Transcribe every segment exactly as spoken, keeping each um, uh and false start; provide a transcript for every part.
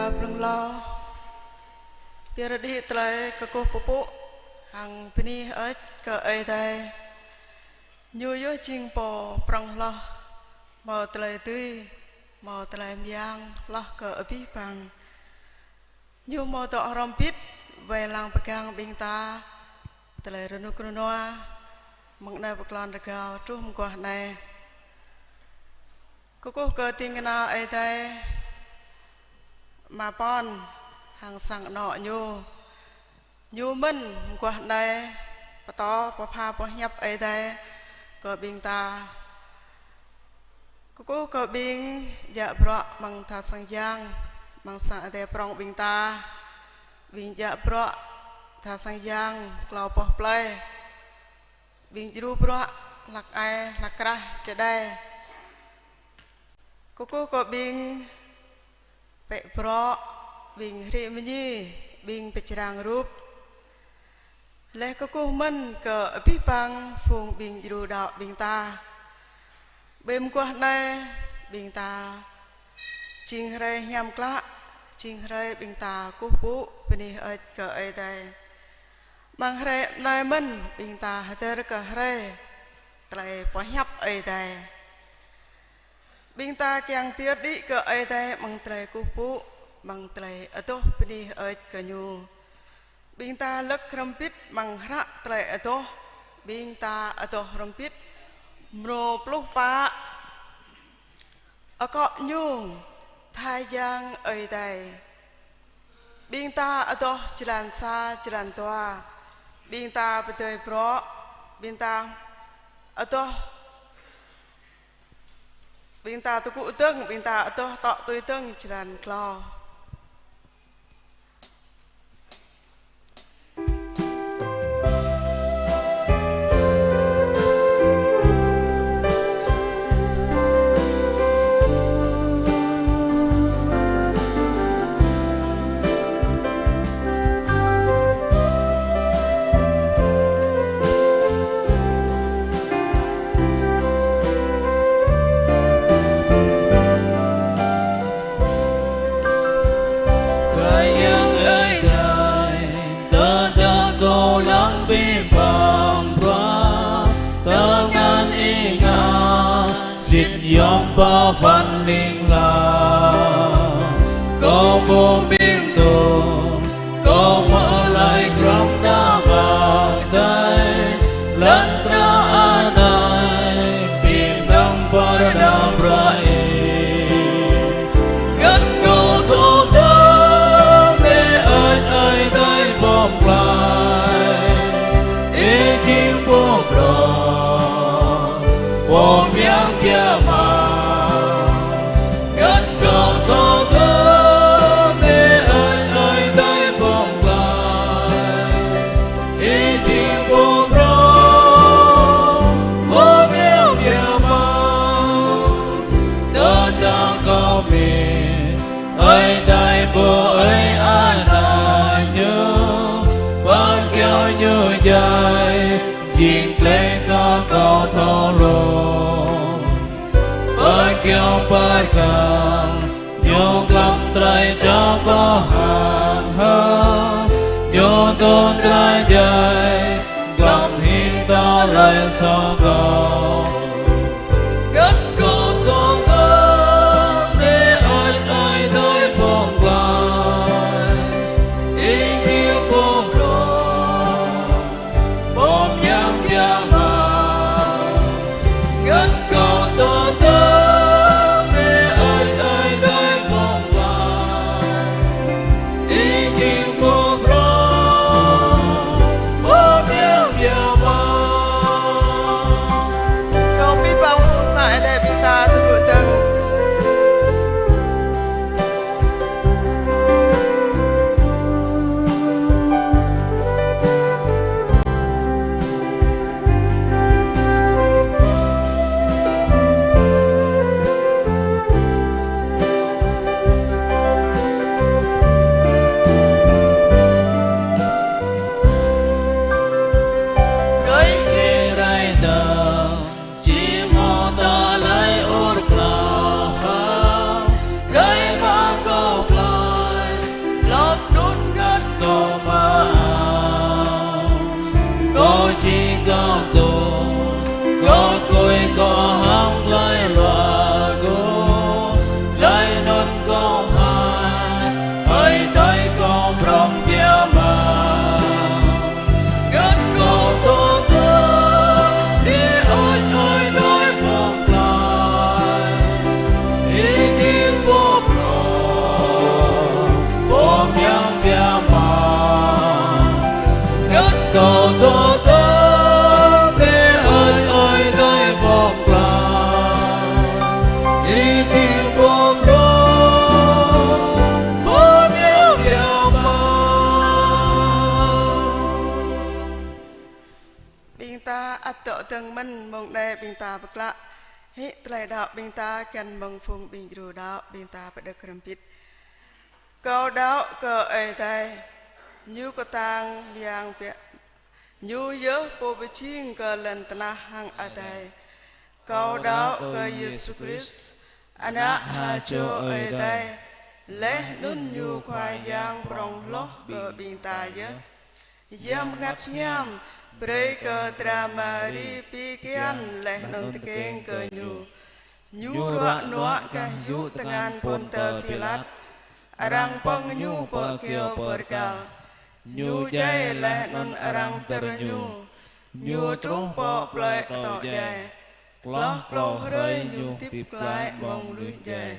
Blung hloh, pơyơr đĭ tơlơi kơkuh pơpŭ hăng bơni hơơč kơ Ơi Adai. Ñu yơh jing Pô prŏng hloh, hmâo tơlơi dưi, hmâo tơlơi mơyang hloh kơ abih bang. Ñu hmâo dŏ hrŏm hơbĭt wai lăng pơgang ƀing ta tơlơi rơnŭk rơnua mơ̆ng anai pơ klon rơgao truh mơguah anai. Kơkuh kơ ding kơna Ơi Adai, Ama Pon hăng sang anŏ ñu. Ñu mơ̆n mơguah anai pơtô pơpha pơhiăp Ơi Adai kơ ƀing ta. Kơkuh kơ ƀing djă bruă amăng tha sang yang, amăng sang adai prŏng ƀing ta. Ƀing djă bruă tha sang yang klâo boh plơi. Ƀing djru bruă hlăk ai hlăk krah čơđai. Kơkuh kơ ƀing pĕ bruă, ƀing hrĭ mơñi, ƀing pơčrang rup. Laih kơkuh mơ̆n kơ abih bang phung ƀing djru đaŏ ƀing ta. Ƀơi mơguah anai ƀing ta jing hrơi hiam klă, jing hrơi ƀing ta kơkuh pơpŭ bơni hơơč kơ Ơi Adai. Amăng hrơi anai mơ̆n ƀing ta hơdơr kơ hrơi tơlơi pơhiăp Ơi Adai. Ƀing ta kiăng pơyơr đĭ kơ Ơi Adai amăng tơlơi kơkuh pơpŭ, amăng tơlơi adoh bơni hơơč kơ Ñu. Ƀing ta lơ̆k hrŏm hơbĭt amăng hră tơlơi adoh, ƀing ta adoh hrŏm hơbĭt mrô pluh pă. Akŏ Ñu, tha yang Ơi Adai. Ƀing ta adoh jơlan sa, jơlan dua. Ƀing ta pơdơi bruă, ƀing ta adoh, ƀing ta tơgŭ dơ̆ng, ƀing ta adoh tŏ tui dơ̆ng jơlan klâo. Khua Yang ơi, tơdah kâo lăng abih bang bruă, tơngan ih sĭt yom pơphan ling lang. Kâo mơ̆ng ƀing tŭ, kâo mơ̆ lăi krong đa bang tai, lŏn tơnah anai, ƀing dang pơđar bruă ih. Găn kâo thâo tơm, Ơi, Ơi Adai pơklaih, ih jing Pô prŏng, Pô mơyang biă mă. Găn kâo thâo tơm, Ơi, Ơi Adai pơklaih, ih jing Pô prŏng, Pô mơyang biă mă. Tơdah kâo pơmĭn, Ơi Adai pô ơi ană Ñu, pơkiaŏ Ñu djai, jing tơlơi kơ kâo thâo lông. Pơkiaŏ pơkă, Ñu glăm tơlơi čang kâo hăng hơ, Ñu dŏ tơlơi djai, glăm hĭ tơlơi soh kâo. Găn kâo thâo tơm, Ơi, Ơi Adai pơklaih, ih jing Pô prŏng, Pô mơyang biă mă. Găn kâo thâo tơm, Ơi, Ơi Adai pơklaih, ih jing Pô prŏng, Pô mơyang biă mă. Ƀing ta ăt dŏ dơ̆ng mơ̆n mông anai ƀing ta pơklă. Hĭ tơlơi đaŏ ƀing ta găn mơ̆ng phung ƀing djru đaŏ ƀing ta pơđơ̆k hrŏm hơbĭt. Kâo đaŏ kơ Ơi Adai, Ñu kơtang mơyang biă, Ñu yơh Pô pơjing kơ lŏn tơnah hăng adai. Kâo đaŏ kơ Yêsu Krist, Ană ha čô Ơi Adai, laih anŭn Ñu Khua Yang prŏng hloh kơ ƀing ta yơh. Yang Bơngăt Hiam brơi kơ dra Mari pi kian laih anŭn tơkeng kơ Ñu. Ñu ruă nuă gah yŭ tơngan Pôntơ Pilat. Arăng pơ̆ng Ñu pơ kyâo pơrkal. Ñu djai laih anŭn arăng dơ̆r Ñu. Ñu truh pơ plơi atâo djai. Hloh klâo hrơi Ñu hơdip glaĭ mơ̆ng mơnuih djai.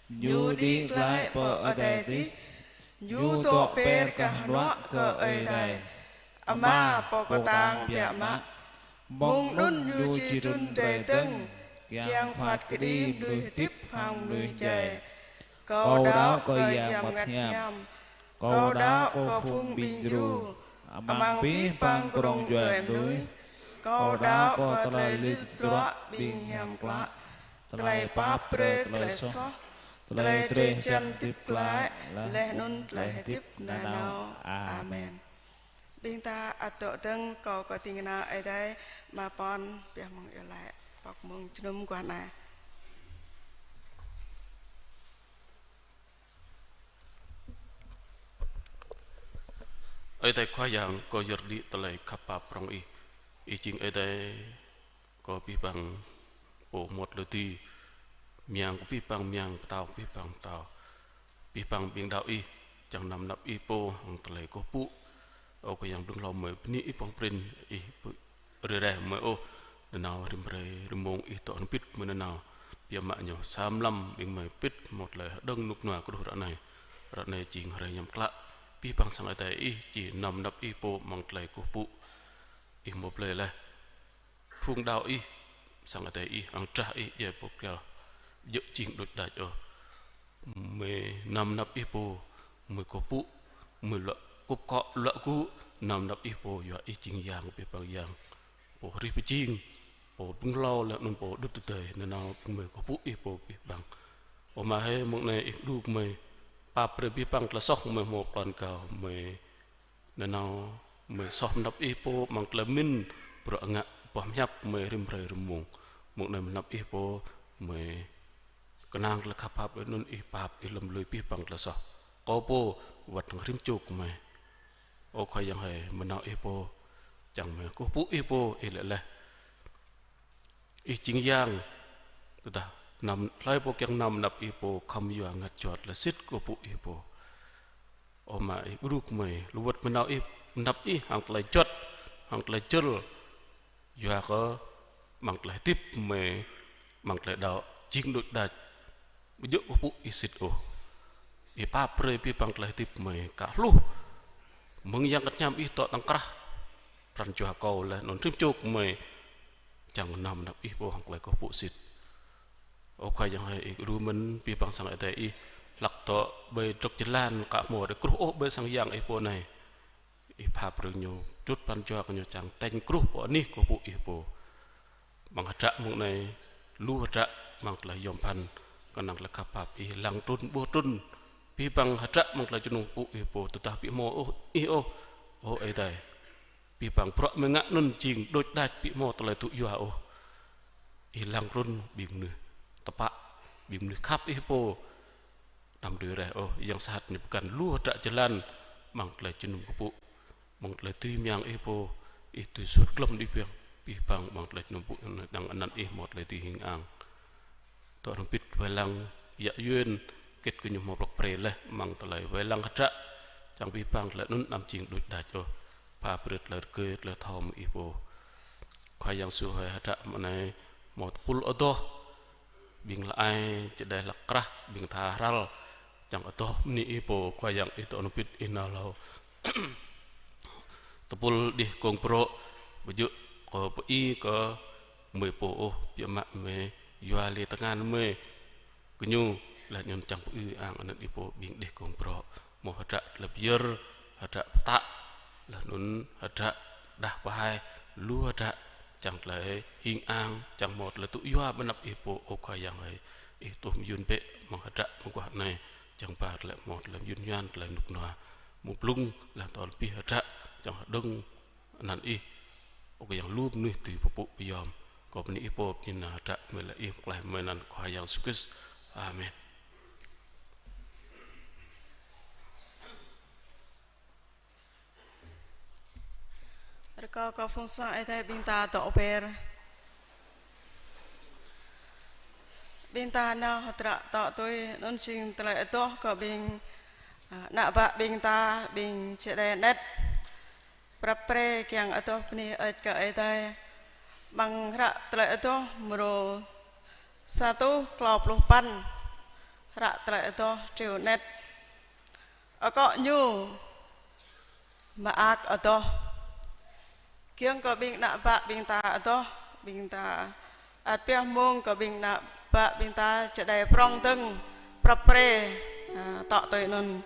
Ñu đĭ glaĭ pơ adai adih. Ñu dŏ pơr gah hnuă kơ Ơi Adai Ama Pô kơtang biă mă. Mơ̆ng anŭn Ñu či trŭn rai dơ̆ng, kiăng phat kơđi mơnuih hơdip hăng mơnuih djai. Kâo đaŏ kơ Yang Bơngăt Hiam. Kâo đaŏ kơ phung ƀing djru amăng abih bang krông djuai mơnuih. Kâo đaŏ kơ tơlơi lir tơdruă ƀing hiam klă, tơlơi pap brơi tơlơi soh, tơlơi drơi jăn hơdip glaĭ, laih anŭn tơlơi hơdip nanao. Amen. Ƀing ta ăt dŏ dơ̆ng, kâo kơ ding kơna Ơi Adai, Ama Pô pioh mơ̆ng iâu laĭ, pŏk mơ̆ng jơnum guah anai. Ơi Adai Khua Yang, kâo yơr đĭ tơlơi khăp pap prŏng Ih. Ih jing Ơi Adai kơ abih bang pô mŏt lơ ti, mơyang kơ abih bang mơyang, pơtao kơ abih bang pơtao. Abih bang ƀing đaŏ Ih, čang năm năp Ih pô hăng tơlơi kơkuh pơpŭ. Ơ Khua Yang, blung hlâo mơi bơni Ih prong prin, Ih ƀu rơreh mơi ôh. Nanao rĭm hrơi rĭm mông Ih dŏ hơbĭt mơi nanao. Biă mă ñu sa mlam ƀing mơi pĭt hmâo tơlơi hơđơ̆ng rơnŭk rơnua kơ truh ră anai. Ră anai jing hrơi hiam klă. Abih bang sang Ơi Adai Ih či năm năp Ih pô amăng tơlơi kơkuh pơpŭ. Ih hmâo blơi laih phung đaŏ Ih, sang Ơi Adai Ih, hăng drah Ih djai pơ kyâo, djơ̆ jing đôč đač ôh. Mơi năm năp Ih pô, mơi kơkuh pơpŭ, mơi luă kŭp akŏ luă gŭ, năm năp Ih pô, yua Ih jing Yang abih bang yang, Pô hrih pơjing, Pô blung hlâo laih anŭn Pô đŭt tơdơi. Nanao ƀing mơi kơkuh pơpŭ Ih pô abih bang. Ơ Ama hơi, mông anai Ih djru kơ mơi, pap brơi abih bang tơlơi soh mơi hmâo pran kâo, mơi nanao mơi soh mơnăp Ih pô amăng tơlơi pơmĭn, bruă ngă, boh pơhiăp mơi rĭm hrơi rĭm mông. Mông anai mơnăp Ih pô, mơi kơnang tơlơi khăp pap, laih anŭn Ih pap, Ih lơ̆m lui abih bang tơlơi soh kâo pô wơ̆t hăng rĭm čô gơmơi. Ơ Khua Yang hơi, mơnao Ih pô, čang mơi kơkuh pơpŭ Ih pô, Ih laĭ laih Ih jing Yang. Tơdah năm, hlơi pô kiăng năm năp Ih pô, khŏm yua rơngot juăt laih sĭt kơkuh pơpŭ Ih pô. Ơ Ama, Ih djru kơ mơi, lu wơ̆t mơnao Ih, năp Ih hăng tơlơi juăt, hăng tơlơi jơl. Yua kơ amăng tơlơi hơdip mơi, amăng tơlơi đaŏ jing đôč đač, ƀu djơ̆ kơkuh pơpŭ Ih sĭt ôh. Ih pap brơi abih bang tơlơi hơdip mơi, kah hluh mơ̆ng Yang Bơngăt Hiam Ih dŏ tŏng krah pran jua kâo laih anŭn rĭm čô gơmơi, čang năm năp Ih pô hăng tơlơi kơkuh pơpŭ sĭt. Ơ Khua Yang hơi, Ih djru mơ̆n abih bang sang Ơi Adai Ih, hlak dŏ ƀơi drŏk jơlan, aka hmâo rai kruh ôh ƀơi sang yang Ih pô anai. Ih pap brơi ñu, čut pran jua kơ ñu čang tañ kruh pơ anih kơkuh pơpŭ Ih pô. Amăng hơdră mông anai, lu hơdră amăng tơlơi yom pơphan, kơnang tơlơi khăp pap Ih lăng trŭn ƀuh trŭn. Abih bang hơdră amăng tơlơi jơnum kơkuh pơpŭ Ih pô, tơdah ƀu hmâo ôh Ih ôh, ơ Ơi Adai, abih bang bruă mơi ngă anŭn jing đôč đač, ƀu hmâo tơlơi tŭ yua ôh. Ih lăng trŭn ƀing mơnuih tơpă, ƀing mơnuih khăp Ih pô. Anăm dưi reh ôh, yang sat ñu pơkăn lu hơdră jơlan amăng tơlơi jơnum kơkuh pơpŭ, amăng tơlơi dưi mơyang Ih pô. Ih dưi sut glŏm đĭ piăng abih bang amăng tơlơi jơnum kơkuh pơpŭ, anăn anăn Ih hmâo tơlơi dưi hing ang. Dŏ hrŏm hơbĭt wai lăng yă Yuan, kĭt kơ ñu hmâo blŏk brơi laih amăng tơlơi wai lăng hơdră, čang abih bang tơlơi anŭn anăm jing đôč đač ôh. Pap brơi tơlơi rơgơi, tơlơi thâo mơ̆ng Ih pô. Khua Yang Yêsu hơi, hơdră mông anai hmâo tơpul adoh, ƀing lơ ai čơđai hlăk krah, ƀing tha hrăl, čang adoh bơni Ih pô. Khua Yang, Ih dŏ hrŏm hơbĭt, Ih nao hlâo. Tơpul đih kông brŏ, ƀu djơ̆ kơ pơ-i kơ mơi pô ôh, biă mă mơi yua lĕ tơngan mơi kơ ñu, laih anŭn čang pơ-i ang anăn Ih pô. Ƀing đih kông brŏ hmâo hơdră tơlơi pơyơr, hơdră pơtă, laih anŭn hơdră đah pơhaih, Lu hơdră, čang tơlơi hing ang, čang hmâo tơlơi tŭ yua ƀơi anăp Ih pô, ơ Khua Yang ơi. Ih tuh mơyun bĕ mơ̆ng hơdră mơguah anai, čang ba tơlơi hmâo tơlơi mơyun yuan, tơlơi rơnŭk rơnua. Mơ̆ng blung, lăng tơl abih hơdră, čang hơđơ̆ng anăn Ih, ơ Khua Yang, lu mơnuih dưi pơpŭ pơyom. Kâo bơni Ih pô, bơni nao hơdră mơ̆ lĕ Ih pơklaih mơ̆ anăn Khua Yang Yêsu Krist. Amen. Rơkâo kơ phung sang Ơi Adai ƀing ta dŏ ƀĕ. Ƀing ta nao hơdră tŏ tui anŭn jing tơlơi adoh kơ ƀing, a, ană bă ƀing ta, ƀing čơđai anet. Prăp pre kiăng adoh bơni hơơč kơ Ơi Adai. Amăng hră tơlơi adoh mrô sa rơtuh klâo pluh păn. Hră tơlơi adoh triu anet. Akŏ ñu mơak adoh. Kiăng kơ ƀing ană bă ƀing ta adoh, ƀing ta ăt pioh mông kơ ƀing ană bă ƀing ta čơđai prŏng dơ̆ng prăp pre, a, tŏ tui anŭn.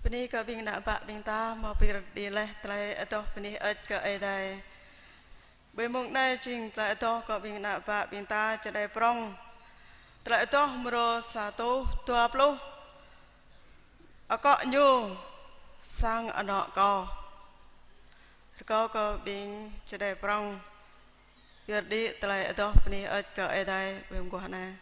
Bơni kơ ƀing ană bă ƀing ta hmâo pơyơr đĭ laih tơlơi adoh bơni hơơč kơ Ơi Adai. Ƀơi mông anai jing tơlơi adoh kơ ƀing ană bă ƀing ta čơđai prŏng. Tơlơi adoh mrô sa rơtuh dua pluh. Akŏ ñu: Sang anŏ kâo. Rơkâo kơ ƀing čơđai prŏng pơyơr đĭ tơlơi adoh bơni hơơč kơ Ơi Adai ƀơi mơguah anai.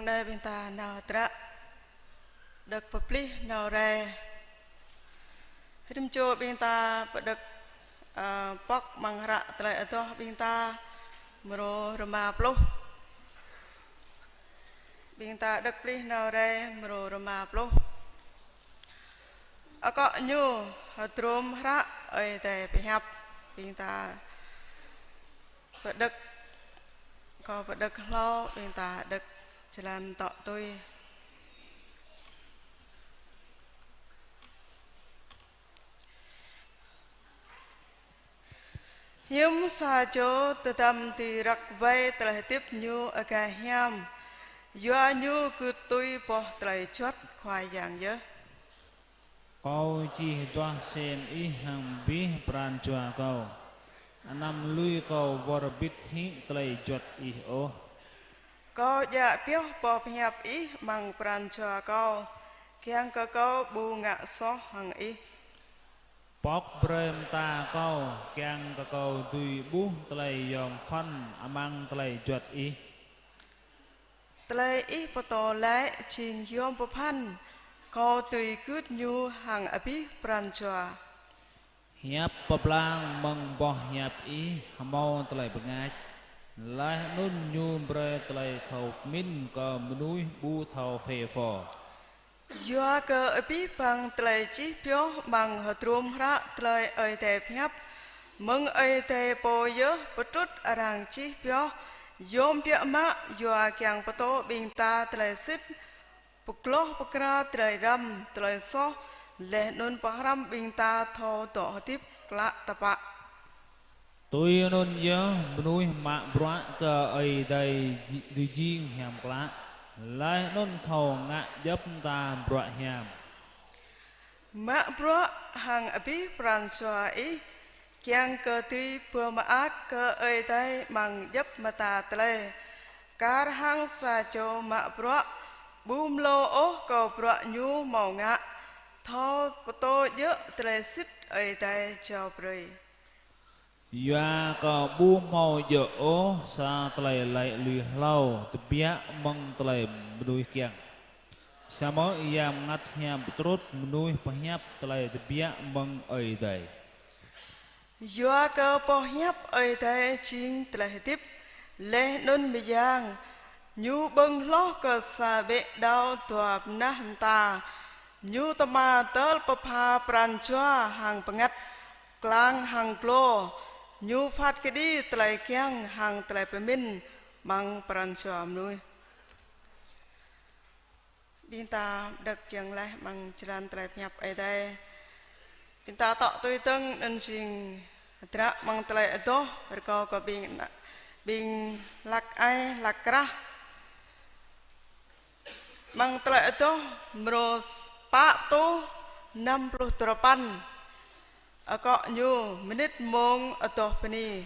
Anai ƀing ta nao hơdră đŏk pơplih nao rai. Rĭm čô ƀing ta pơđŏk, ơ, pŏk amăng hră tơlơi adoh ƀing ta mrô rơma pluh. Ƀing ta đŏk pơplih nao rai mrô rơma pluh. Akŏ ñu hơdrôm hră Ơi Adai pơhiăp. Ƀing ta pơđŏk, kâo pơđŏk hlâo, ƀing ta đŏk jơlan tŏ tui. Hiư̆m sa čô tơdăm dưi răk wai tơlơi hơdip ñu agaih hiam, yua ñu gưt tui boh tơlơi juăt Khua Yang yơh. Kâo čih duah sem Ih hăng abih pran jua kâo. Anăm lui kâo wơr bĭt hĭ tơlơi juăt Ih ôh. Kâo djă̱ pioh boh pơhiăp Ih amăng pran jua kâo, kiăng kơ kâo ƀu ngă soh hăng Ih. Pŏk brơi mơta kâo, kiăng kơ kâo dưi ƀuh tơlơi yom phăn amăng tơlơi juăt Ih. Tơlơi Ih pơtô laĭ jing yom pơphan, kâo dưi gưt ñu hăng abih pran jua. Hiăp pơblang mơ̆ng boh hiăp Ih hơmâo tơlơi bơngač, laih anŭn ñu brơi tơlơi thâo pơmĭn kơ mơnuih ƀu thâo phê pho. Yua kơ abih bang tơlơi čih pioh amăng hơdrôm hră tơlơi Ơi Adai pơhiăp, mơ̆ng Ơi Adai pô yơh pơtrŭt arăng čih pioh, yom biă mă yua kiăng pơtô ƀing ta tơlơi sĭt, pơgloh pơkra tơlơi răm, tơlơi soh, laih anŭn pơhrăm ƀing ta thâo dŏ hơdip klă tơpă. Tui anŭn yơh mơnuih mă bruă kơ Ơi Adai ji-, dưi jing hiam klă, laih anŭn thâo ngă djŏp mơta bruă hiam. Mă bruă hăng abih pran jua ih, kiăng kơ dưi pơmơak kơ Ơi Adai amăng djŏp mơta tơlơi. Kar hăng sa čô mă bruă, ƀu mlâo ôh kơ bruă ñu hơmâo ngă, thâo pơtô djơ̆ tơlơi sĭt Ơi Adai jao brơi. Yua kơ ƀu hơmâo djơ̆ ôh sa tơlơi laĭ lui hlâo tơbiă mơ̆ng tơlơi mơnuih kiăng. Samơ̆ Yang Bơngăt Hiam pơtrŭt mơnuih pơhiăp tơlơi tơbiă mơ̆ng Ơi Adai. Yua kơ boh hiăp Ơi Adai jing tơlơi hơdip, laih anŭn mơyang, ñu ƀơ̆ng hloh kơ sa ƀĕ đao dua bơnah mơta, ñu tơma tơl pơpha pran jua hăng bơngăt, klang hăng glô, ñu phat kơđi tơlơi kiăng hăng tơlơi pơmĭn amăng pran jua mơnuih. Ƀing ta đŏk kiăng laih amăng jơlan tơlơi pơhiăp Ơi Adai. Ƀing ta tŏ tui dơ̆ng anŭn jing hơdră amăng tơlơi adoh, rơkâo kơ ƀing, ƀing hlak ai, hlak krah. Amăng tơlơi adoh mrô pă rơtuh năm pluh duapăn. Akŏ ñu mơnit mông adoh bơni.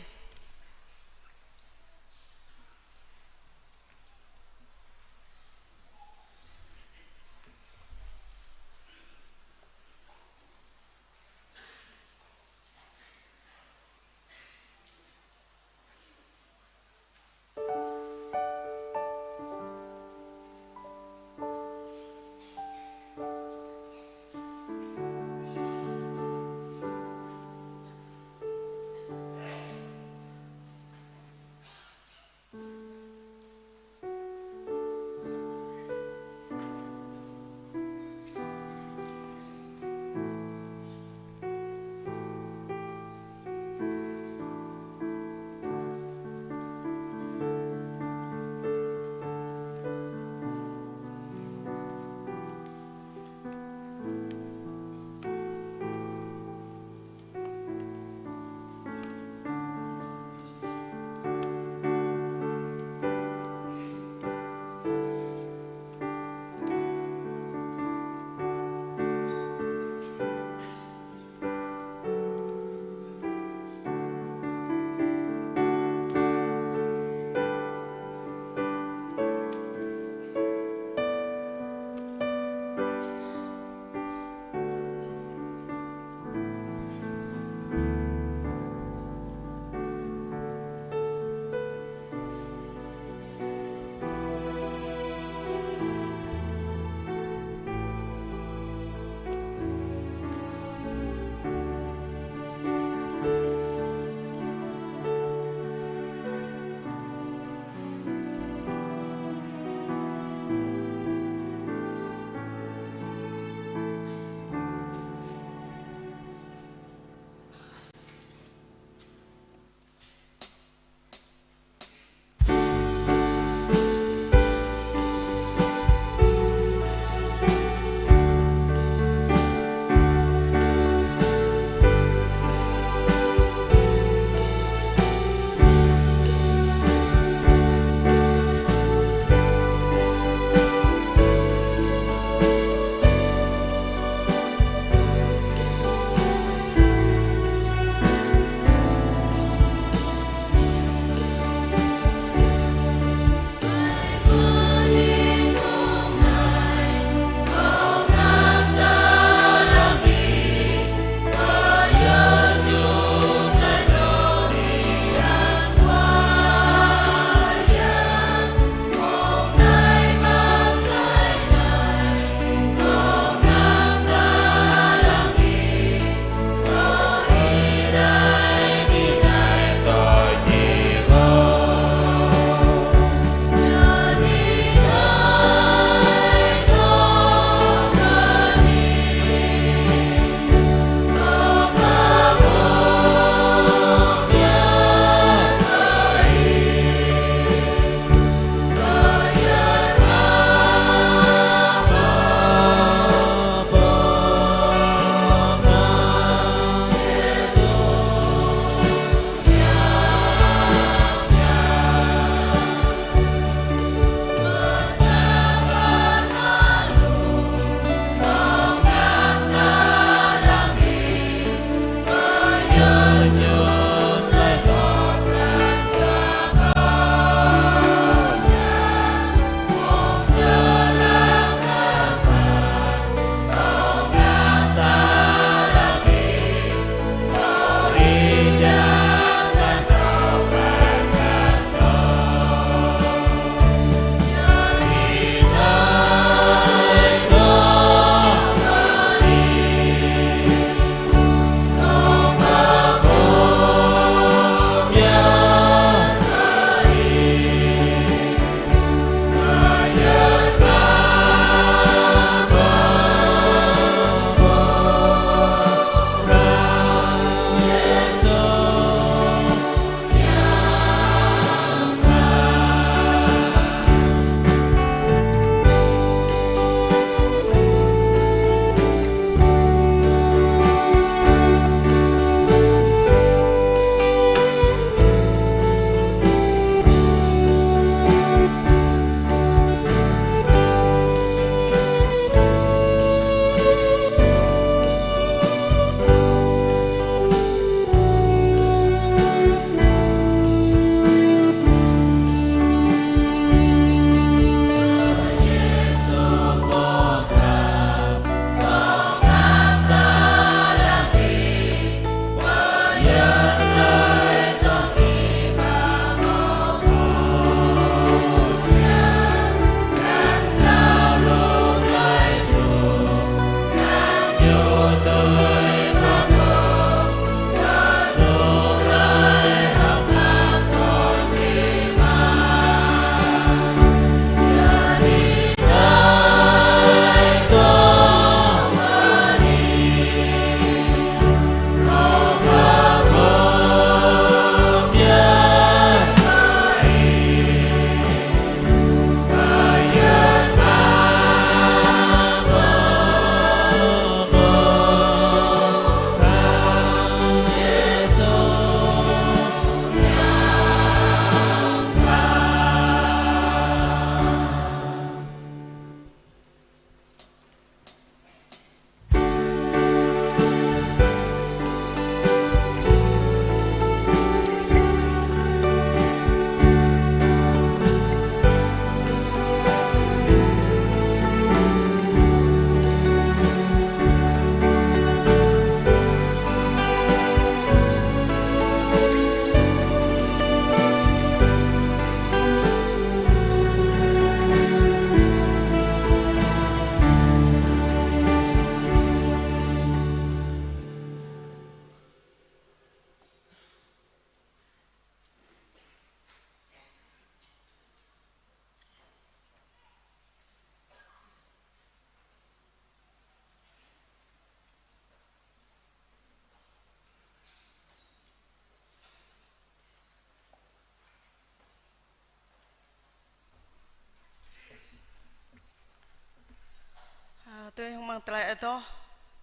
Tơlơi adoh,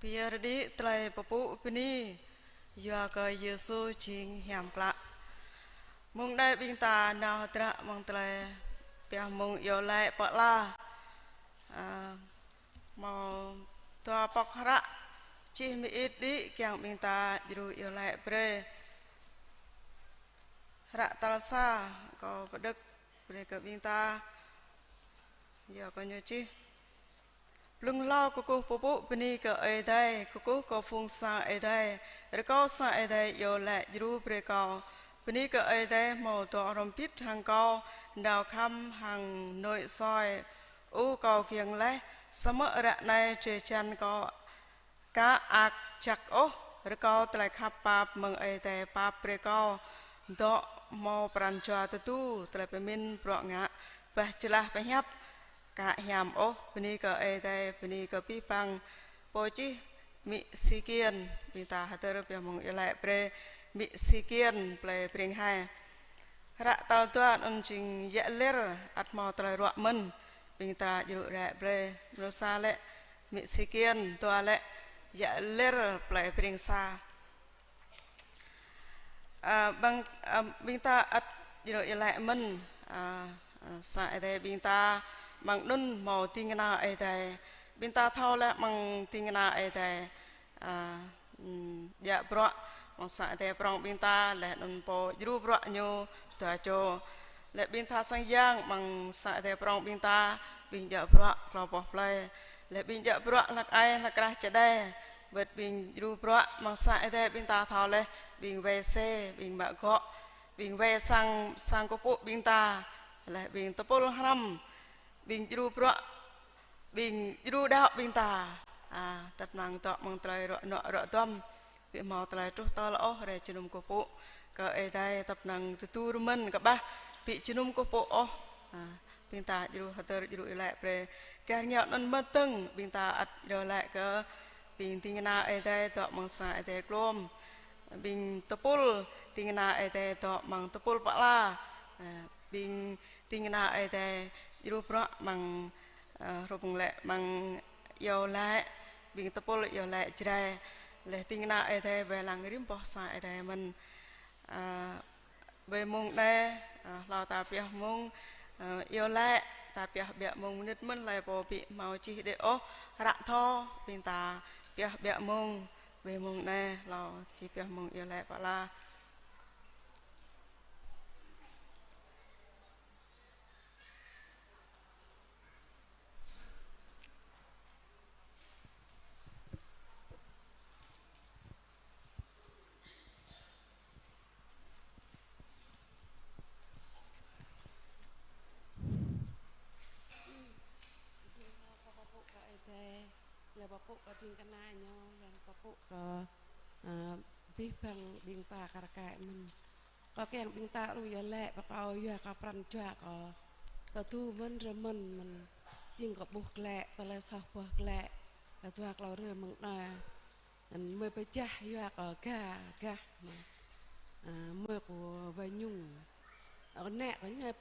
pơyơr đĭ tơlơi pơpŭ bơni, yua kơ Yêsu jing hiam klă. Mông anai ƀing ta nao hơdră mơ̆ng tơlơi pioh mông iâu laĭ pơala. A, hmâo dua pŏk hră čih mơit đĭ kiăng ƀing ta djru iâu laĭ brơi. Hră tal sa, kâo pơđŏk brơi kơ ƀing ta. Yua kơ ñu čih. Blung hlâo kơkuh pơpŭ bơni kơ Ơi Adai, kơkuh kơ phung sang Ơi Adai, rơkâo sang Ơi Adai iâu laĭ djru brơi kâo. Bơni kơ Ơi Adai hmâo dŏ hrŏm hơbĭt hăng kâo, nao khăm hăng nội soi. Ơ kâo kiăng laih, samơ̆ ră anai drơi jăn kâo aka ăk jak ôh, rơkâo tơlơi khăp pap mơ̆ng Ơi Adai pap brơi kâo. Dŏ hmâo pran jua tơdu, tơlơi pơmĭn bruă ngă, bah jơlah pơhiăp, aka hiam ôh. Bơni kơ Ơi Adai, bơni kơ abih bang pô čih Mĭ Sikiên, ƀing ta hơdơr pioh mông iâu laĭ brơi Mĭ Sikiên, plơi Breng Hai. Hră tal dua anŭn jing Yă Lir, ăt hmâo tơlơi ruă mơ̆n, ƀing ta djru iâu laĭ brơi. Mrô sa lĕ Mĭ Sikiên, dua lĕ Yă Lir, plơi Breng Sa. A, ƀing, a, ƀing ta ăt djru iâu laĭ mơ̆n, a, a, sang Ơi Adai ƀing ta, mơ̆ng anŭn hmâo ding kơna Ơi Adai. Ƀing ta thâo laih mơ̆ng ding kơna Ơi Adai, a, ưm, djă bruă, mơ̆ng sang Ơi Adai prŏng ƀing ta, laih anŭn pô djru bruă ñu dua čô. Laih ƀing ta sang yang, mơ̆ng sang Ơi Adai prŏng ƀing ta, ƀing djă bruă klâo boh plơi. Laih ƀing djă bruă hlăk ai, hlăk krah čơđai. Wơ̆t ƀing djru bruă mơ̆ng sang Ơi Adai ƀing ta thâo laih, ƀing wai se, ƀing mă gŏ, ƀing wai sang, sang kơpŭ ƀing ta, laih ƀing tơpul hrăm, ƀing djru bruă, ƀing djru đaŏ ƀing ta. A, tơnăng dŏ mơ̆ng tơlơi ruă nuă ruă duăm. Ƀu hmâo tơlơi truh tơl ôh rai jơnum kơkuh pơpŭ kơ Ơi Adai, tơpă năng tơdu rơmơ̆n kơƀah ƀu jơnum kơkuh pơpŭ ôh. A, ƀing ta djru hơdơr djru iâu laĭ brơi. Gah rơngiao anŭn mơ̆n dơ̆ng, ƀing ta ăt iâu laĭ kơ ƀing ding kơna Ơi Adai dŏ mơ̆ng sang Ơi Adai klôm. Ƀing tơpul ding kơna Ơi Adai dŏ mơ̆ng tơpul pơala. A, ƀing ding kơna Ơi Adai djru bruă mơ̆ng, a, hrup lĕ mơ̆ng iâu laĭ, ƀing tơpul iâu laĭ Jrai. Laih ding kơna Ơi Adai wai lăng rĭm boh sang Ơi Adai mơ̆n. A, wai mông anai, a, hlâo ta pioh mông, a, iâu laĭ, ta pioh ƀiă mông mơnit mơ̆n, hlơi pô ƀu hmâo čih đĕ ôh, hră thâo, ƀing ta pioh ƀiă mông, wai mông anai, hlâo či pioh mông iâu laĭ pơala. Pơpŭ kơ Ơi Adai, lĕ pơpŭ kơ ding kơna ñu, lĕ pơpŭ kơ, a, abih bang ƀing ta kar kaĭ mơ̆n. Kâo kiăng ƀing ta ru iâu laĭ pơ kâo yua kơ pran jua kâo. Kâo tơdu mơ̆n rơmơ̆n mơ̆n. Jing kâo ƀuh glaĭ, tơlơi soh boh glaĭ. Kâo dua klâo hrơi mơ̆ng anai. Anŭn mơi pơjah yua kơ gah, gah. A, mơi kơ wai Nhung. Ơ, nĕ kơ ñu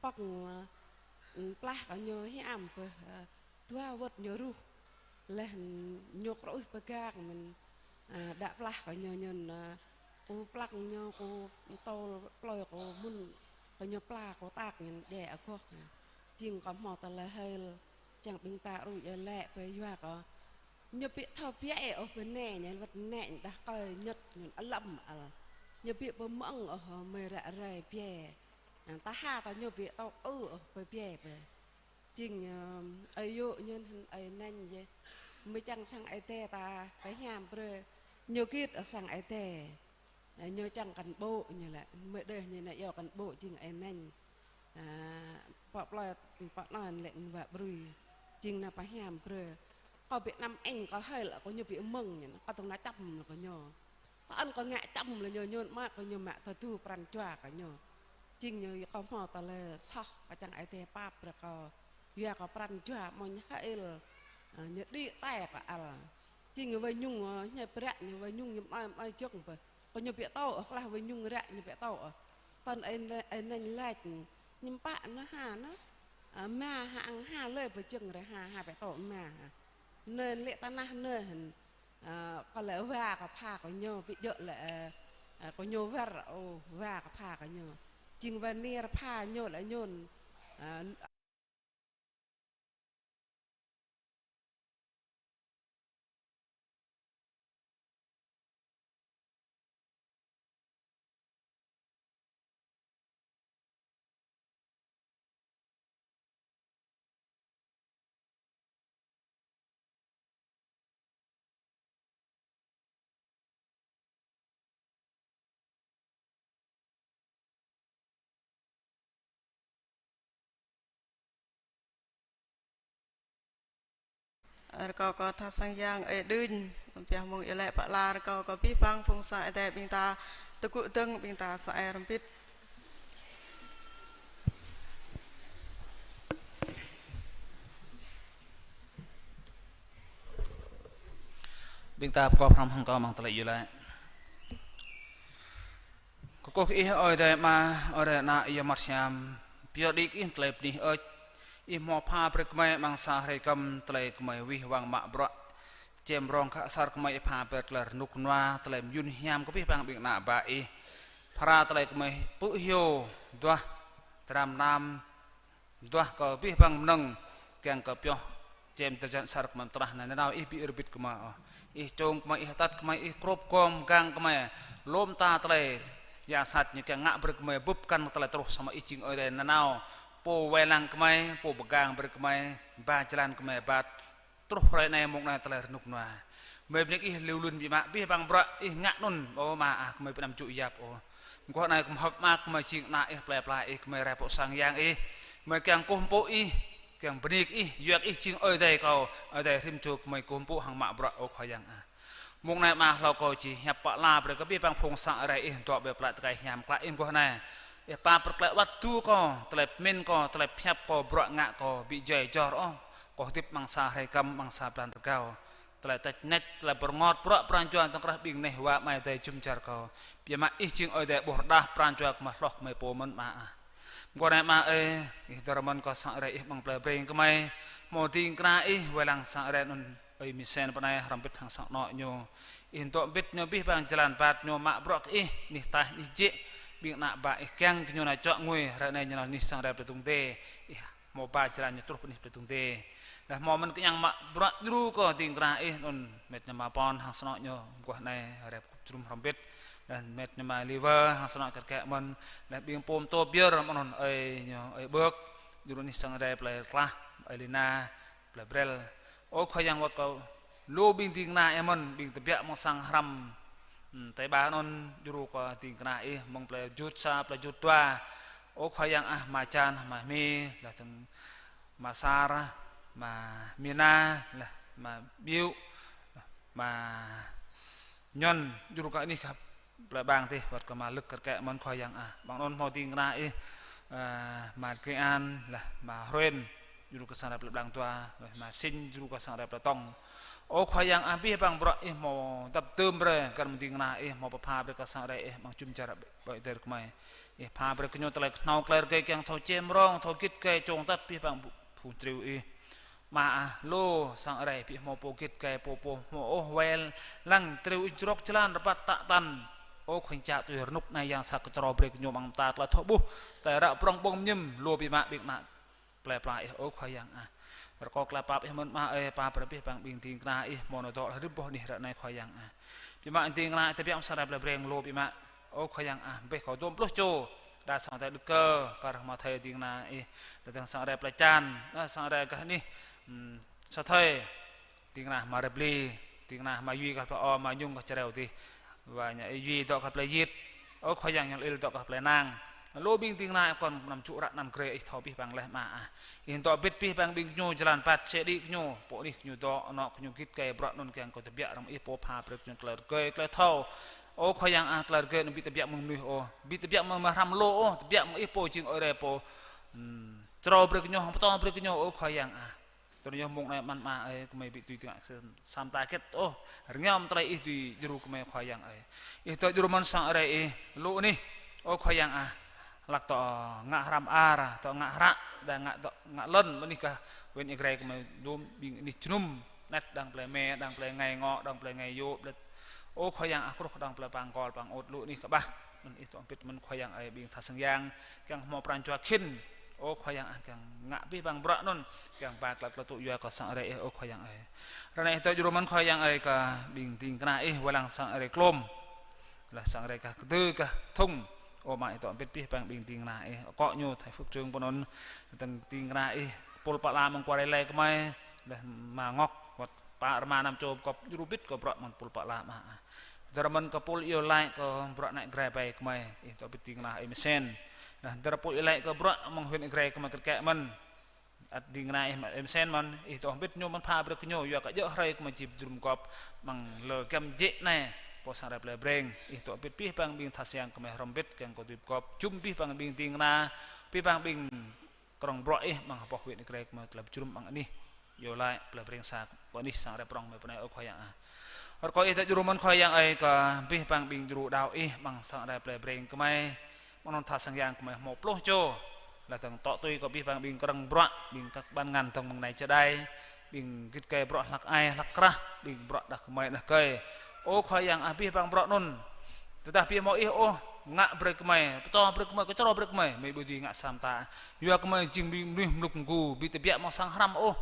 pŏng, a, plah kơ ñu hiam pơ, a, dua wơ̆t ñu ruh. Laih ñu kruih pơgang mơ̆n, a, đă plah kơ ñu ñŭn, a, kơ plăng ñu, kơ tơl plơi kơ mŭn, kơ ñu pla kơ tak ñŭn djai agoh, a. Jing kơ hmâo tơlơi hil, čang ƀing ta ru iâu laĭ pơ yua kơ. Ñu ƀu thâo biă ôh pơ nĕ, ñu wơ̆t nĕ đah kơi ñĕt ñŭn alăm al. Ñu ƀu pơmơ̆ng ôh mơi ră ruai biă. A, ta ha ta ñu ƀu thâo ư ôh pơ biă pơ. Jing, ơ, ơi yŭ ñu hăng ơi nĕn yơh. Mơi čang sang Ơi Adai ta pơhiam brơi. Ñu git ôh sang Ơi Adai. A, ñu čang kăn ƀô̆ ñu lĕ. Mơi đeh ñu nao iâu kăn ƀô̆ jing ơi nĕn. A, pơ plơi, pơ anŭn lĕ ñu wă brơi. Jing nao pơhiam brơi. Kâo ƀu năm ĕng kâo hil kơ ñu ƀu mơ̆ng ñu. Kâo tŏng nao čăm kơ ñu. Tơl kâo ngă čăm lĕ ñu, ñu mă kơ ñu mă tơdu pran jua kơ ñu. Jing ñu kâo hmâo tơlơi soh kơ čang Ơi Adai pap brơi kâo. Yua kơ pran jua mơ̆n hil, a, ñu đĭ tai kơ al. Jing ñu wai Nhung, a, ñu prăk ñu wai Nhung ñu mơai mơai jŏng pơ. Kơ ñu ƀu thâo ôh, klah wai Nhung ră ñu ƀu thâo ôh. Tơl ơi, ơi nĕn laĭ, ñu pă nă ha nă. A, ma ha ang ha lơi pơ jơ̆ng ră ha, ha ƀu thâo ma ha. Nơ lĕ tơnah nơ hăn, ơ, kơ lĕ wa kơ pha kơ ñu, ƀu djơ̆ lĕ, ơ, ơ, kơ ñu war, ơ, wa kơ pha kơ ñu. Jing wa nir pha ñu lĕ ñu, ơ, Rơkâo kơ tha sang yang ơi đưm, pioh mơ̆ng iâu laĭ pơala rơkâo kơ abih bang phung sang Ơi Adai ƀing ta tơgŭ dơ̆ng ƀing ta sa ai hrŏm hơbĭt. Ƀing ta pơkŏp hrŏm hăng kâo amăng tơlơi iâu laĭ. Kơkuh kơ Ih, Ơi Adai Ama, Ơi Adai Ană, Ơi Yua Mơtam Hiam. Pioh đĭ kơ Ih tơlơi bơni hơơč. Ih hmâo pha brơi kơ gơmơi amăng sa hrơi kơm tơlơi gơmơi wih wăng mă bruă. Čem rong khă asar gơmơi Ih pha brơi tơlơi rơnŭk rơnua, tơlơi mơyŭn hiam kơ abih bang ƀing ană bă Ih. Phara tơlơi gơmơi pơhyu duah dram nam, duah kơ abih bang mơnơ̆ng, kiăng kơ pioh čem drơi jan asar gơmơi tơlah anai nanao Ih ƀu rơbit gơmơi ôh. Ih čông gơmơi, Ih hơtăt gơmơi, Ih krôp gom gang gơmơi. Lŏm ta tơlơi yang sat ñu kiăng ngă brơi gơmơi bưp kăn tơlơi truh, samơ̆ Ih jing Ơi Adai nanao, Pô wai lăng gơmơi, Pô pơgang brơi gơmơi, ba jơlan gơmơi ƀat truh hrơi anai mông anai tơlơi rơnŭk rơnua. Mơi bơni kơ Ih lu lun biă mă, abih bang bruă Ih ngă anŭn, ơ Ama ah, gơmơi ƀu anăm jŭ yap ôh. Mơguah anai gơmơi hơ̆k mơak, gơmơi jing ană Ih, plei pla Ih, gơmơi rai pơ sang yang Ih. Gơmơi kiăng kơkuh pơpŭ Ih, kiăng bơni kơ Ih, yua kơ Ih jing Ơi Adai kâo, Ơi Adai rĭm čô gơmơi kơkuh pơpŭ hăng mă bruă, ơ Khua Yang ah. Mông anai Ama, hlâo kâo či hiăp pơala brơi kơ abih bang phung sang Ơi Adai Ih dŏ ƀơi plei tơkai hiam klă Ih mơguah anai. Ih pap pơklaih wơ̆t tŭ kâo, tơlơi pơmĭn kâo, tơlơi pơhiăp kâo, bruă ngă kâo, ƀu djai jor ôh. Kâo hơdip amăng sa hrơi kơm, amăng sa blan rơgao. Tơlơi tĕč nĕč, tơlơi pơrơngot, bruă pran jua tơkrah ƀing neh wa amai adơi jum dar kâo. Biă mă Ih jing Ơi Adai ƀuh rơđah pran jua gơmơi hloh gơmơi pô mơ̆n Ama ah. Mơguah anai Ama ơi, Ih dơ̆r mơ̆n kơ sang Ơi Adai Ih amăng plei Breng gơmơi. Hmâo ding kơna Ih wai lăng sang Ơi Adai anŭn, ơi Misen pơ anai hrŏm hơbĭt hăng sang anŏ ñu. Ih dŏ hơbĭt ñu abih bang jơlan ƀat ñu mă bruă kơ Ih, anih taih anih jĕ, ƀing ană bă Ih kiăng kơ ñu nao čuă ngui, hrơi anai ñu nao anih sang Ơi Adai plei Dŭng Dê. Ih hmâo ba jơlan ñu truh pơ anih plei Dŭng Dê. Laih hmâo mơ̆n kơñăng mă bruă djru kơ ding kơna Ih anŭn, met ñu Ama Pon hăng sang anŏ ñu mơguah anai rai pơkŭp jơnum hrŏm hơbĭt. Laih met ñu Ama Liver hăng sang anŏ kơt kĕ mơ̆n. Laih ƀing pô pơtô pơyơr mơ̆n anŭn ơi ñu, ơi Bơk, djru anih sang Ơi Adai plei Klah, ơi Lina, plei Brel. Ơ Khua Yang wơ̆t kơ lu ƀing ding kơna Ih mơ̆n, ƀing tơbiă mơ̆ng sang hrăm, ưm, Tây Ba anŭn, djru kơ ding kơna Ih mơ̆ng plei Jut sa, plei Jut dua. Ơ Khua Yang ah, Ama Jan, Ama Hmi, laih dơ̆ng Ama Sar, Ama Mina, laih Ama Biu, Ama Ñon, djru kơ anih khăp plei Bang tih, wơ̆t kơ Ama Lơ̆k kơt kĕ mơ̆n Khua Yang ah. Bang anŭn hmâo ding kơna Ih, ơ, Ama Krian, laih Ama Hruen, djru kơ sang Ơi Adai plei Blang dua, laih Ama Sĭn, djru kơ sang Ơi Adai plei Tŏng. Ơ Khua Yang ah, abih bang bruă Ih hmâo dăp tơm brơi, găn mơ̆ng ding kơna Ih hmâo pơpha brơi kơ sang Ơi Adai Ih amăng jum dar ƀơi adai rơkmai. Ih pha brơi kơ ñu tơlơi kơhnâo tơlơi rơgơi kiăng thâo čem rong, thâo git gai čong tăt abih bang phung triu Ih. Ama ah, lu sang Ơi Adai ƀu hmâo pô git gai pô, pô hmâo ôh wai lăng, triu Ih jrŏk jơlan rơbat tă tăn. Ơ Khua Yang, čă tui rơnŭk anai Yang sat kơ črâo brơi kơ ñu amăng mơta tơlơi thâo ƀuh, tơlơi ră prŏng ƀơ̆ng mơñum, lu biă mă ƀing ană plei pla Ih, ơ Khua Yang ah. Rơkâo tơlơi pap Ih mơ̆n Ama ơi, pap brơi abih bang ƀing ding kơna Ih hmâo nao dŏ hlăm rĭm boh anih ră anai Khua Yang ah. Biă mă ding kơna Ih tơbiă amăng sang Ơi Adai plei Breng lu biă mă. Ơ Khua Yang ah, ƀơi kâo dôm pluh čô, đa sang Ơi Adai Đưk Kơ, kar hmâo thâo ding kơna Ih, đa dơ̆ng sang Ơi Adai plei Čan, đa sang Ơi Adai gah anih, ưm, Sa Thơi, ding kơna Ama Rơbli, ding kơna Ama Yui gah plei O, Ama Nhung gah Čreo tih. Wa ñu Ơi Yui dŏ gah plei Yit. Ơ Khua Yang, ñu Il dŏ gah plei Nang. Lu ƀing ding kơna Ih kŏn anăm čŭ ră anăn grê, Ih thâo abih bang laih Ama ah. Ih dŏ hơbĭt abih bang ƀing gơñu jơlan ƀat sĕ đĭ gơñu, pô anih gơñu dŏ, anŏ gơñu git gai bruă anŭn kiăng kơ tơbiă arăng Ih pô pha brơi gơñu tơlơi rơgơi, tơlơi thâo. Ơ Khua Yang ah, tơlơi rơgơi anŭn ƀu tơbiă mơ̆ng mơnuih ôh, ƀu tơbiă mơ̆ng mơhrăm lu ôh, tơbiă mơ̆ng Ih pô jing Ơi Adai pô, ưm, črâo brơi gơñu, hăng pơtô brơi gơñu, ơ Khua Yang ah. Tui anŭn yơh mông anai mơ̆n Ama ơi, gơmơi ƀu dưi ngă sa mơta hơget ôh. Rơngiao mơ̆ng tơlơi Ih dưi djru gơmơi Khua Yang ơi. Ih dŏ djru mơ̆n sang Ơi Adai Ih, lu anih, ơ Khua Yang ah. Hlăk dŏ ngă hrăm ar, dŏ ngă hră, đa ngă dŏ ngă lŏn, mơ̆ng anih gah huyện Ia Grai gơmơi dôm ƀing anih jơnum, anet, đang plei me, đang plei ngai ngŏ, đang plei ngai yŭ, plei, ơ Khua Yang ah, kruh đang plei păng kol, păng ôt lu anih kơƀah. Anŭn ih dŏ hơbĭt mơ̆n Khua Yang ơi, ƀing tha sang yang, kiăng hmâo pran jua khĭn. Ơ Khua Yang ah, kiăng ngă abih bang bruă anŭn, kiăng ba glaĭ tơlơi tŭ yua kơ sang Ơi Adai ih, ơ Khua Yang ơi. Ră anai ih dŏ djru mơ̆n Khua Yang ơi kơ ƀing ding kơna ih wai lăng sang Ơi Adai Klôm. Laih sang Ơi Adai gah Kơdư gah Thŭng. Ơ Ama, ih dŏ hơbĭt abih bang ƀing ding kơna ih, akŏ ñu thầy Phước Trương pơ anŭn, tơdang ding kơna ih tơpul pă la mơ̆ng Kuala Lumpur kơmơi, laih Ama Ngŏk, wơ̆t pă rơma anăm čô pơgop djru hơbĭt kơ bruă mơ̆ng tơpul pă la Ama ah. Dơ̆r mơ̆n kơ tơpul iâu laĭ kơ bruă anai Grai Bai kơmơi, ih dŏ hơbĭt ding kơna ih Mơsen. Laih dơ̆r tơpul iâu laĭ kơ bruă mơ̆ng huyện Grai kơmơi kơt kĕ mơ̆n. Ăt ding kơna ih Mơsen mơ̆n, ih dŏ hơbĭt ñu mơ̆n, pha brơi kơ ñu, yua kơ djơ̆ hrơi kơmơi či pơjơnum gop amăng lơ giăm jĕ anai, pô sang Ơi Adai plei Breng, ih dŏ hơbĭt abih bang ƀing tha sang kơmơi hrŏm hơbĭt, kiăng kơ dưi pơgop jum abih bang ƀing ding kơna, abih bang ƀing krong bruă ih amăng hơbŏk huyện Grai kơmơi tơlơi pơjơnum amăng anih. Iâu laĭ plei Breng sa, pơ anih sang Ơi Adai prŏng mơi pơ anai, ơ Khua Yang ah. Rơkâo ih dŏ djru mơ̆n Khua Yang ơi kơ abih bang ƀing djru đaŏ ih amăng sang Ơi Adai plei Breng kơmơi. Amăng anŭn tha sang yang kơmơi hmâo pluh čô. Laih dơ̆ng tŏ tui kơ abih bang ƀing krong bruă, ƀing kăk ban ngăn dơ̆ng mơ̆ng anai čơđai, ƀing git gai bruă hlăk ai, hlăk krah, ƀing bruă đah kơmơi đah kơi. Ơ Khua Yang ah, abih bang bruă anŭn tơdah ƀu hmâo ih ôh, ngă brơi kơmơi, pơtô brơi kơmơi, kơčrâo brơi kơmơi, mơi ƀu dưi ngă sa mơta. Yua kơmơi jing ƀing mơnuih mluk mơgu, ƀu tơbiă amăng sang hrăm ôh,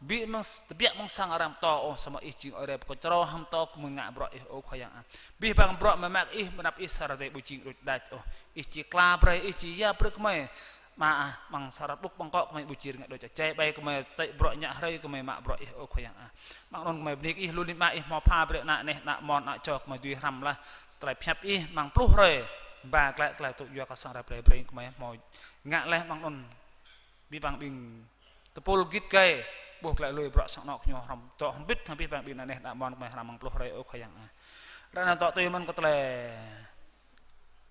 ƀu amăng tơbiă amăng sang arăng pơtô ôh, samơ̆ ih jing Ơi Adai pơkơčrâo hăng pơtô kơmơi ngă bruă ih, ơ Khua Yang ah. Abih bang bruă mơ̆ng mă ih, ƀơi anăp ih sa rơdêh ƀu jing đôč đač ôh. Ih či kla brơi, ih či yap brơi kơmơi. Ama ah, amăng sa rơdêh ƀŭk ƀăng akŏ kơmơi ƀu či rơngiă đôč, čơčai ƀai kơmơi, tĕ bruă ñă hrơi kơmơi mă bruă ih, ơ Khua Yang ah. Amăng anŭn kơmơi bơni kơ ih lu anŭn, Ama ih hmâo pha brơi ană neh, ană amôn, ană čô kơmơi dưi hrăm laih tơlơi pơhiăp ih amăng pluh hrơi, ba glaĭ tơlơi tŭ yua kơ sang Ơi Adai plei Breng kơmơi hmâo ngă laih amăng anŭn. Abih bang ƀing tơpul git gai, ƀuh glaĭ lui bruă sang anŏ kơ ñu hrŏm, dŏ hơbĭt hăng abih bang ƀing ană neh, ană amôn kơmơi hrăm amăng pluh hrơi, ơ Khua Yang ah. Ră anai dŏ tui mơ̆n kơ tơlơi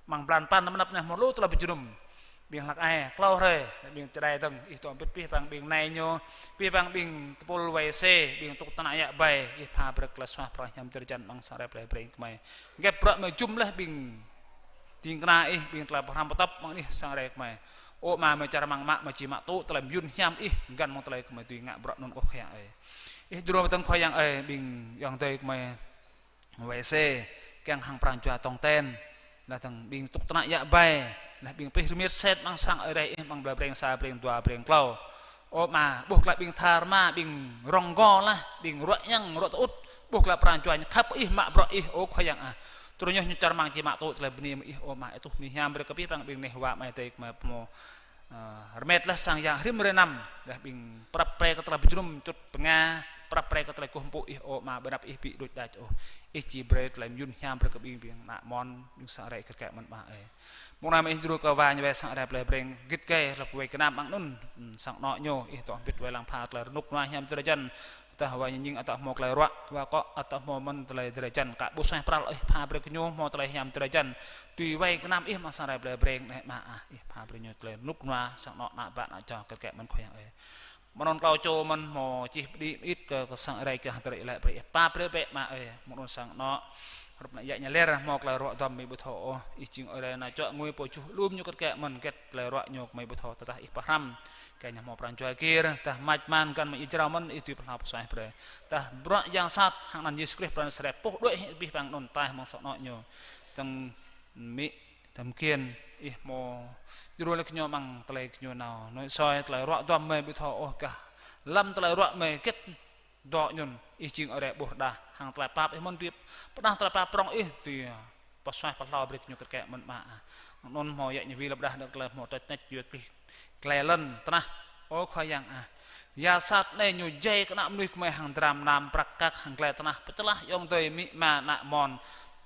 amăng blan păn, mơ̆ng anăp anai hmâo lu tơlơi pơjơnum. Ƀing hlăk ai klâo hrơi, ƀing čơđai dơ̆ng, ih dŏ hơbĭt abih bang ƀing nai ñu, abih bang ƀing tơpul wai se, ƀing tŭk tơnă yă bai, ih pha brơi tơlơi suaih pral hiam drơi jăn amăng sang Ơi Adai plei Breng kơmơi. Gĕt bruă mơi jum laih ƀing ding kơna ih, ƀing tơlơi pơhrăm pơtăp amăng anih sang Ơi Adai kơmơi. Ơ Ama, mơi čar mơ̆ng mă, mơi či mă tŭ tơlơi mơyŭn hiam ih, găn mơ̆ng tơlơi kơmơi dưi ngă bruă anŭn, ơ Khua Yang ơi. Ih djru mơ̆n Khua Yang ơi, ƀing ayŏng adơi kơmơi wai se, kiăng hăng pran jua tong ten, laih dơ̆ng ƀing tŭk tơnă yă bai, laih ƀing pih rơmet set amăng sang Ơi Adai ih, amăng plei Breng sa, Breng dua, Breng klâo. Ơ Ama, ƀuh glaĭ ƀing tha rơma, ƀing rŏng rơgô laih, ƀing ruă ñăng, ruă tơŭt, ƀuh glaĭ pran jua ñu khăp ih, mă bruă ih, ơ Khua Yang ah. Truh ñu čar mơ̆ng či mă tŭ tơlơi bơni mơ̆ng ih, ơ Ama, ih tuh bơni hiam brơi kơ abih bang ƀing neh wa amai adơi kơmơi pơhmu, ơ, rơmet laih sang yang rĭm hrơi năm, laih ƀing prăp pre kơ tơlơi pơjơnum čut pơnga, prăp pre kơ tơlơi kơkuh pơpŭ ih, ơ Ama, ƀơi anăp ih ƀu đôč đač ôh. Ih či brơi tơlơi mơyŭn hiam brơi kơ ƀing, ƀing ană amôn, ƀing sang Ơi Adai kơt kĕ mơ̆n, Ama ơi. Mơ̆ng anai mơ̆n ih djru kơ wa ñu wai sang Ơi Adai plei Breng, git gai, hlăk wai gơnam amăng anŭn, sang anŏ ñu, ih dŏ hơbĭt wai lăng pha tơlơi rơnŭk rơnua hiam drơi jăn. Tơdah wa ñu ñing ăt hmâo tơlơi ruă, wa akŏ ăt hmâo mơ̆n tơlơi drơi jăn, kơ ƀu suaih pral ôh, ih pha brơi kơ ñu hmâo tơlơi hiam drơi jăn. Tui wai gơnam ih amăng sang Ơi Adai plei Breng anai, Ama ah, ih pha brơi ñu tơlơi rơnŭk rơnua, sang anŏ ană bă ană čô kơt kĕ mơ̆n, Khua Yang ơi. Mơ̆ng anŭn klâo čô mơ̆n hmâo čih pơđĭ mơit kơ, kơ sang Ơi Adai kơ hơdơr iâu laĭ brơi ih pap brơi bĕ, Ama ơi. Mơ̆ng anŭn sang anŏ hrup ană yă ñu ler hmâo tơlơi ruă duăm mơi ƀu thâo ôh. Ih jing Ơi Adai ană čuă ngui pô čuh lŏm ñu kơt kĕ mơ̆n, gĕt tơlơi ruă ñu kơmơi ƀu thâo, tơdah ih pơhrăm, kơ ñu hmâo pran jua gir, tơdah mač man găn mơ̆ng ih jrao mơ̆n, ih dưi pơhlao pơsuaih brơi. Tơdah bruă yang sat, hăng anăn Yêsu Krist pran srep puh đuaĭ hĭ abih bang anŭn ataih amăng sang anŏ ñu. Tơdang mĭ Tơm kiên, ih hmâo djru laih kơ ñu amăng tơlơi kơ ñu nao. Nội soi tơlơi ruă duăm mơi ƀu thâo ôh gah. Lăm tơlơi ruă mơi gĕt dŏ ñŭn, ih jing Ơi Adai ƀuh rơđah. Hăng tơlơi pap ih mơ̆n tui, pơdah tơlơi pap prŏng ih tui, pơsuaih pơhlao brơi kơ ñu kơt kĕ mơ̆n, Ama ah. Anŭn hmâo yă ñu wĭ lăp đah đơ̆ng tơlơi hmâo tơčnĕč yua kơ glai lŏn tơnah. Ơ Khua Yang ah. Yang sat anai ñu jai kơ ană mơnuih kơmơi hăng dram nam prăk kăk hăng glai tơnah. Pơčơlah ayŏng adơi amĭ ama ană amôn.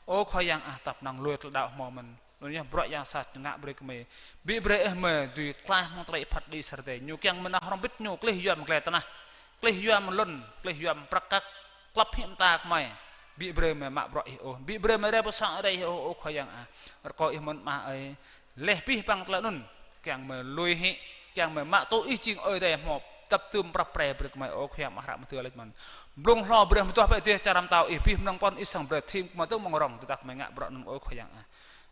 Ơ Khua Yang ah, tăp năng lui tơlơi đaŏ hmâo mơ̆n. Anŭn yơh bruă yang sat ñu ngă brơi kơmơi. Ƀu brơi ih mơi dưi klaih mơ̆ng tơlơi phat kơđi sa rơdêh. Ñu kiăng mơ̆n hrom bĭt ñu, klih yuam glai tơnah. Klih yuam lŏn, klih yuam prăk kăk, klăp hĭ mơta kơmơi. Ƀu brơi mơi mă bruă ih ôh. Ƀu brơi mơi rai pơ sang Ơi Adai ih ôh, ơ Khua Yang ah. Rơkâo ih mơ̆n Ama ơi. Laih abih bang tơlơi anŭn, kiăng mơi lui hĭ, kiăng mơi mă tŭ ih jing Ơi Adai hmâo tăp tưm prăp pre brơi kơmơi, ơ Khua Yang ah, hră mơdơr laĭ mơ̆n. Blung hlâo brơi mơdơh bĕ dêh čar răm tâo ih, abih mơnơ̆ng pơ̆n ih săng brơi thim kơmơi tơ̆ng mơ̆ng rŏng, tơdah kơmơi ngă bruă anŭn, ơ Khua Yang ah.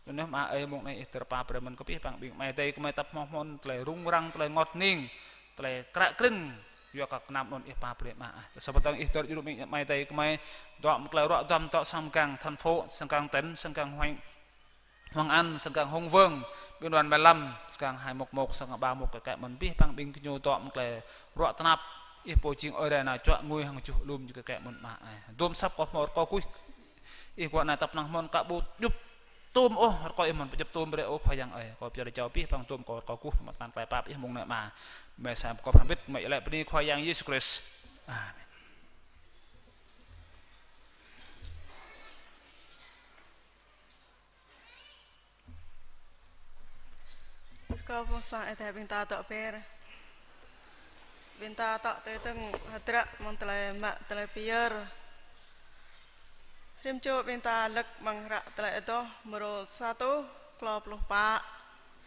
Anŭn yơh Ama ơi, mông anai ih tơrpa brơi mơ̆n kơ abih bang ƀing amai adơi kơmơi tăp hmâo mơ̆n tơlơi rŭng răng, tơlơi rơngot hning, tơlơi kră krĭn, yua kơ kơnam anŭn ih pap brơi mă ah. Tơdah sa pơtăng ih dơ̆r djru amĭ amai adơi gơmơi, dŏ mơ̆ng tơlơi ruă duăm dŏ sang kang thành phố, sang kang tỉnh, sang kang huyện, Hưng An, sang kang Hùng Vương, ƀing đoàn mười lăm, sang kang hai một một, sang kang ba một, kơ kĕ mơ̆n abih bang ƀing gơñu dŏ mơ̆ng tơlơi ruă tơnap. Ih pô jing Ơi Adai nao čuă ngui hăng juh alum ñu kơ kĕ mơ̆n mă ai. Dôm asăp kơ hmâo rơkâo kuih. Ih guah anai tăp năng hmâo kơ ƀu djŭp tôm ôh, rơkâo ih mơ̆n pơdjŭp tôm brơi ơ Khua Yang ơi. Kâo pơyơr jao abih bang dôm kơ rơkâo kuih mơ̆ng tơngan tơlơi pap ih mơ̆ng anai mă. Mơi sa pơkŏp hơbĭt, mơi iâu laĭ bơni Khua Yang Yêsu Krist. Amen. Kơ phung sang Ơi Adai ƀing ta dŏ pơr. Ƀing ta dŏ tui tơ̆ng hơdră mơ̆ng tơlơi mă tơlơi pơyơr. Rĭm čô ƀing ta lơ̆k mơ̆ng hră Tơlơi Adoh mrô sa rơtuh klâo pluh pă.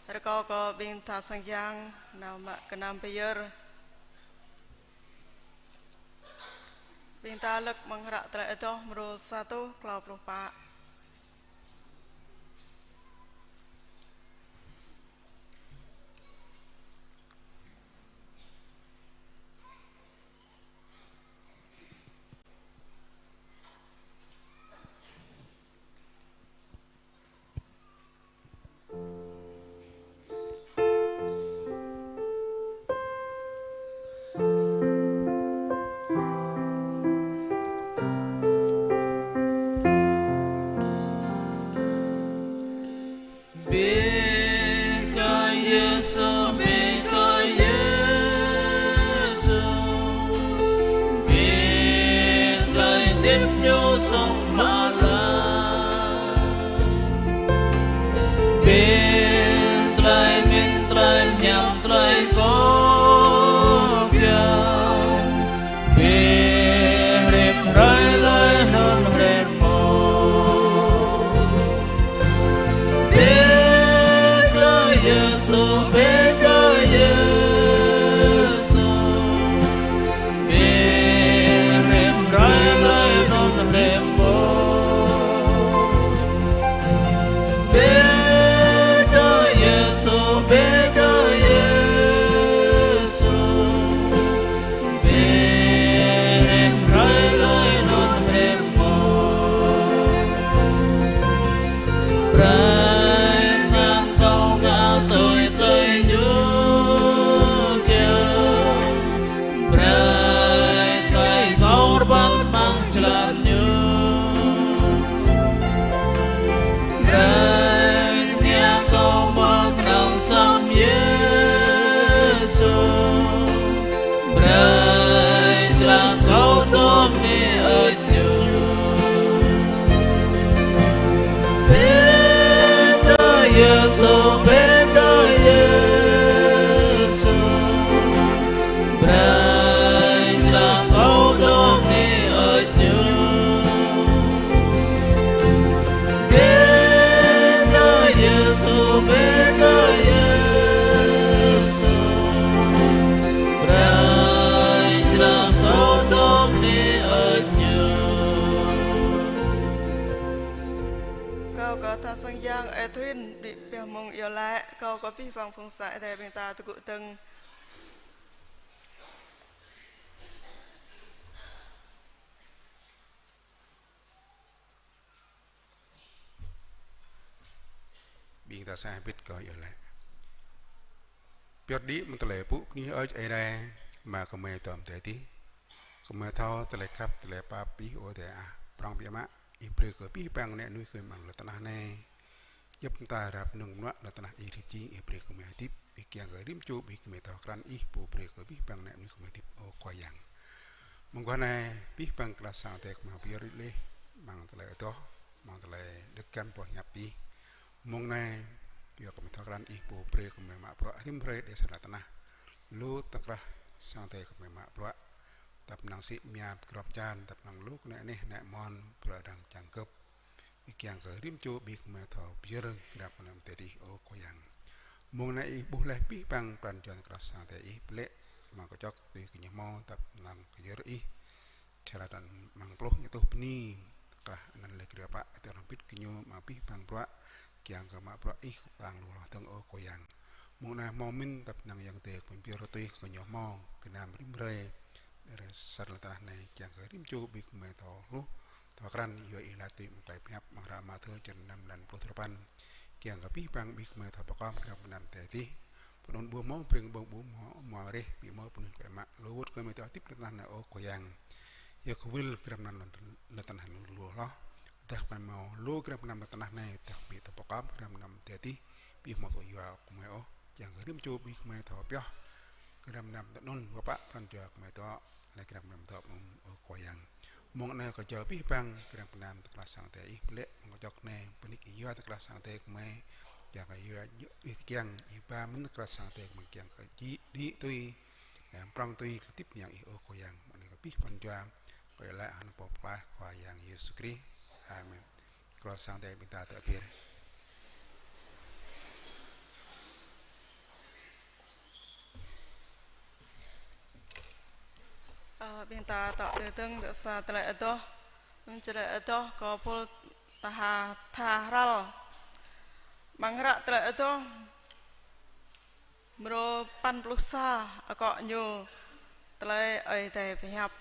Rơkâo kơ ƀing ta sang yang nao mă gơnam pơyơr. Ƀing ta lơ̆k mơ̆ng hră Tơlơi Adoh mrô sa rơtuh klâo pluh pă. Bĕ kơ Yêsu, bĕ kơ Yêsu, bĕ tơlơi hơdip ñu song mă lăi. Bĕ tơlơi mĭn, tơlơi hiam, tơlơi kŏ kiăng. Bĕ rĭm hrơi laih anŭn rĭm mông. Bĕ kơ Yêsu, bĕ kơ Yêsu. Bĕ rĭm hrơi laih anŭn rĭm mông. Bĕ kơ Yêsu, bĕ kơ Yêsu. Bĕ rĭm hrơi laih anŭn rĭm mông. Brơi tơngan kâo ngă tui tơlơi ñu kiăng. Brơi tơlơi kâo rơbat amăng jơlan ñu. Brơi tơngia kâo mă kơnang săm Yêsu. Brơi jơlan kâo tŏm ni ơi ñu. Bĕ kơ Yêsu, bĕ kơ Yêsu. Brơi jơlan kâo tŏm ni ơi ñu. Bĕ kơ Yêsu, bĕ kơ Yêsu. Brơi jơlan kâo tŏm ni ơi ñu. Kâo kơ tha sang yang Ơi Thuyên, đĭ pioh mơ̆ng iâu laĭ, kâo kơ abih bang phung sang Ơi Adai ƀing ta tơgŭ dơ̆ng. Ƀing ta sa hơbĭt kơ iâu laĭ. Pioh đĭ mơ̆ng tơlơi pŭ bơni hơơč Ơi Adai, mă gơmơi tŏm tơdih. Gơmơi thâo tơlơi khăp, tơlơi pap Ih ơ Ơi Adai ah. Prŏng biă mă, Ih brơi kơ abih bang nĕ nuih kơ mơ̆ng lŏn tơnah anai. Djŏp mơta rap nung mơnuă lŏn tơnah Ih rĭm jing Ih brơi kơ gơmơi hơdip, Ih kiăng kơ rĭm čô ƀing gơmơi thâo krăn Ih pô brơi kơ abih bang nĕ nuih kơ gơmơi hơdip ơ Khua Yang. Mơguah anai, abih bang klah sang Ơi Adai gơmơi pơyơr laih, mơ̆ng tơlơi adoh, mơ̆ng tơlơi đơ̆k găn boh hiăp Ih. Mông anai, yua kơ gơmơi thâo krăn Ih pô brơi kơ gơmơi mă bruă rĭm hrơi đe sa lŏn tơnah. Lu tơkrah sang Ơi Adai gơmơi mă bruă. Tăp năng sĭ mia pơgrop čan, tăp năng lu kơnĕ anih, nĕ mon, bruă đang čang gơ̆p. Ih kiăng kơ rĭm čô ƀing gơmơi thâo pơyơr grăp mơnam tơdih ơ Khua Yang. Mông anai Ih ƀuh laih abih bang pran jua tơkrah sang Ơi Adai Ih pơlĕ, mơ̆ng kơčŏk tui kơ ñu hmâo tăp năng kơ yơr Ih. Čơlah anăn mơ̆ng pluh ñu tuh bơni, tơkrah anăn lĕ grăp pă, tơl hơbĭt kơ ñu mă abih bang bruă, kiăng kơ mă bruă Ih kơtang lu hloh dơ̆ng ơ Khua Yang. Mông anai hmâo mĭn tơpă năng Yang Adai kơ pơyơr tui kơ ñu hmâo gơnam rĭm hrơi. Đơr sa lŏn tơnah anai kiăng kơ rĭm čô ƀing gơmơi thâo hluh, thâo krăn yua ih laĭ tui mơ̆ng tơlơi pơhiăp amăng hră Mathiơ črăn năm, lăn pluh duapăn. Kiăng kơ abih bang ƀing gơmơi thâo pơkŏm gơnam gơnam adai adih. Pơanŭn ƀu hmâo, pring ƀơ̆ng ƀu hmâo, hmâo reh, ƀu hmâo pơnuih tơlơi mă. Lu wơ̆t gơmơi thâo hơdip lŏn tơnah anai, ơ Khua Yang. Yua kơ wơl gơnam gơnam lŏn tơnah anai lu hloh. Tơdah gơmơi hmâo lu gơnam gơnam lŏn tơnah anai, tơdah ƀu thâo pơkŏm gơnam gơnam adai adih, ƀu hmâo tŭ yua gơmơi ôh. Kiăng kơ rĭm čô ƀing gơmơi thâo pioh gơnam gơnam tui anŭn, pơpă pran jua gơmơi dŏ, laih gơnam gơnam dŏ mơ̆ng ih, ơ Khua Yang. Mông anai kâo jao abih bang gơnam gơnam tơlơi tơklă sang Adai ih, pơlĕ mơ̆ng kơčŏk anai, bơni kơ ih yua tơlơi tơklă sang Adai gơmơi, kiăng kơ yua ih kiăng, ih ba mĭn tơlơi tơklă sang Adai gơmơi kiăng kơ či đĭ tui, em prŏng tui, hơdip mơyang ih, ơ Khua Yang. Mông anai kơ abih pran jua, kâo iâu laĭ hăng anăn Pô Pơklaih Khua Yang Yêsu Krist. Amen. Tơlơi tơklă sang Adai ƀing ta tơbiă. Ơ, ƀing ta tŏ tơdơ̆ng dŏ sa tơlơi adoh. Mơ̆ng tơlơi adoh kơ pul tha, tha hral. Amăng hră tơlơi adoh mrô păn pluh sa, akŏ ñu tơlơi Ơi Adai pơhiăp.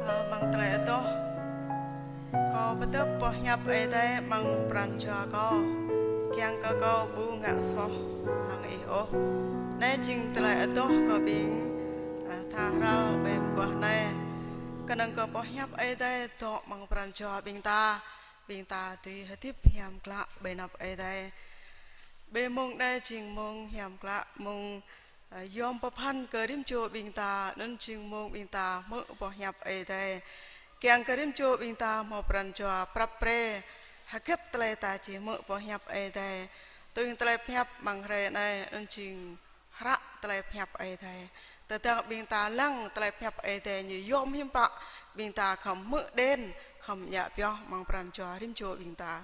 Ơ, amăng tơlơi adoh, kâo pơdŏp boh hiăp Ơi Adai amăng pran jua kâo, kiăng kơ kâo ƀu ngă soh hăng Ih ôh. Anai jing tơlơi adoh kơ ƀing, ơ, tha hrăl ƀơi mơguah anai. Kơnơ̆ng kơ boh hiăp Ơi Adai dŏ amăng pran jua ƀing ta, ƀing ta dưi hơdip hiam klă ƀơi anăp Ơi Adai. Ƀơi mông anai jing mông hiam klă, mông, ơ, yom pơphan kơ rĭm čô ƀing ta, anŭn jing mông ƀing ta hmư̆ boh hiăp Ơi Adai. Kiăng kơ rĭm čô ƀing ta hmâo pran jua prăp pre, hơget tơlơi ta či hmư̆ boh hiăp Ơi Adai. Tui tơlơi pơhiăp amăng hrơi anai, anŭn jing hră tơlơi pơhiăp Ơi Adai. Tơdang ƀing ta lăng tơlơi pơhiăp Ơi Adai ñu yôm hiư̆m pă, ƀing ta khŏm hmư̆ đen, khŏm djă pioh amăng pran jua rĭm čô ƀing ta.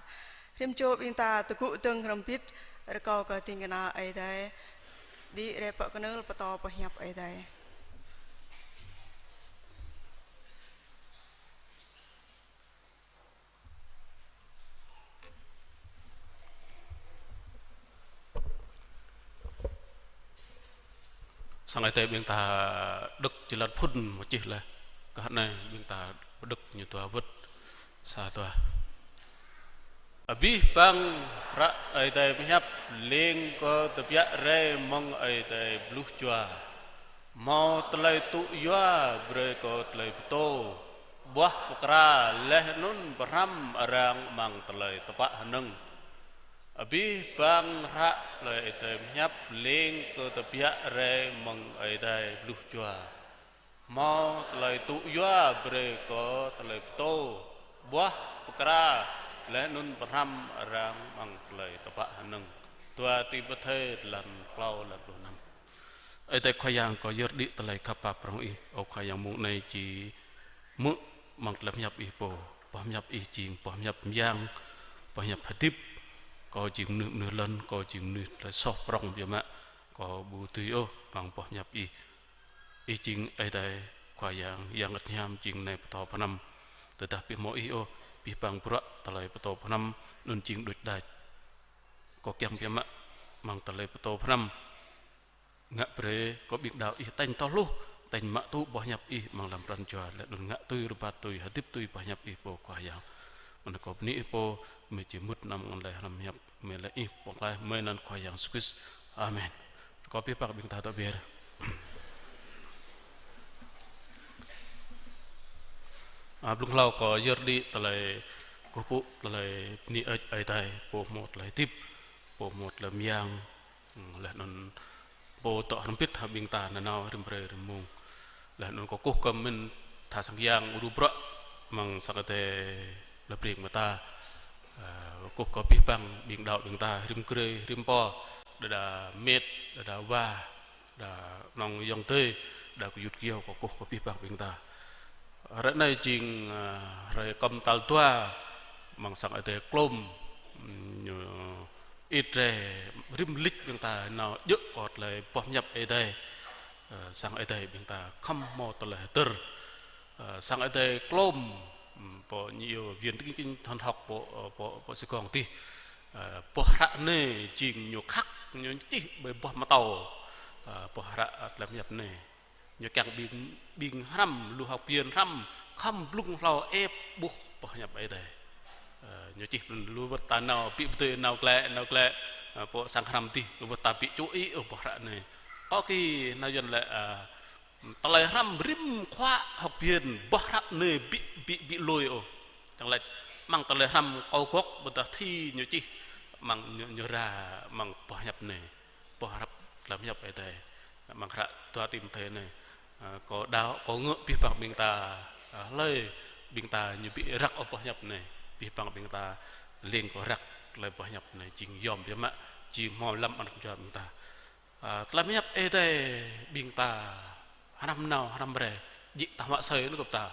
Rĭm čô ƀing ta tơgŭ dơ̆ng hrŏm hơbĭt, rơkâo kơ ding kơna Ơi Adai đĭ rai pơ kơnưl pơtô pơhiăp Ơi Adai. Sang Ơi Adai ƀing ta đŏk jơlan phŭn mơčih laih. Kah anai ƀing ta pơđŏk ñu dua wơ̆t. Sa dua. Abih bang hră Ơi Adai pơhiăp lêng kơ tơbiă rai mơ̆ng Ơi Adai bluh jua. Hmâo tơlơi tŭ yua brơi kơ tơlơi pơtô, ƀuah pơkra laih anŭn pơhrăm arăng amăng tơlơi tơpă hơnơ̆ng. Abih bang hră tơlơi Ơi Adai pơhiăp lêng kơ tơbiă rai mơ̆ng Ơi Adai bluh jua. Hmâo tơlơi tŭ yua brơi kơ tơlơi pơtô, ƀuah pơkra laih anŭn pơhrăm arăng amăng tơlơi tơpă hơnơ̆ng. Dua Timôthê jơlan klâo, jơlan pluh năm. Ơi Adai Khua Yang, kâo yơr đĭ tơlơi khăp pap prŏng Ih, ơ Khua Yang, mông anai či hmư̆ amăng tơlơi pơhiăp Ih pô. Boh pơhiăp Ih jing boh pơhiăp mơyang, boh pơhiăp hơdip. Kâo jing mơnuih, mơnuih lŏn, kâo jing mơnuih tơlơi soh prŏng biă mă. Kâo ƀu dưi ôh amăng boh pơhiăp Ih. Ih jing Ơi Adai Khua Yang, Yang Bơngăt Hiam, jing nai pơtô pơhrăm. Tơdah ƀu hmâo Ih ôh, abih bang bruă tơlơi pơtô pơhrăm anŭn jing đôč đač. Kâo kiăng biă mă amăng tơlơi pơtô pơhrăm. Ngă brơi kơ ƀing đaŏ Ih tañ thâo hluh, tañ mă tŭ boh pơhiăp Ih amăng lăm pran jua, laih anŭn ngă tui rơbat tui hơdip tui boh pơhiăp Ih pô Khua Yang. Mơ̆n kâo bơni Ih pô, mơi či mŭt amăng anai hrăm pơhiăp, mơi laĭ Ih pơklaih, mơi anăn Khua Yang Yêsu Krist. Amen. Kâo abih bang ƀing ta dŏ be̱r. A, blung hlâo kâo yơr đĭ tơlơi kơkuh pơpŭ, tơlơi bơni hơơč Ơi Adai, pô hmâo tơlơi hơdip, pô hmâo tơlơi mơyang, laih anŭn pô dŏ hrŏm hơbĭt hăng ƀing ta nanao rĭm hrơi rĭm mông. Laih anŭn kâo kơkuh kơ mĭn tha sang yang ru bruă amăng sang Ơi Adai plei Breng mơta. Ơ, kâo kơkuh kơ abih bang ƀing đaŏ ƀing ta rĭm grê rĭm pô, đơđa mĕt, đơđa wa, đa nong ayŏng adơi, đa gơyut gơyâo, kâo kơkuh kơ abih bang ƀing ta. Hrơi anai jing, ơ, hrơi kơm tal dua amăng sang Ơi Adai klôm, ñu ĭt rai rĭm lĭč ƀing ta nao djơ̆ kơ tơlơi boh pơhiăp Ơi Adai. Ơ, sang Ơi Adai ƀing ta khŏm hmâo tơlơi hơdơr. Ơ, sang Ơi Adai klôm, ưm, pô ñu iâu Viện Nghiên cứu Thần học pô, ơ, pô, pô Sài Gòn tih. Ơ, boh hră anai jing ñu khăk, ñu čih ƀơi boh mơtâo. Ơ, boh hră, ơ, tơlơi pơhiăp anai. Ñu kiăng ƀing, ƀing hrăm, lu hơ̆k pơyơr hrăm, khŏm blung hlâo ĕp ƀuh boh pơhiăp Ơi Adai. Ơ, ñu čih lu wơ̆t ta nao, ƀĭ pơdơi nao glaĭ, nao glaĭ, ơ, pô sang hrăm tih, lu wơ̆t ta ƀĭ čuh ih, ơ, boh hră anai. Kâo kơ nao Yuan laĭ, ơ, tơlơi hrăm rĭm khua hơ̆k pơyơr, boh hră anai ƀĭ, ƀĭ, ƀĭ lui ôh. Čang laĭ, amăng tơlơi hrăm kâo gŏk ƀôdah thi ñu čih, amăng ñu, ñu ra, amăng boh pơhiăp anai. Boh hră tơlơi pơhiăp Ơi Adai. Amăng hră dua Timôthê anai. Ơ, kâo đaŏ, kâo ngă abih bang ƀing ta, ơ, hlơi ƀing ta ñu ƀĭ răk ôh boh pơhiăp anai. Abih bang ƀing ta lêng kơ răk tơlơi boh pơhiăp anai jing yôm biă mă, jing hmâo lăm anăn jua ƀing ta. Ơ, tơlơi pơhiăp Ơi Adai ƀing ta hrăm nao, hrăm rai, djik tah mă asơi anŭn kơ ta.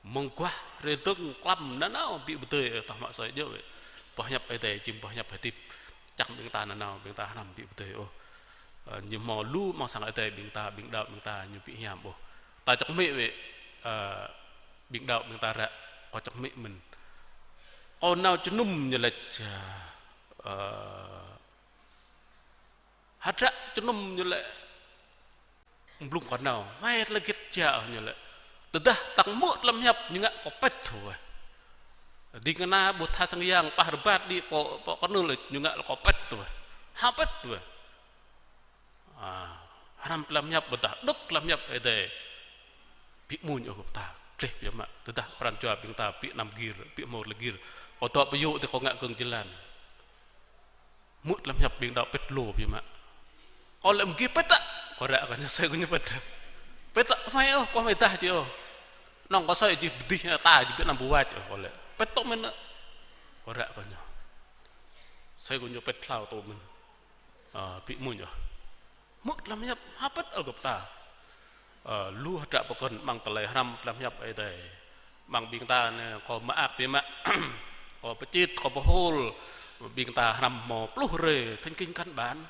Mơguah hrơi dơ̆ng klăm nanao ƀĭ pơdơi, ơ, tah mă asơi djơ̆ wơ̆t. Boh pơhiăp Ơi Adai jing boh pơhiăp hơdip. Čang ƀing ta nanao, ƀing ta hrăm ƀĭ pơdơi ôh. Ơ, ñu hmâo lu amăng sang Ơi Adai ƀing ta, ƀing đaŏ ƀing ta, ñu ƀĭ hiam ôh. Ta čŏk hmư̆ wơ̆t, ơ, ƀing đaŏ ƀing ta ră, kâo čŏk hmư̆ mơ̆n. Kâo nao jơnum ñu laĭ, ơ, hơdră jơnum ñu laĭ, blung kâo nao, hmei tơlơi git jă ñu laĭ. Tơdah tăng mơ̆ tơlơi pơhiăp ñu ngă kâo pĭt tui. Ding kơna ƀu tha sang yang pah rơbat đĭ pô, pô kơnưl ñu ngă kâo pĭt tui. Hơpĭt tui. A, hrăm tơlơi pơhiăp ƀôdah đŏk tơlơi pơhiăp Ơi Adai. Ƀĭ mơ̆n ôh kơ ta, gleh biă mă. Tơdah pran jua ƀing ta ƀĭ anăm gir, ƀĭ hmâo tơlơi gir. Kâo dŏ pơyơr tơ kâo ngă gơ̆ng jơlan. Mŭt lăm hiăp ƀing đaŏ pĭt lu biă mă. Kâo lĕ mơgi pĭt đă. Kâo ră kơ ñu sơi kơ ñu pĭt. Pĭt đă, hmei ôh, kâo hmei dah či ôh. Nŏng kâo sơi či pơdih ta či pĭt năm buat ôh kâo lĕ. Pĭt tŏ mĭn đă. Kâo ră kơ ñu. Sơi kơ ñu pĭt hlâo tŭ mơ̆n. Ơ, ƀu mơ̆n yơh. Hmư̆ tơlơi pơhiăp hơbĭt ăl gơ̆ pơtă. Ơ, lu hơdră pơkŏn amăng tơlơi hrăm tơlơi pơhiăp Ơi Adai. Amăng ƀing ta anai, kâo mơak biă mă. Kâo pơčĭt, kâo pơhôl. Ƀing ta hrăm hmâo pluh hrơi, thâo kinh căn bản.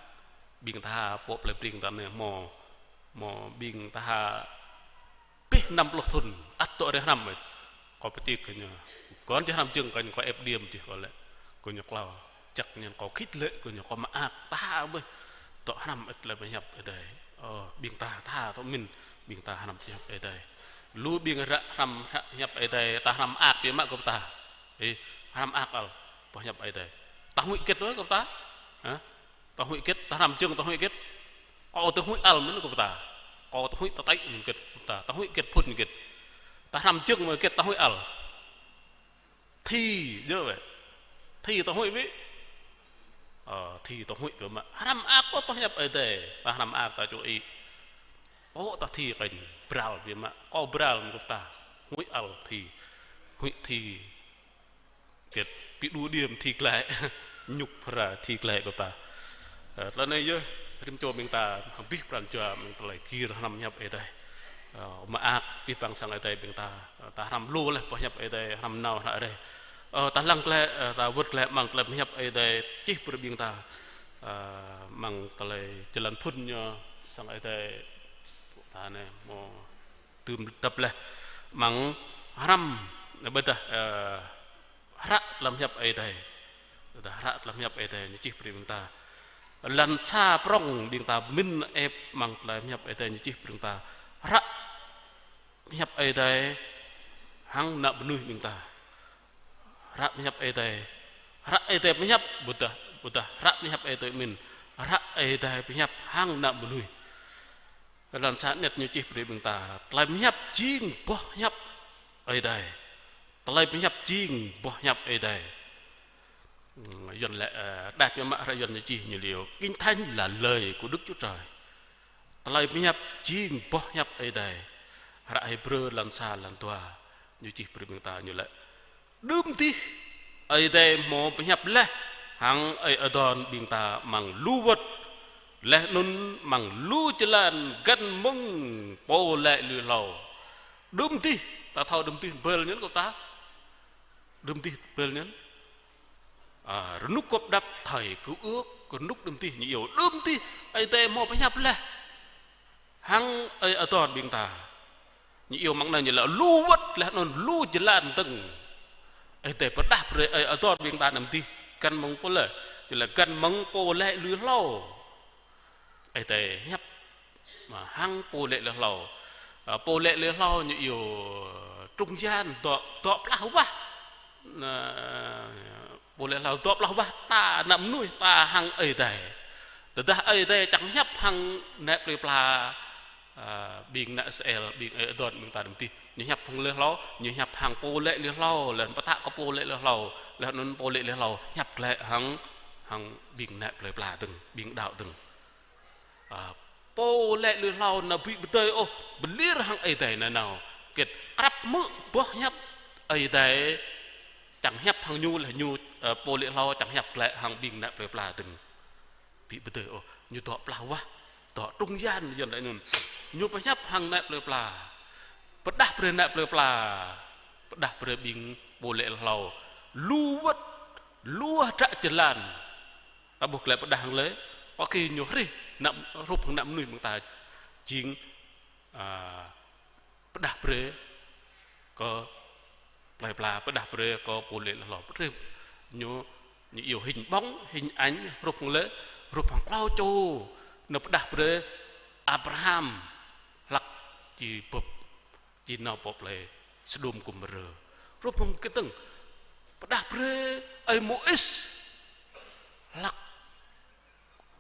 Ƀing ta pŏk plei Breng ta anai hmâo, hmâo ƀing ta abih năm pluh thŭn, ăt dŏ rai hrăm mơ̆n. Kâo pơčĭt kơ ñu. Kâo či hrăm jơ̆ng kơ ñu, kâo ĕp điêm čih kâo lĕ. Kơ ñu klâo. Čăk ñen kâo khĭt lĕ kơ ñu, kâo mơak ta ƀơi. Dŏ hrăm ĕp tơlơi pơhiăp Ơi Adai. Ơ, ƀing ta ta tŭ mĭn, ƀing ta hrăm pơhiăp Ơi Adai. Lu ƀing ră hrăm, ră pơhiăp Ơi Adai, ta hrăm ak biă mă gơ̆ pơtă. Ê, hrăm ak ăl, pơhiăp Ơi Adai. Ta huĭ hơget đơi gơ̆ pơtă. Hă? Ta huĭ hơget, ta hrăm jơ̆ng, ta huĭ hơget. Kâo ta huĭ ăl mơ̆n gơ̆ pơtă. Kâo ta huĭ tơtĕ mơ̆n hơget pơtă. Ta huĭ hơget phŭn hơget. Ta hrăm jơ̆ng mơ̆n hơget ta huĭ ăl. Thi, djơ̆ wĕ. Thi ta huĭ ƀĭ. Ơ, thi ta huĭ biă mă. Hrăm ak pơhiăp Ơi Adai. Ta hrăm ak ta čuh ih. Ơ, ta thi kơ ñu. Bral biă mă. Kâo bral mơ̆n gơ̆ pơtă. Huĭ ăl thi. Huĭ thi. Hơget, ƀu đuaĭ đêm thi glaĭ, ñŭk phara thi glaĭ kơ ta. Ơ, tơlơi anai yơh, rĭm čô ƀing ta, abih pran jua mơ̆ng tơlơi gir hrăm pơhiăp Ơi Adai. Ơ, mơak, abih bang sang Ơi Adai ƀing ta, ơ, ta hrăm lu laih pơhiăp Ơi Adai, hrăm nao hră rai. Ơ, ta lăng glaĭ, ơ, ta wơ̆t glaĭ amăng tơlơi pơhiăp Ơi Adai, čih brơi ƀing ta. Ơ, amăng tơlơi jơlan phŭn ñu, sang Ơi Adai, ta anai, hmâo tơm tăp laih amăng hrăm, ƀôdah, ơ, hră tơlơi pơhiăp Ơi Adai. Ƀôdah hră tơlơi pơhiăp Ơi Adai ñu čih brơi ƀing ta. Lăn sa prŏng ƀing ta mĭn ĕp amăng tơlơi pơhiăp Ơi Adai ñu čih brơi ƀing ta. Hră pơhiăp Ơi Adai hăng ană mơnuih ƀing ta. Hră pơhiăp Ơi Adai. Hră Ơi Adai pơhiăp, ƀôdah, ƀôdah hră pơhiăp Ơi Adai mĭn. Hră Ơi Adai pơhiăp hăng ană mơnuih. Lăn sa anet ñu čih brơi ƀing ta. Tơlơi pơhiăp jing boh hiăp Ơi Adai. Tơlơi pơhiăp jing boh hiăp Ơi Adai. Ừm, Yuan lĕ, ơ, đa biă mă hră Yuan ñu čih ñu liu. Kinh Thánh là lời của Đức Chúa Trời. Tơlơi pơhiăp jing boh hiăp Ơi Adai. Hră Hêbrơ lăn sa lăn dua ñu čih brơi ƀing ta ñu lĕ. Đưm dih, Ơi Adai hmâo pơhiăp laih hăng ơi adon ƀing ta amăng lu wơ̆t, laih anŭn amăng lu jơlan găn mơ̆ng pô laĭ lui hlâo. Đưm dih, ta thâo đưm dih bơl ñen kơ ta. Đưm dih bơl ñen. À, rơnŭk gŏp đăp thời cựu ước, rơnŭk đưm dih ñu iâu. Đưm dih, Ơi Adai hmâo pơhiăp laih hăng ơi adon ƀing ta. Ñu iâu mơ̆ng anai ñu lĕ lu wơ̆t laih anŭn lu jơlan dơ̆ng. Ơi Adai pơrơđah brơi ơi adon ƀing ta anăm dih. Găn mơ̆ng pô laĭ. Ñu lĕ găn mơ̆ng pô laĭ lui hlâo. Ơi Adai hiăp. Mă hăng pô laĭ lui hlâo. À, pô laĭ lui hlâo ñu iâu trung gian dŏ, dŏ plah wah. Anai, pô laĭ lui hlâo dŏ plah wah ta ană mơnuih ta hăng Ơi Adai. Tơdah Ơi Adai čang hiăp hăng ană plơi pla, à, ƀing ană Israel, ƀing ơi adon ƀing ta anăm dih. Ñu hiăp hăng lui hlâo, ñu hiăp hăng pô laĭ lui hlâo, laih anŭn pơtă kơ pô laĭ lui hlâo, laih anŭn pô laĭ lui hlâo, hiăp glaĭ hăng, hăng ƀing ană plơi pla dơ̆ng, ƀing đaŏ dơ̆ng. À, pô laĭ lui hlâo anai ƀu pơdơi ôh, pơlir hăng Ơi Adai nanao. Hơget krăp hmư̆ boh hiăp Ơi Adai čang hiăp hăng ñu laih ñu, à, pô laĭ hlâo čang hiăp glaĭ hăng ƀing ană plơi pla dơ̆ng. Ƀu pơdơi ôh, ñu dŏ plah wah, dŏ trung gian Yuan laĭ anŭn. Ñu pơhiăp hăng ană plơi pla. Pơrơđah brơi ană plơi pla. Pơrơđah brơi ƀing pô laĭ lui hlâo. Lu wơ̆t, lu hơdră jơlan. Ta ƀuh glaĭ pơrơđah hăng lĕ, pơkĭ ñu hrih, ană, hrup hăng ană mơnuih ƀing ta jing, à, pơrơđah brơi kơ plơi pla, pơrơđah brơi kơ pô laĭ lui hlâo. Brơi ñu, ñu iâu hình bóng, hình ảnh, hrup hăng lĕ, hrup hăng klâo čô, ñu pơrơđah brơi Abraham, hlăk či bưp či nao pơ plơi Sôđôm Gômôrơ. Hrup hăng kơtơ̆ng. Pơrơđah brơi ơi Môis. Hlăk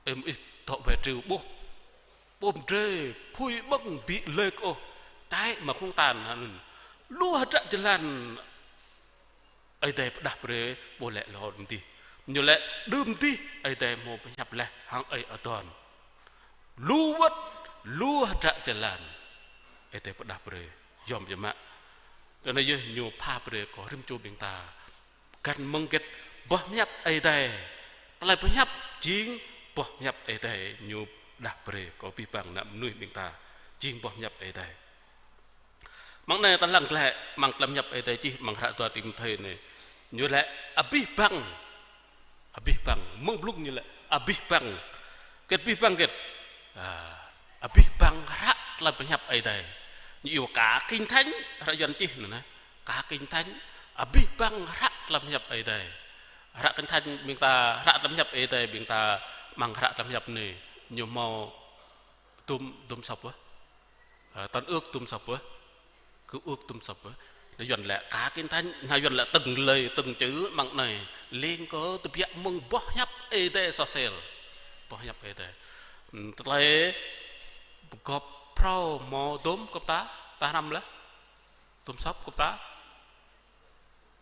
ơi Môis dŏ wai triu ƀuh. Pôm drơi, apui ƀơ̆ng ƀu lơi kơ ôh. Čai mă khŏng tan hă anŭn. Lu hơdră jơlan Ơi Adai pơrơđah brơi pô laĭ lui hlâo đưm dih. Ñu lĕ đưm dih Ơi Adai hmâo pơhiăp laih hăng ơi adon. Lu wơ̆t, lu hơdră jơlan Ơi Adai pơrơđah brơi. Yom biă mă. Tui anai yơh ñu pha brơi kơ rĭm čô ƀing ta. Găn mơ̆ng hơget boh hiăp Ơi Adai. Tơlơi pơhiăp jing boh hiăp Ơi Adai ñu đah brơi kơ abih bang ană mơnuih ƀing ta, jing boh hiăp Ơi Adai. Mơ̆ng anai ta lăng glaĭ mơ̆ng tơlơi hiăp Ơi Adai čih mơ̆ng hră dua Timôthê anai. Ñu laĭ abih bang, abih bang, mơ̆ng blung ñu laĭ abih bang. Hơget abih bang hơget? A, abih bang hră tơlơi pơhiăp Ơi Adai. Ñu iâu cả Kinh Thánh, hră Yuan čih anŭn anai. Cả Kinh Thánh, abih bang hră tơlơi pơhiăp Ơi Adai. Hră Kinh Thánh ƀing ta, hră tơlơi pơhiăp Ơi Adai ƀing ta, mơ̆ng hră tơlơi pơhiăp anai, ñu hmâo dôm, dôm sop ôh. A, Tân Ước dôm sop ôh. Cựu Ước dôm sop ôh. Hră Yuan laĭ cả Kinh Thánh, hră Yuan laĭ từng lời, từng chữ mơ̆ng anai. Leng kơ tơbiă mơ̆ng boh hiăp Ơi Adai soh sel. Boh hiăp Ơi Adai. Ừm, tơlơi gŏp phrâo hmâo dôm gŏp ta, ta hrăm laih. Dôm sop gŏp ta.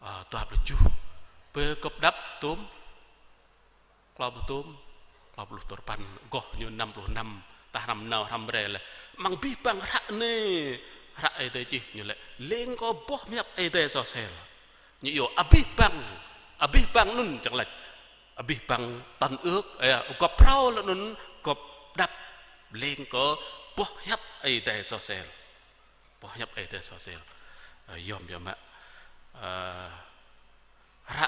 A, dua pluh tơjuh. Bơ gŏp đăp dôm klâo pluh dôm, klâo pluh duapăn, gŏp ñu năm pluh năm, ta hrăm nao hrăm rai laih. Mơ̆ng abih bang hră anai, hră Ơi Adai čih ñu laĭ, leng kơ boh hiăp Ơi Adai soh sel. Ñu iâu abih bang, abih bang anŭn čang laĭ. Abih bang Tân Ước, ơ, gŏp phrâo laih anŭn gŏp đăp, leng kơ boh hiăp Ơi Adai soh sel. Boh hiăp Ơi Adai soh sel. Ơ, yôm yôm mă. Ơ, hră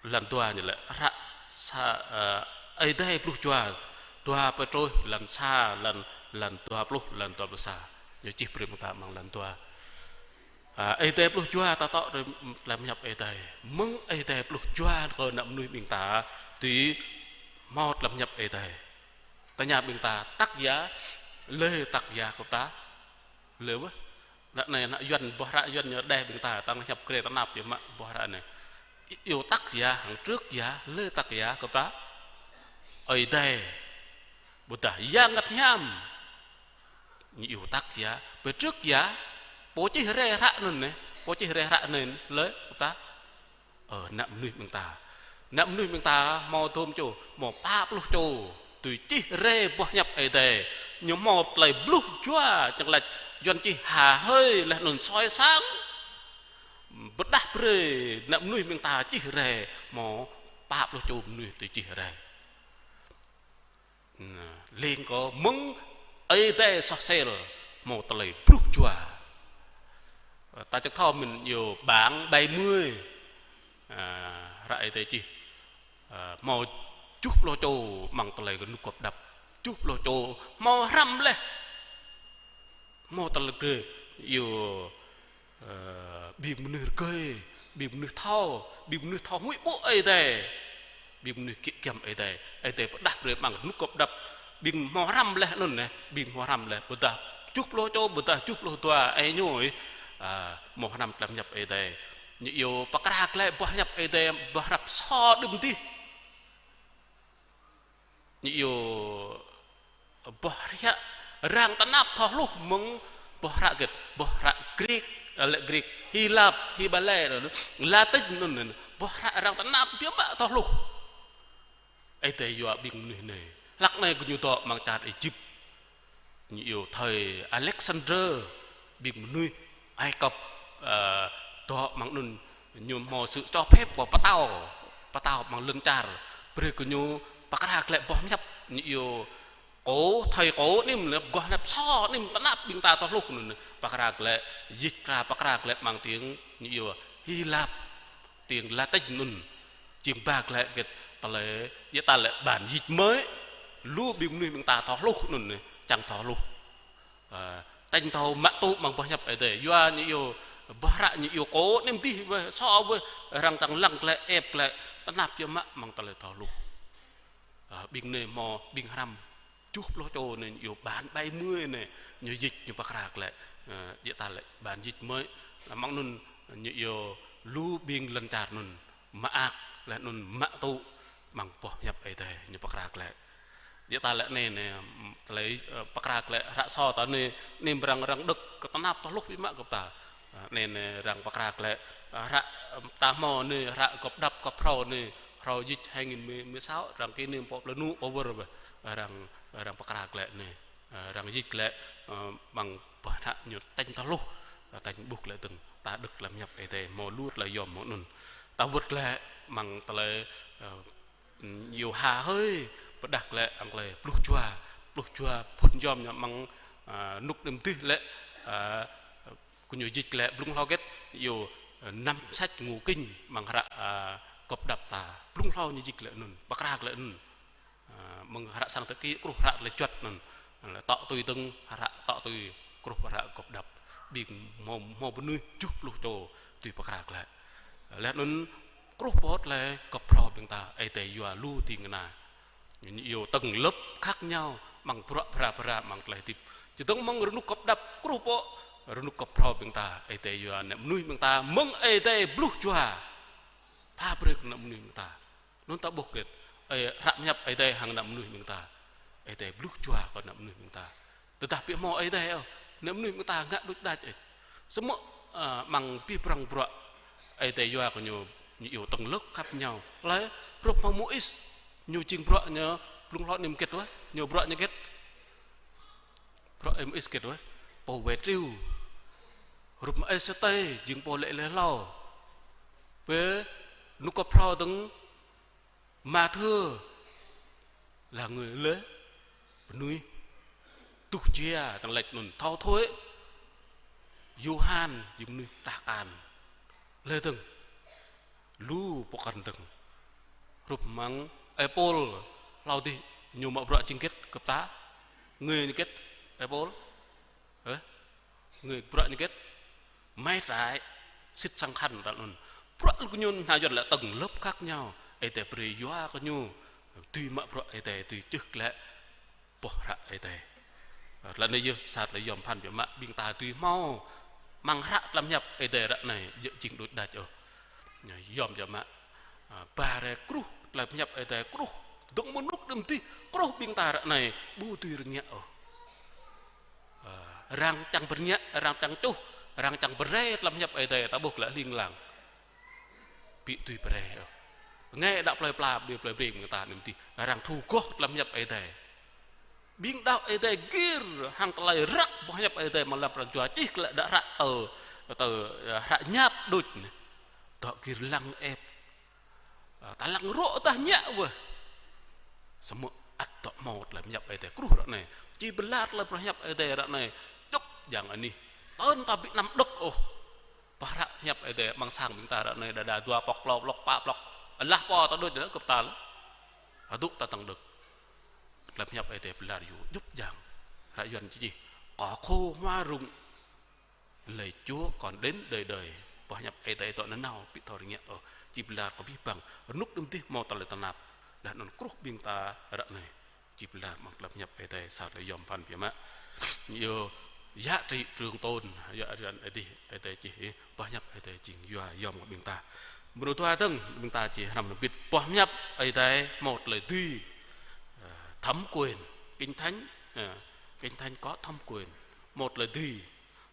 lăn dua ñu laĭ, hră sa, ơ, Ơi Adai pluh jua, dua Pêtrôs lăn sa, lăn, lăn dua pluh, lăn dua pluh sa. Ñu čih brơi mơ̆ng ta mơ̆ng lăn dua. A, Ơi Adai pluh jua ta tŏ rai tơlơi pơhiăp Ơi Adai. Mơ̆ng Ơi Adai pluh jua kơ ană mơnuih ƀing ta, tui hmâo tơlơi pơhiăp Ơi Adai. Tơña ƀing ta, tác giả, lơi tác giả gŏp ta. Lơi wơ̆t. Hră anai, hră Yuan, boh hră Yuan ñu đeh ƀing ta, ta hiăp grê tơnap yơh mă boh hră anai. Iâu tác giả, hăng trước giả, lơi tác giả gŏp ta. Ơi Adai. Ƀôdah Yang Bơngăt Hiam. Ñu iâu tác giả, bơ trước giả, pô čih rai hră anŭn anai, pô čih rai hră anŭn lơi gŏp ta. Ơ, ană mơnuih ƀing ta. Ană mơnuih ƀing ta hmâo dôm čô, hmâo pă pluh čô. Tui čih rai boh hiăp Ơi Adai. Ñu hmâo tơlơi pluh jua, čang laĭ Yuan čih hà hơi laih anŭn soi sáng. Pơdah brơi ană mơnuih ƀing ta čih rai hmâo pă pluh čô mơnuih tui čih rai. Leng kơ mơ̆ng Ơi Adai soh sel hmâo tơlơi pluh jua. Ta čang thâo mơ̆n iâu bảng bảy mươi. A, hră Ơi Adai čih. A, hmâo tơjuh pluh čô mơ̆ng tơlơi kơnuk gŏp đăp. Tơjuh pluh čô hmâo hrăm laih. Hmâo tơlơi kơ iâu Ơ, ƀing mơnuih rơgơi, ƀing mơnuih thâo, ƀing mơnuih thâo huĭ ƀô̆ Ơi Adai, ƀing mơnuih kiă giăm Ơi Adai, Ơi Adai pơdah brơi mơ̆ng kơnuk gŏp đăp, ƀing hmâo hrăm laih anŭn anai, ƀing hmâo hrăm laih, ƀôdah tơjuh pluh čô, ƀôdah tơjuh pluh dua, ơ ñu, a, hmâo hrăm tơlơi pơhiăp Ơi Adai. Ñu iâu pơkra glaĭ boh hiăp Ơi Adai, boh hră sô đưm dih. Ñu iâu boh hră arăng tơnap thâo hluh mơ̆ng boh hră hơget, boh hră Grek, ơ, lĕ Grek, Hy Lạp, Hibale, Latin anŭn, boh hră arăng tơnap biă mă thâo hluh. Ơi Adai yua ƀing mơnuih anai. Hlăk anai gơñu dŏ amăng čar Êjip. Ñu iâu thời Alexander, ƀing mơnuih Ai Cập, ơ, dŏ amăng anŭn, ñu hmâo sự cho phép của pơtao, pơtao amăng lŏn čar. Brơi kơ ñu pơkra glaĭ boh hiăp, ñu iâu kơ thời kơ anŭn lĕ boh hiăp sô anŭn tơnap ƀing ta thâo hluh anŭn, pơkra glaĭ, dịch ra pơkra glaĭ amăng tiếng ñu iâu Hy Lạp, tiếng Latin anŭn. Jing ba glaĭ hơget tơlơi, yua ta lĕ bản dịch mới. Lu ƀing mơnuih ƀing ta thâo hluh anŭn, čang thâo hluh. Ơ, tañ thâo mă tŭ mơ̆ng boh hiăp Ơi Adai. Yua ñu iâu, boh hră ñu iâu kơ anŭn dih wơ̆t, sô wơ̆t, arăng čang lăng glaĭ, ĕp glaĭ, tơnap biă mă mơ̆ng tơlơi thâo hluh. Ơ, ƀing anai hmâo, ƀing hrăm tơjuh pluh čô anai ñu iâu bản bảy mươi anai, ñu dịch, ñu pơkra glaĭ, ơ, yua ta lĕ bản dịch mới. Lăm mơ̆ng anŭn ñu iâu lu ƀing lŏn čar anŭn mơak, laih anŭn mă tŭ mơ̆ng boh hiăp Ơi Adai, ñu pơkra glaĭ. Yua ta lĕ anai anai, tơlơi, ơ, pơkra glaĭ hră sô ta anai, anai arăng, arăng đŏk kơ tơnap thâo hluh biă mă gŏp ta. Ơ, anai anai arăng pơkra glaĭ, ơ, hră, ơ, ta hmâo anai, hră gŏp đăp, gŏp phrâo anai, phrâo dịch hai nghìn mười sáu, arăng kơ anai pô plơnu pô wơr bĕ, arăng, arăng pơkra glaĭ anai, ơ, arăng dịch glaĭ, ơ, mơ̆ng boh hră ñu tañ thâo hluh, ơ, tañ ƀuh glaĭ dơ̆ng, ta đŏk lăm hiăp Ơi Adai, hmâo lu tơlơi yôm hmâo anŭn. Ta wơ̆t glaĭ mơ̆ng tơlơi, ơ, Ñu ha hơi, pơđah glaĭ hăng tơlơi pluh jua, pluh jua phŭn yom ñu amăng, a, rơnŭk đưm dih lĕ, a, kơ ñu jik lĕ blung hlâo hơget, ñu, a, năm sách ngũ kinh amăng hră, a, gŏp đăp ta, blung hlâo ñu jik lĕ anŭn, pơkra lĕ anŭn. A, mơ̆ng hră sang tơ ki, kruh hră tơlơi juăt anŭn. Lĕ tŏ tui dơ̆ng hră tŏ tui kruh hră gŏp đăp. Ƀing hmâo, hmâo mơnuih tơjuh pluh čô tui pơkra glaĭ. Laih anŭn kruh pô tơlơi gŏp phrâo ƀing ta, Ơi Adai yua lu ding kơna. Ñu iâu tầng lớp khác nhau, amăng bruă phara phara, amăng tơlơi hơdip. Čơdơ̆ng mơ̆ng rơnŭk gŏp đăp kruh pô, rơnŭk gŏp phrâo ƀing ta, Ơi Adai yua ană mơnuih ƀing ta, mơ̆ng Ơi Adai bluh jua. Pha brơi kơ ană mơnuih ƀing ta. Anŭn ta ƀuh hơget, ơ, hră pơhiăp Ơi Adai hăng ană mơnuih ƀing ta. Ơi Adai bluh jua kơ ană mơnuih ƀing ta. Tơdah ƀu hmâo Ơi Adai ôh, ană mơnuih ƀing ta ngă đôč đač ĕč. Samơ̆, a, amăng abih bang bruă Ơi Adai yua kơ ñu, ñu iâu tơ̆ng lơ̆k khăp ñu. Laih hrup hăng Môis, ñu jing bruă ñu, blung hlâo anai hơget wơ̆t, ñu bruă ñu hơget. Bruă Môis hơget wơ̆t, pô wai triu. Hrup mơ̆ Êsêtê, jing pô lĕ lĕ hlâo. Pơ rơnŭk gŏp phrâo dơ̆ng, Mathiơ là người lĕ mơnuih tuh jia, tăng lĕ anŭn thâo thuế. Yôhan jing mơnuih trah kan. Lĕ dơ̆ng, lu pơkŏn dơ̆ng. Hrup mơ̆ng Ơi Pôl, hlâo dih ñu mă bruă jing hơget kơ ta. Ngơi ñu hơget, Ơi Pôl. Hơ? Ngơi bruă ñu hơget? Mai trải, sĭt sang khăn tal anŭn. Bruă lu kơ ñu hơnăl yua lĕ tơ̆ng lớp khác nhau. Ơi Adai brơi yua kơ ñu dưi mă bruă Ơi Adai, dưi čih glaĭ boh hră Ơi Adai. Tơlơi anai yơh, sa tơlơi yom pơphan biă mă, ƀing ta dưi hmâo amăng hră tơlơi pơhiăp Ơi Adai ră anai, djơ̆ jing đôč đač ôh. Yom biă mă. A, ba rai kruh tơlơi pơhiăp Ơi Adai kruh. Dơ̆ng mơnŭk đưm dih kruh ƀing ta ră anai ƀu dưi rơngiă ôh. A, arăng čang pơrơngiă, arăng čang čuh, arăng čang pơrai tơlơi pơhiăp Ơi Adai ta ƀuh lĕ hling hlang. Ƀu dưi pơrai ôh. Ngai đă plơi pla, ƀơi plơi Breng ƀing ta đưm dih, arăng thu gôh tơlơi pơhiăp Ơi Adai. Ƀing đaŏ Ơi Adai gir hăng tơlơi răk boh hiăp Ơi Adai amăng lăm pran jua čih glaĭ đă hră tơ, tơ, ơ, hră hiăp đôč anai. Dŏ gir lăng ĕp. Ơ, ta lăng rŏ tah ñă wơ̆t. Samơ̆ ăt dŏ hmâo tơlơi hiăp Ơi Adai kruh ră anai. Či pơlar tơlơi hiăp Ơi Adai ră anai. Djŏp jang anih. Tơl ta ƀu năm đŏk ôh. Boh hră hiăp Ơi Adai amăng sang ƀing ta ră anai đơđa dua plŏk, klâo plŏk, pă plŏk. Alah pô ta đôč anai kơ ta lĕ. Adŭ ta tăng đŏk. Tơlơi hiăp Ơi Adai pơlar yua djŏp jang. Hră Yuan čih, có khô hoa rụng, lời Chúa còn đến đời đời. Boh hiăp Ơi Adai dŏ nanao ƀu thâo rơngiă ôh. Či pơlar kơ abih bang. Rơnŭk đưm dih hmâo tơlơi tơnap. Laih anŭn kruh ƀing ta ră anai. Či pơlar amăng tơlơi hiăp Ơi Adai sa tơlơi yom pơphan biă mă. Yua giá trị trường tồn, yua Ơi Adai, Ơi Adai čih, ơ, boh hiăp Ơi Adai jing yua yom kơ ƀing ta. Mơnuih dua dơ̆ng, ƀing ta či hrăm hơbĭt. Boh hiăp Ơi Adai hmâo tơlơi dưi, ơ, thẩm quyền, Kinh Thánh, ơ, Kinh Thánh có thẩm quyền, hmâo tơlơi dưi.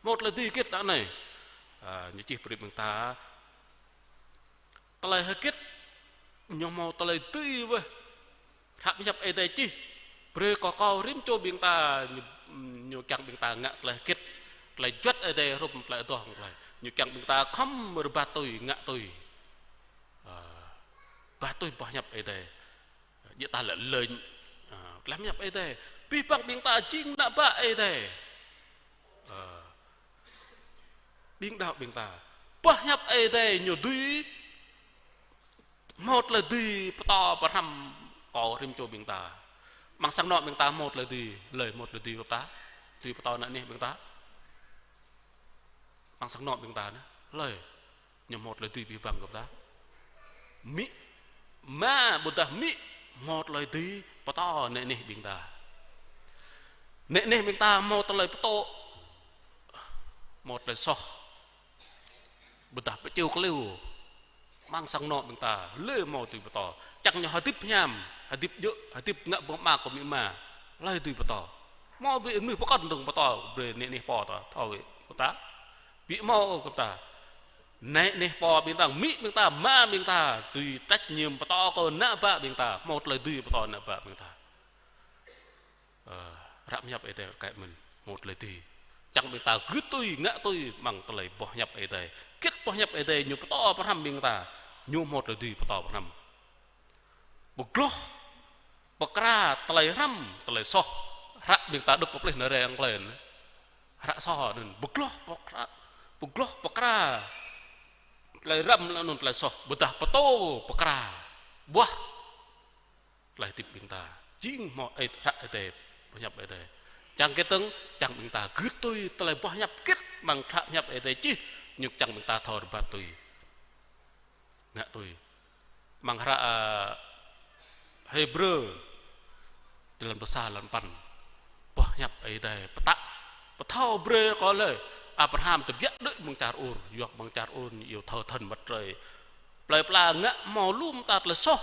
Hmâo tơlơi dưi hơget đă anai? Ơ, ñu čih brơi ƀing ta, tơlơi hơget ñu hmâo tơlơi dưi wơ̆t. Hră pơhiăp Ơi Adai čih, brơi kơ kâo rĭm čô ƀing ta, ñu, ñu kiăng ƀing ta ngă tơlơi hơget, tơlơi juăt Ơi Adai hrup tơlơi adoh hăng tơlơi. Ñu kiăng ƀing ta khŏm rơbat tui, ngă tui. Ơ, rơbat tui boh hiăp Ơi Adai. Djơ̆ ta lĕ lêñ, ơ, tơlơi hiăp Ơi Adai. Abih bang ƀing ta jing ană bă Ơi Adai. Ơ, ƀing đaŏ ƀing ta. Boh hiăp Ơi Adai ñu dưi, hmâo tơlơi dưi pơtô pơhrăm kơ rĭm čô ƀing ta. Amăng sang anŏ ƀing ta hmâo tơlơi dưi, hlơi hmâo tơlơi dưi kơ ta. Dưi pơtô ană anih ƀing ta. Amăng sang anŏ ƀing ta anai, hlơi ñu hmâo tơlơi dưi abih bang kơ ta. Amĭ, ama ƀôdah amĭ hmâo tơlơi dưi pơtô ană anih ƀing ta. Ană anih ƀing ta hmâo tơlơi pơtô, hmâo tơlơi soh, ƀôdah pơčêu kơlêu. Amăng sang anŏ ƀing ta, hlơi hmâo dưi pơtô. Čang ñu hơdip hiam, hơdip djơ̆, hơdip ngă ƀơ̆ng mơak kơ amĭ ama. Hlơi dưi pơtô. Hmâo ƀing mơnuih pơkŏn dơ̆ng pơtô, brơi ană anih pô ta, thâo wơ̆t kơ ta. Ƀu hmâo kơ ta. Ană anih pô ƀing ta, amĭ ƀing ta, ama ƀing ta, dưi trách nhiệm pơtô kơ ană bă ƀing ta, hmâo tơlơi dưi pơtô ană bă ƀing ta. Ơ, hră pơhiăp Ơi Adai kơ mơ̆n, hmâo tơlơi dưi. Čang ƀing ta gưt tui, ngă tui, amăng tơlơi boh hiăp Ơi Adai. Hơget boh hiăp Ơi Adai, ñu pơtô pơhrăm ƀing ta, ñu hmâo tơlơi dưi pơtô pơhrăm. pơgloh pơkra tơlơi hrăm, tơlơi soh. Hră ƀing ta đŏk pơplih nao rai ang klên. Hră soh anŭn, pơgloh pơkra, pơgloh pơkra tơlơi hrăm lĕ anŭn tơlơi soh, ƀôdah pơtô pơkra ƀuah tơlơi hơdip ƀing ta. Jing hmâo ơi, hră Ơi Adai, boh hiăp Ơi Adai. Čang kơ tơ̆ng, čang ƀing ta gưt tui tơlơi boh hiăp hơget amăng hră hiăp Ơi Adai čih, ñu čang ƀing ta thâo rơbat tui. Ngă tui. Amăng hră, a, Hêbrơ, dơlăm pluh sa, dơlăm păn. Boh hiăp Ơi Adai pơtă, pơthâo brơi kơ lĕ Abraham tơbiă đuaĭ mơ̆ng čar Ur, yua kơ mơ̆ng čar Ur ñu iâu thâo thần mặt trời. Plơi pla ngă hmâo lu mơta tơlơi soh,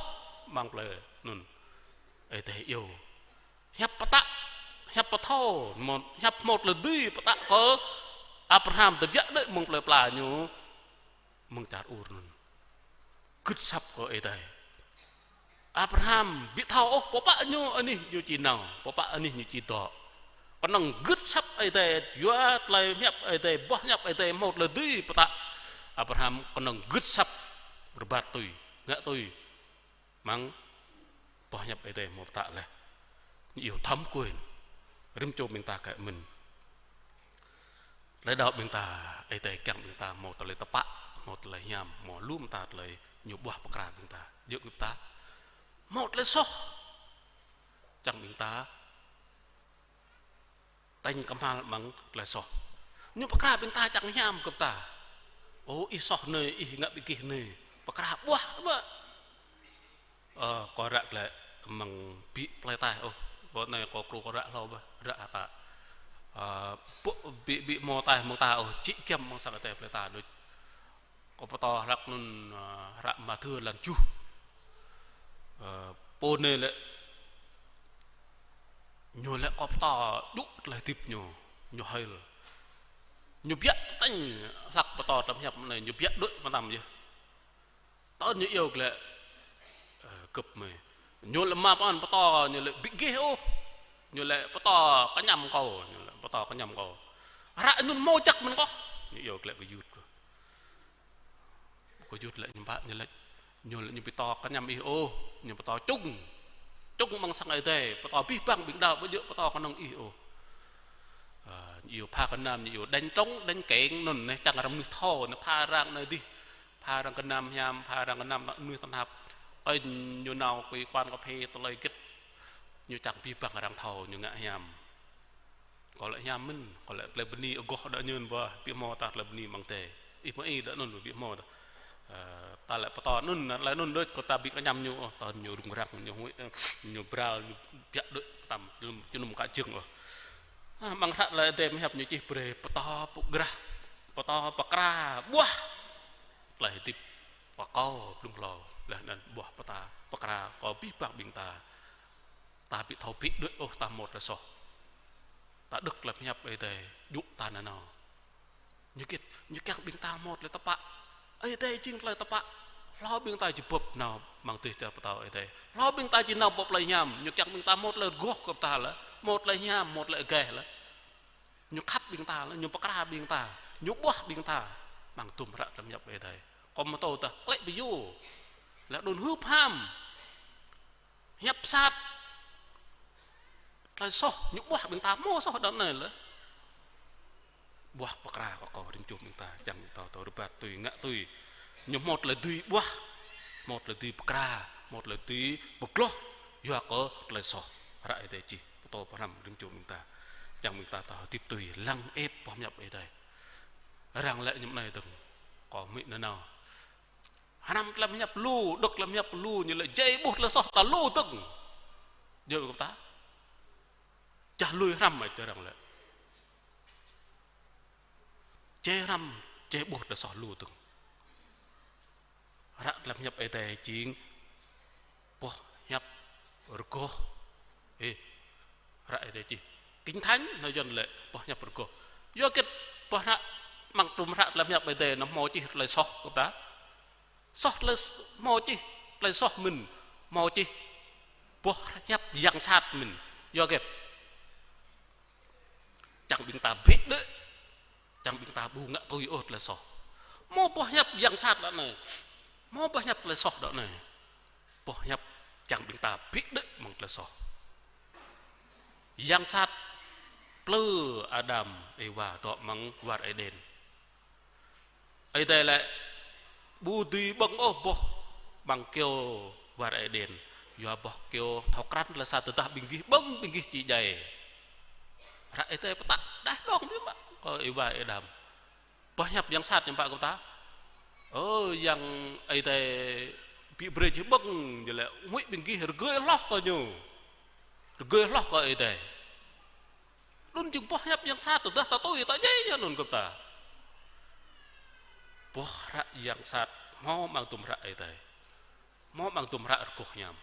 amăng plơi anŭn Ơi Adai iâu. Hiăp pơtă, hiăp pơthâo, mơ̆n, hiăp hmâo tơlơi dưi pơtă kơ Abraham tơbiă đuaĭ mơ̆ng plơi pla ñu mơ̆ng čar Ur anŭn. Gưt asăp kơ Ơi Adai. Abraham ƀu thâo ôh, pơpă ñu anih ñu či nao, pơpă anih ñu či dŏ. Kơnơ̆ng gưt asăp Ơi Adai, yua tơlơi hiăp Ơi Adai, boh hiăp Ơi Adai hmâo tơlơi dưi pơtă. Abraham kơnơ̆ng gưt asăp, rơbat tui, ngă tui. Amăng boh hiăp Ơi Adai hmâo pơtă laih. Ñu iâu thâm quyền. Rĭm čô ƀing ta kơ mơ̆n. Tơlơi đaŏ ƀing ta, Ơi Adai kiăng ƀing ta hmâo tơlơi tơpă, hmâo tơlơi hiam, hmâo lu mơta tơlơi ñu ƀuah pơkra ƀing ta. Djơ̆ kơ ta hmâo tơlơi soh. Čang ƀing ta tañ kơhma̱l amăng tơlơi soh. Ñu pơkra ƀing ta čang hiam kơ ta. Ô, ih soh anai, ih ngă ƀu gih anai. Pơkra ƀuah ƀă. Ơ, kâo ră glaĭ amăng ƀing plơi taih ôh. Pơ anai kâo kru kâo ră hlâo ƀă. Ră hơkă. Ơ, ƀu, ƀu, ƀu hmâo taih mơ̆ng ta ôh. Čĭ giăm amăng sang Ơi Adai plơi ta đôč. Kâo pơtô hlăk anŭn, ơ, hră Mathiơ dlan tơjuh. Ơ, pô anai lĕ, ñu lĕ kâo pơtô djŭ tơlơi hơdip ñu, ñu hơi. Ñu biă tañ hlăk pơtô tơlơi hiăp anai, ñu biă đuaĭ mơtam yơh. Tơl ñu iâu glaĭ, ơ, gơ̆p mơi. Ñu lĕ mă pơ̆n pơtô, ñu lĕ ƀu gih ôh. Ñu lĕ pơtô kơñăm kâo, ñu lĕ pơtô kơñăm kâo. Hră anŭn hmâo jak mơ̆n kơh. Ñu iâu glaĭ gơyut kơh. Gơyut lĕ ñu ƀă ñu lĕ, ñu lĕ ñu ƀu pơtô kơñăm ih ôh, ñu pơtô čung. Čung amăng sang Ơi Adai, pơtô abih bang ƀing đaŏ, ƀu djơ̆ pơtô kơnơ̆ng ih ôh. Ơ, ñu iâu pha gơnam, ñu iâu đánh trống, đánh keng, anŭn anai čang arăng mơnuih thâo, anai pha arăng anai dih. Pha arăng gơnam hiam, pha arăng gơnam mơnuih tơnap. Kơ ñu nao kơ quan cà phê tơlơi hơget. Ñu čang abih bang arăng thâo, ñu ngă hiam. Kâo lĕ hiam mơ̆n, kâo lĕ tơlơi bơni agoh đa ñơn ƀă, ƀu hmâo ta tơlơi bơni amăng adai. Ih mă ih đa anŭn ƀu hmâo ta. Ơ, ta lĕ pơtô anŭn, tơlơi anŭn đôč kâo ta ƀu kơñăm ñu, ơ, tơl ñu rŭng răng, ñu huĭ, ơ, ñu bral, ñu biă đuaĭ mơtam, jơnum, jơnum ka jơ̆ng, ơ. Ơ, amăng hră tơlơi Ơi Adai mơhiăp ñu čih brơi, pơtô pơgrah, pơtô pơkra, ƀuah. Tơlơi hơdip, pơkâo, blung hlâo, laih anŭn ƀuah pơtô, pơkra, kơ abih bang ƀing ta. Ta ƀu thâo ƀu đuaĭ ôh ta hmâo tơlơi soh. Ta đŏk tơlơi pơhiăp Ơi Adai, djŭ ta nanao. Ñu hơget, ñu kiăng ƀing ta hmâo tơlơi tơpă. Ơi Adai jing tơlơi tơpă. Hlâo ƀing ta či bưp nao amăng dêh čar pơtao Ơi Adai. Hlâo ƀing ta či nao pơ plơi hiam, ñu kiăng ƀing ta hmâo tơlơi rơgoh kơ ta lĕ, hmâo tơlơi hiam, hmâo tơlơi agaih lĕ. Ñu khăp ƀing ta lĕ, ñu pơkra ƀing ta, ñu ƀuah ƀing ta. Amăng tơm hră tơlơi pơhiăp Ơi Adai. Kơ mơtô ta klĕ pơyô. Lĕ đôn hưp ham. Hiăp sat. Tơlơi soh, ñu ƀuah ƀing ta hmâo soh đơ̆ng anai lĕ. Ƀuah pơkra kơ kâo rĭm čô ƀing ta, čang ƀing ta thâo rơbat tui, ngă tui. Ñu hmâo tơlơi dưi ƀuah, hmâo tơlơi dưi pơkra, hmâo tơlơi dưi pơgloh, yua kơ tơlơi soh. Hră Ơi Adai čih, pơtô pơhrăm rĭm čô ƀing ta. Čang ƀing ta thâo hơdip tui, lăng ĕp boh hiăp Ơi Adai. Arăng lĕ ñu mơ̆n anai dơ̆ng, kâo hmư̆ nanao. Hrăm tơlơi hiăp lu, đŏk tơlơi hiăp lu, ñu lĕ jai ƀuh tơlơi soh ta lu dơ̆ng. Djơ̆ kơ ta. Čah lui hrăm ai tơrăng lĕ. Jai hrăm, jai ƀuh tơlơi soh lu dơ̆ng. Hră tơlơi hiăp Ơi Adai jing boh hiăp rơgoh. Ê, hră Ơi Adai čih. Kinh Thánh anai Yuan lĕ boh hiăp rơgoh. Yua hơget boh hră amăng tơm hră tơlơi hiăp Ơi Adai anai hmâo čih tơlơi soh kơ ta. Soh tơlơi s-, hmâo čih tơlơi soh mơ̆n, hmâo čih boh hiăp yang sat mơ̆n. Yua hơget. Čang ƀing ta ƀu đuaĭ, čang ƀing ta ƀu ngă tui ôh tơlơi soh. Hmâo boh hiăp yang sat đa anai. Hmâo boh hiăp tơlơi soh đa anai. Boh hiăp Čang ƀing ta ƀu đuaĭ amăng tơlơi soh. Yang sat plư Adam Êwa dŏ amăng war Êđen. Ơi Adai laĭ ƀu dưi ƀơ̆ng ôh boh amăng kyâo war Êđen. Yua boh kyâo thâo krăn tơlơi sat, tơdah ƀing gih ƀơ̆ng ƀing gih či djai. Hră Ơi Adai pơtă đah đong biă mă kơ Êwa Adam. Boh hiăp yang sat ñu pă kơ ta. Ơ, yang Ơi Adai ƀu brơi či ƀơ̆ng, ñu laĭ huĭ ƀing gih rơgơi hloh kơ ñu. Rơgơi hloh kơ Ơi Adai. Anŭn jing boh hiăp yang sat, tơdah ta tui ta djai yơh anŭn kơ ta. Boh hră yang sat hmâo amăng tum hră Ơi Adai. Hmâo amăng tum hră rơgoh hiam.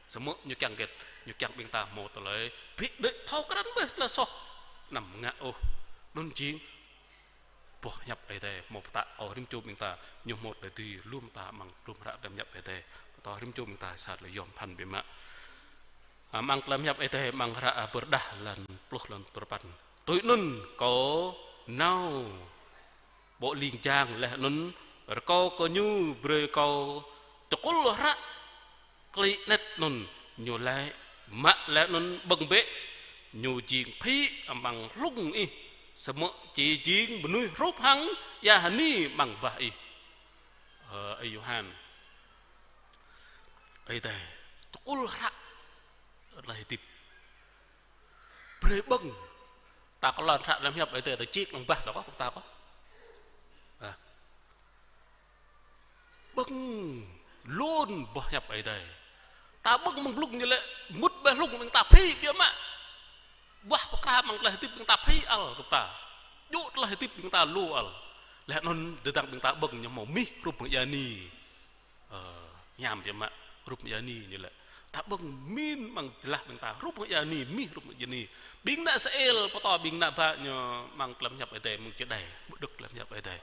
Samơ̆ ñu kiăng hơget, ñu kiăng ƀing ta hmâo tơlơi ƀu đuaĭ, thâo krăn bĕ tơlơi soh. Anăm ngă ôh. Anŭn jing boh hiăp Ơi Adai hmâo pơtă kơ rĭm čô ƀing ta, ñu hmâo tơlơi dưi lŏm ta amăng tum hră tơlơi hiăp Ơi Adai. Pơtô rĭm čô ƀing ta sa tơlơi yom pơphan biă mă. Amăng tơlơi hiăp Ơi Adai amăng hră Pơrơđah lăn pluh lăn duapăn. Tui anŭn kâo nao ƀô̆ ling jang laih anŭn rơkâo kơ ñu brơi kâo tơkul hră klĭ anet anŭn. Ñu laĭ: Mă laih anŭn ƀơ̆ng bĕ, ñu jing phĭ amăng hlung ih, samơ̆ či jing mơnuih hrup hăng ia hơni amăng bah ih. Ơ, ơi Yôhan. Ơi Adai tơkul hră tơlơi hơdip. Brơi ƀơ̆ng. Ta kơ lŏn hră tơlơi hiăp Ơi Adai ta čih amăng bah ta kơ, ta kơ. Ah. Ƀơ̆ng lŏn boh hiăp Ơi Adai. Ta ƀơ̆ng amăng blung ñu laĭ mŭt ƀơi hlung ƀing ta phĭ biă mă. Ƀuah pơkra amăng tơlơi hơdip ƀing ta phĭ ăl kơ ta. Djơ̆ tơlơi hơdip ƀing ta lu ăl. Laih anŭn tơdang ƀing ta ƀơ̆ng ñu hmâo mih hrup hăng ia hơni. Ơ, hiam biă mă, hrup ia hơni ñu laĭ. Ta ƀơ̆ng min amăng jơlah ƀing ta, hrup ia hơni, mih hrup ia hơni. Ƀing ană Israel, pơtô ƀing ană bă ñu amăng tơlơi hiăp Ơi Adai, amăng čơđai, ƀu đŏk tơlơi hiăp Ơi Adai.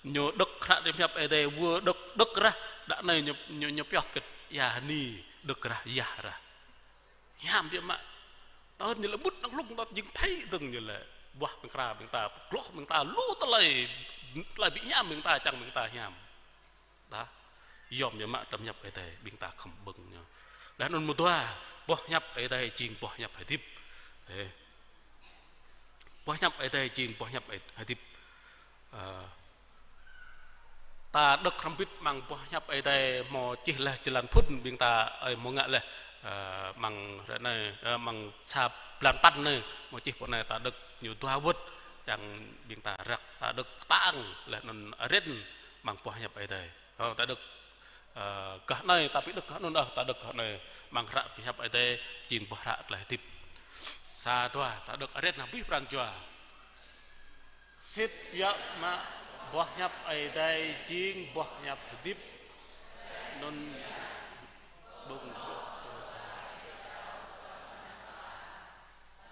Ñu đŏk hră tơlơi hiăp Ơi Adai, wơ̆t đŏk, đŏk rah, đă anai ñu, ñu, ñu pioh hơget, ia hơni, đŏk rah, yah rah. Hiam biă mă. Tơl ñu laĭ mŭt amăng hlung ta jing phĭ dơ̆ng ñu laĭ. Ƀuah pơkra ƀing ta, pơgloh ƀing ta, lu tơlơi, tơlơi ƀu hiam ƀing ta, čang ƀing ta hiam. Ta yom biă mă tơlơi hiăp Ơi Adai, ƀing ta khŏm ƀơ̆ng ñu. Laih anŭn mơ̆ng dua, boh hiăp Ơi Adai jing boh hiăp hơdip. Ê. Boh hiăp Ơi Adai jing boh hiăp hơdip. Ơ, ta đŏk hrŏm hơbĭt amăng boh hiăp Ơi Adai hmâo čih laih jơlan phŭn ƀing ta, ơi, hmâo ngă laih, ơ, amăng ră anai, ơ, amăng sa blan păn anai, hmâo čih pơ anai ta đŏk ñu dua wơ̆t, čang ƀing ta răk ta đŏk kơtang laih anŭn rin amăng boh hiăp Ơi Adai. Ơ, ta đŏk, ơ, gah anai, ta ƀu đŏk gah anŭn ôh, ta đŏk gah anai. Amăng hră boh hiăp Ơi Adai, jing boh hră tơlơi hơdip. Sa dua, ta đŏk rin hăng abih pran jua. Sĭt biă mă boh hiăp Ơi Adai jing boh hiăp hơdip. Anŭn ƀơ̆ng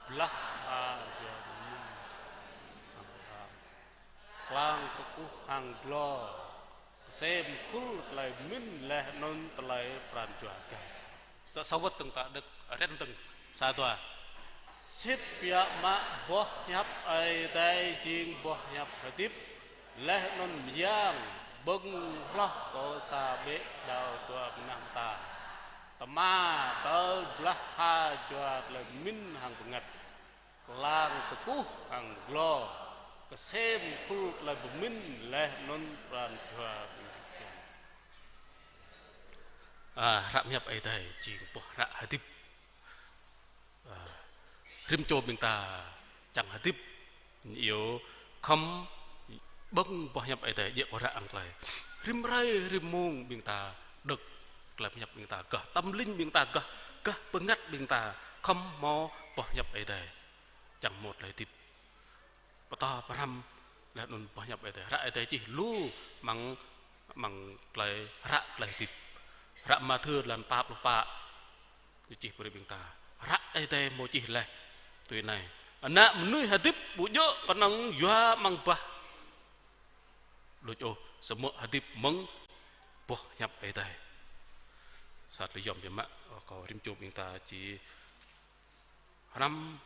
blah pha jua mơ̆n. Klang kơkuh hăng glô, kơsem khul tơlơi pơmĭn laih anŭn tơlơi pran jua gah. Ta sa wơ̆t dơ̆ng, ta đŏk rin dơ̆ng. Sa dua. Sĭt biă mă boh hiăp Ơi Adai jing boh hiăp hơdip, laih anŭn mơyang ƀơ̆ng hloh kơ sa ƀĕ đao dua mơnah mơta. Tơma tơl blah pha jua tơlơi pơmĭn hăng bơngăt. Klang kơkuh hăng glô, kơsem khul tơlơi pơmĭn laih anŭn pran jua ƀing ta. A, hră hiăp Ơi Adai jing boh hră hơdip. A, rĭm čô ƀing ta čang hơdip, ñu iâu khŏm ƀơ̆ng boh hiăp Ơi Adai, djơ̆ kơ hră hăng tơlơi. Rĭm hrơi rĭm mông ƀing ta đŏk tơlơi hiăp ƀing ta gah, tâm linh ƀing ta gah, gah bơngăt ƀing ta khŏm hmâo boh hiăp Ơi Adai. Čang hmâo tơlơi hơdip pơtô pơhrăm laih anŭn boh hiăp Ơi Adai. Hră Ơi Adai čih lu amăng, amăng tơlơi hră tơlơi hơdip. Hră Mathiơ lăn pă pluh pă ñu čih brơi ƀing ta. Hră Ơi Adai hmâo čih laih tui anai: Ană mơnuih hơdip ƀu djơ̆ kơnơ̆ng yua amăng bah đôč ôh, samơ̆ hơdip mơ̆ng boh hiăp Ơi Adai. Sa tơlơi yom biă mă, kơ rĭm čô ƀing ta či hrăm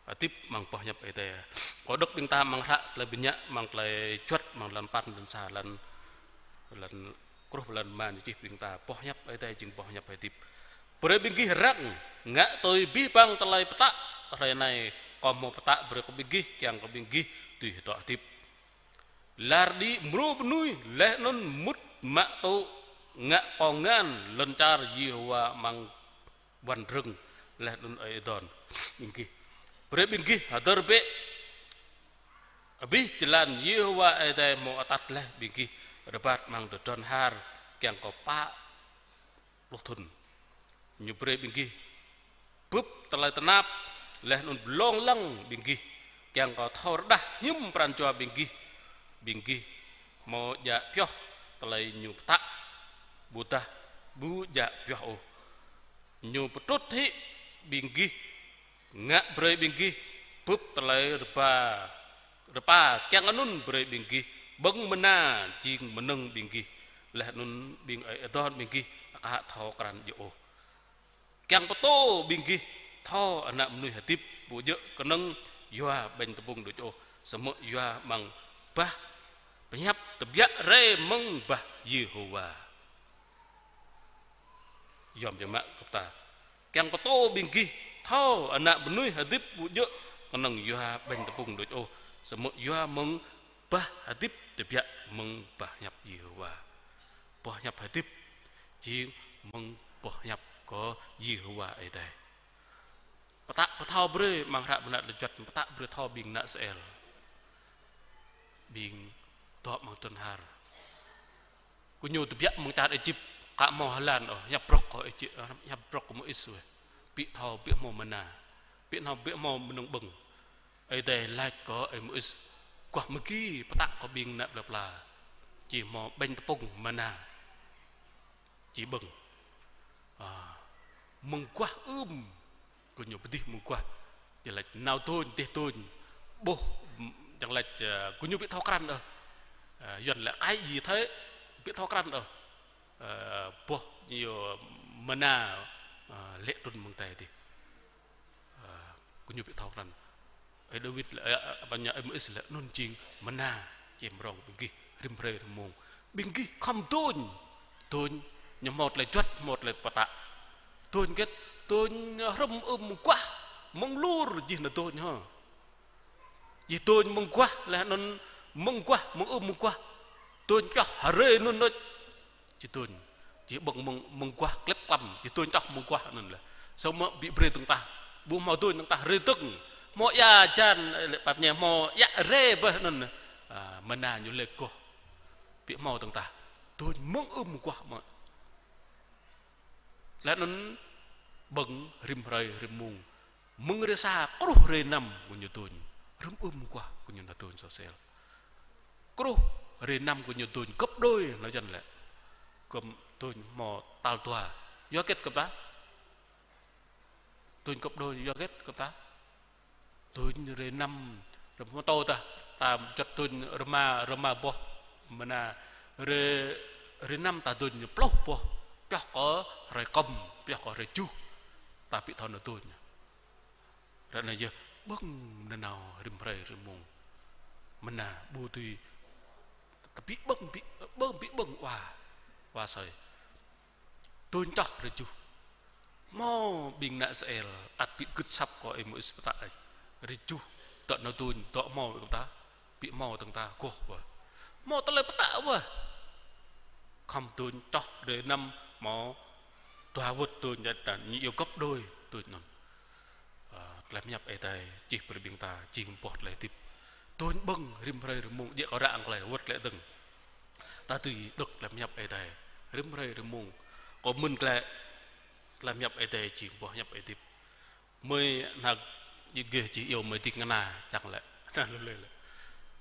hơdip amăng boh hiăp Ơi Adai. Kâo đŏk ƀing ta amăng hră tơlơi bơnă, amăng tơlơi juăt, amăng lăn păn, lăn sa, lăn, lăn Kruh blan rơma ñu čih ƀing ta, boh hiăp Ơi Adai jing boh hiăp hơdip. Brơi ƀing gih răng ngă tui abih bang tơlơi pơtă. Hrơi anai kâo hmâo pơtă brơi kơ ƀing gih, kiăng kơ ƀing gih dưi hơdră hơdip. Lar đĭ mrô mơnuih laih anŭn mŭt mă tŭ ngă kông ngăn lŏn čar Yêhôwa amăng wăn rơ̆ng laih anŭn Ơi Adai ƀing gih. Brơi ƀing gih hơdơr bĕ abih jơlan Yêhôwa Ơi Adai hmâo atăt laih ƀing gih rơbat amăng tơdron har kiăng kơ pă pluh thŭn. Ñu brơi ƀing gih bưp tơlơi tơnap laih anŭn blông lăng ƀing gih, kiăng kơ thâo rơđah hiư̆m pran jua ƀing gih. Ƀing gih hmâo djă pioh tơlơi ñu pơtă, ƀôdah ƀu djă pioh ôh. Ñu pơtrŭt hĭ ƀing gih, ngă brơi ƀing gih bưp tơlơi rơpa, rơpa kiăng anŭn brơi ƀing gih ƀơ̆ng mơna jing mơnơ̆ng ƀing gih, laih anŭn ƀing ơi adon ƀing gih aka thâo krăn djơ̆ ôh. Kiăng pơtô ƀing gih thâo Ană Mơnuih hơdip ƀu djơ̆ kơnơ̆ng yua ƀañ tơpŭng đôč ôh, samơ̆ yua amăng bah pơhiăp tơbiă rai mơ̆ng bah Yêhôwa. Yom biă mă kơ ta. Kiăng pơtô ƀing gih thâo Ană Mơnuih hơdip ƀu djơ̆ kơnơ̆ng yua ƀañ tơpŭng đôč ôh, samơ̆ yua mơ̆ng bah hơdip tơbiă mơ̆ng bah hiăp Yêhôwa. Boh hiăp hơdip jing mơ̆ng boh hiăp kơ Yêhôwa Ơi Adai. Pơtă pơthâo brơi amăng hră mơnă lĕ juăt, pơtă brơi thâo ƀing ană Israel. Ƀing dŏ amăng tơdron har. Gơñu tơbiă mơ̆ng čar Êjip, aka hmâo hơlan ôh, hiăp brŏk kơ Êjip, hiăp brŏk kơ Môis weh. Ƀu thâo, ƀu hmâo mơna. Ƀu thâo, ƀu hmâo mơnơ̆ng ƀơ̆ng. Ơi Adai laĭ kơ ơi Môis: Guah mơgi pơtă kơ ƀing ană plơi pla. Či hmâo ƀañ tơpŭng mơna. Či ƀơ̆ng. A, mơ̆ng guah ưm. Gơñu pơdih mơ̆ng guah. Či laĭ nao dôñ, dêh dôñ. Ƀuh, či laĭ, a, gơñu ƀu thâo krăn ôh. A, Yuan laĭ kai gì thế, ƀu thâo krăn ôh. A, boh ñu mơna, a, lê̆ trŭn mơ̆ng adai dih. A, gơñu ƀu thâo krăn. Ơi Dawid laĭ, ơ, ơ, pă ñu, ơi Môis laĭ, anŭn jing mơna čem rong ƀing gih rĭm hrơi rĭm mông. Ƀing gih khŏm dôñ. Dôñ ñu hmâo tơlơi juăt, hmâo tơlơi pơtă. Dôñ hơget? Dôñ hrŏm ưm mơguah, mơ̆ng lur jih anŭn dôñ hŏ. Jih dôñ mơguah, laih anŭn mơguah, mơ̆ng ưm mơguah. Dôñ pioh hrơi anŭn đôč. Či dôñ, či ƀơ̆ng mơ̆ng, mơguah klĕp klăm, či dôñ čŏh mơguah anŭn laih. Samơ̆ ƀu brơi dơ̆ng tah, ƀu hmâo dôñ dơ̆ng tah, hrơi dơ̆ng. Hmâo ia jan, lĕ pap ñe hmâo ia rai bơh anŭn. A, mơna ñu lĕ goh. Ƀu hmâo dơ̆ng tah. Dôñ mơ̆ng ưm mơguah mơ̆. Laih anŭn ƀơ̆ng rĭm hrơi rĭm mông. Mơ̆ng hrơi sa kruh hrơi năm gơñu dôñ. Rĭm ưm mơguah gơñu nao dôñ sosel. Kruh hrơi năm gơñu dôñ gấp đôi nao Yuan lĕ. Gơ̆m dôñ hmâo tal dua. Yua hơget kơ ta? Dôñ gấp đôi yua hơget kơ ta? Dôñ hrơi năm, rơma tô ta, ta juăt dôñ rơma, rơma boh mơna. Hrơi, hrơi năm ta dôñ pluh boh, pioh kơ hrơi kơm, pioh kơ hrơi tơjuh. Ta ƀu thâo nao dôñ. Ră anai yơh ƀơ̆ng nanao rĭm hrơi rĭm mông. Mơna ƀu dưi, ta ƀu ƀơ̆ng, ƀu ƀơ̆ng, ƀu ƀơ̆ng wa, wa sơi. Dôñ čŏh hrơi tơjuh. Hmâo ƀing ană Israel ăt ƀu gưt asăp kơ ơi Môis pơtă ăt. Hrơi tơjuh dŏ nao dôñ, dŏ hmâo kơ ta. Ƀu hmâo dơ̆ng tah, goh wơh. Hmâo tơlơi pơtă wơh. Khŏm dôñ čŏh hrơi năm hmâo dua wơ̆t dôñ, jăt ta ñu iâu gấp đôi dôñ anŭn. A, tơlơi pơhiăp Ơi Adai čih brơi ƀing ta, jing boh tơlơi hơdip. Dôñ ƀơ̆ng rĭm hrơi rĭm mông, djơ̆ kơ ră anai wơ̆t lĕ dơ̆ng. Ta dưi đŏk tơlơi pơhiăp Ơi Adai rĭm hrơi rĭm mông. Kơ mơ̆n lĕ tơlơi pơhiăp Ơi Adai jing boh pơhiăp Ơi Adai. Mơi hơnăk djơ̆ gêh či iâu mơi ding kơna čang lĕ. Anŭn lu lĕ lĕ.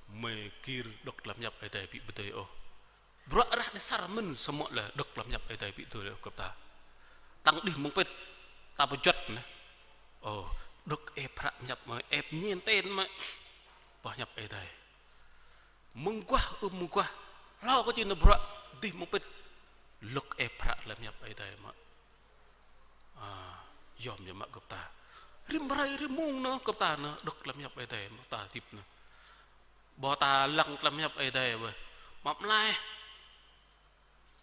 Mơi gir đŏk tơlơi pơhiăp Ơi Adai ƀu pơdơi ôh. Bruă rah đe sar mơ̆n samơ̆ lĕ đŏk tơlơi pơhiăp Ơi Adai ƀu pơdơi ôh kơ ta. Tăng đih mơ̆ng pĭt. Ta pơjuăt neh. Ơ, đŏk ĕp hră pơhiăp mơi, ĕp ñen ten mơi. Pơhiăp Ơi Adai. Mơguah, ưm mơguah. Hlâo kơ či nao bruă, dih mơ̆ng pĭt. Lơ̆k ĕp hră tơlơi pơhiăp Ơi Adai mă. A, yom yơh mă kơ ta. Rĭm hrơi rĭm mông nao kơ ta nao, đŏk tơlơi pơhiăp Ơi Adai mă ta hơdip nao. Ƀôdah ta lăng tơlơi pơhiăp Ơi Adai wơh. Mă mlai.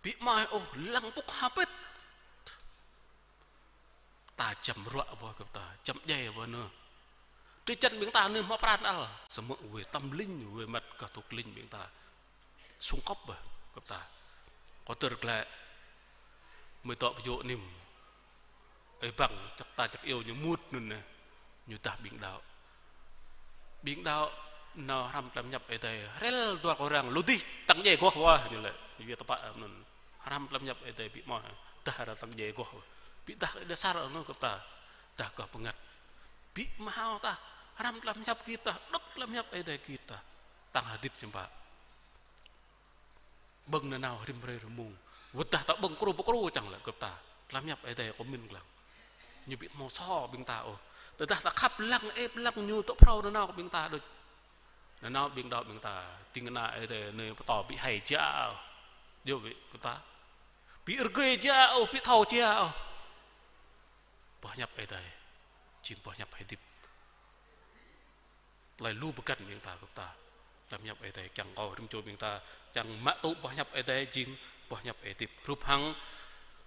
Ƀu hmâo ôh, lăng pŭk hơbĭt. Ta čăm ruă ƀơi kơ ta, čăm djai ƀơi anŭn. Drơi jăn ƀing ta anai hmâo pran ăl. Samơ̆ wai tâm linh, wai măt kơ thŭk linh ƀing ta. Sung kŏp ƀơi kơ ta. Kơ tơr glĕ. Mơi tŏ pơjŏ nim. Ơi băng, čăk ta čăk iâu ñu mŭt anŭn nê. Ñu dah ƀing đaŏ. Ƀing đaŏ nao hrăm tlam hiăp Ơi Adai. Rel dua kơ arăng lu dih tăng djai goh wah ñu lĕ. Ñu wia tơpă anŭn. Hrăm tlam hiăp Ơi Adai ƀu hmâo. Dah arăng tăng djai goh. Ƀu dah Ơi Adai sar anŭn kơ ta. Dah kơ pơngăt. Ƀu hmâo ta. Hrăm tlam hiăp git ta. Đŏk tlam hiăp Ơi Adai git ta. Tăng hơdip ñu pă. Ƀơ̆ng nanao rĭm hrơi rĭm mông. Wơ̆t dah ta ƀơ̆ng kru pơkru čang lĕ gơ̆p ta. Tlam hiăp Ơi Adai kơ mĭn lăng. Ñu ƀu hmâo sô ƀing ta ôh. Tơdah ta khăp lăng, ĕp lăng ñu tŏ phrâo nanao kơ ƀing ta đôč. Nanao ƀing đaŏ ƀing ta. Ding kơna Ơi Adai anai pơtô ƀu hai jia ôh. Yua ƀu kơ ta. Ƀu rơgơi jia ôh, ƀu thâo jia ôh. Boh hiăp Ơi Adai. Jing boh hiăp hơdip. Tơlơi lu bơgăn ƀing ta gơ̆p ta. Tlam hiăp Ơi Adai kiăng kơ rĭm čô ƀing ta, kiăng mă tŭ boh hiăp Ơi Adai jing boh hiăp hơdip. Hrup hăng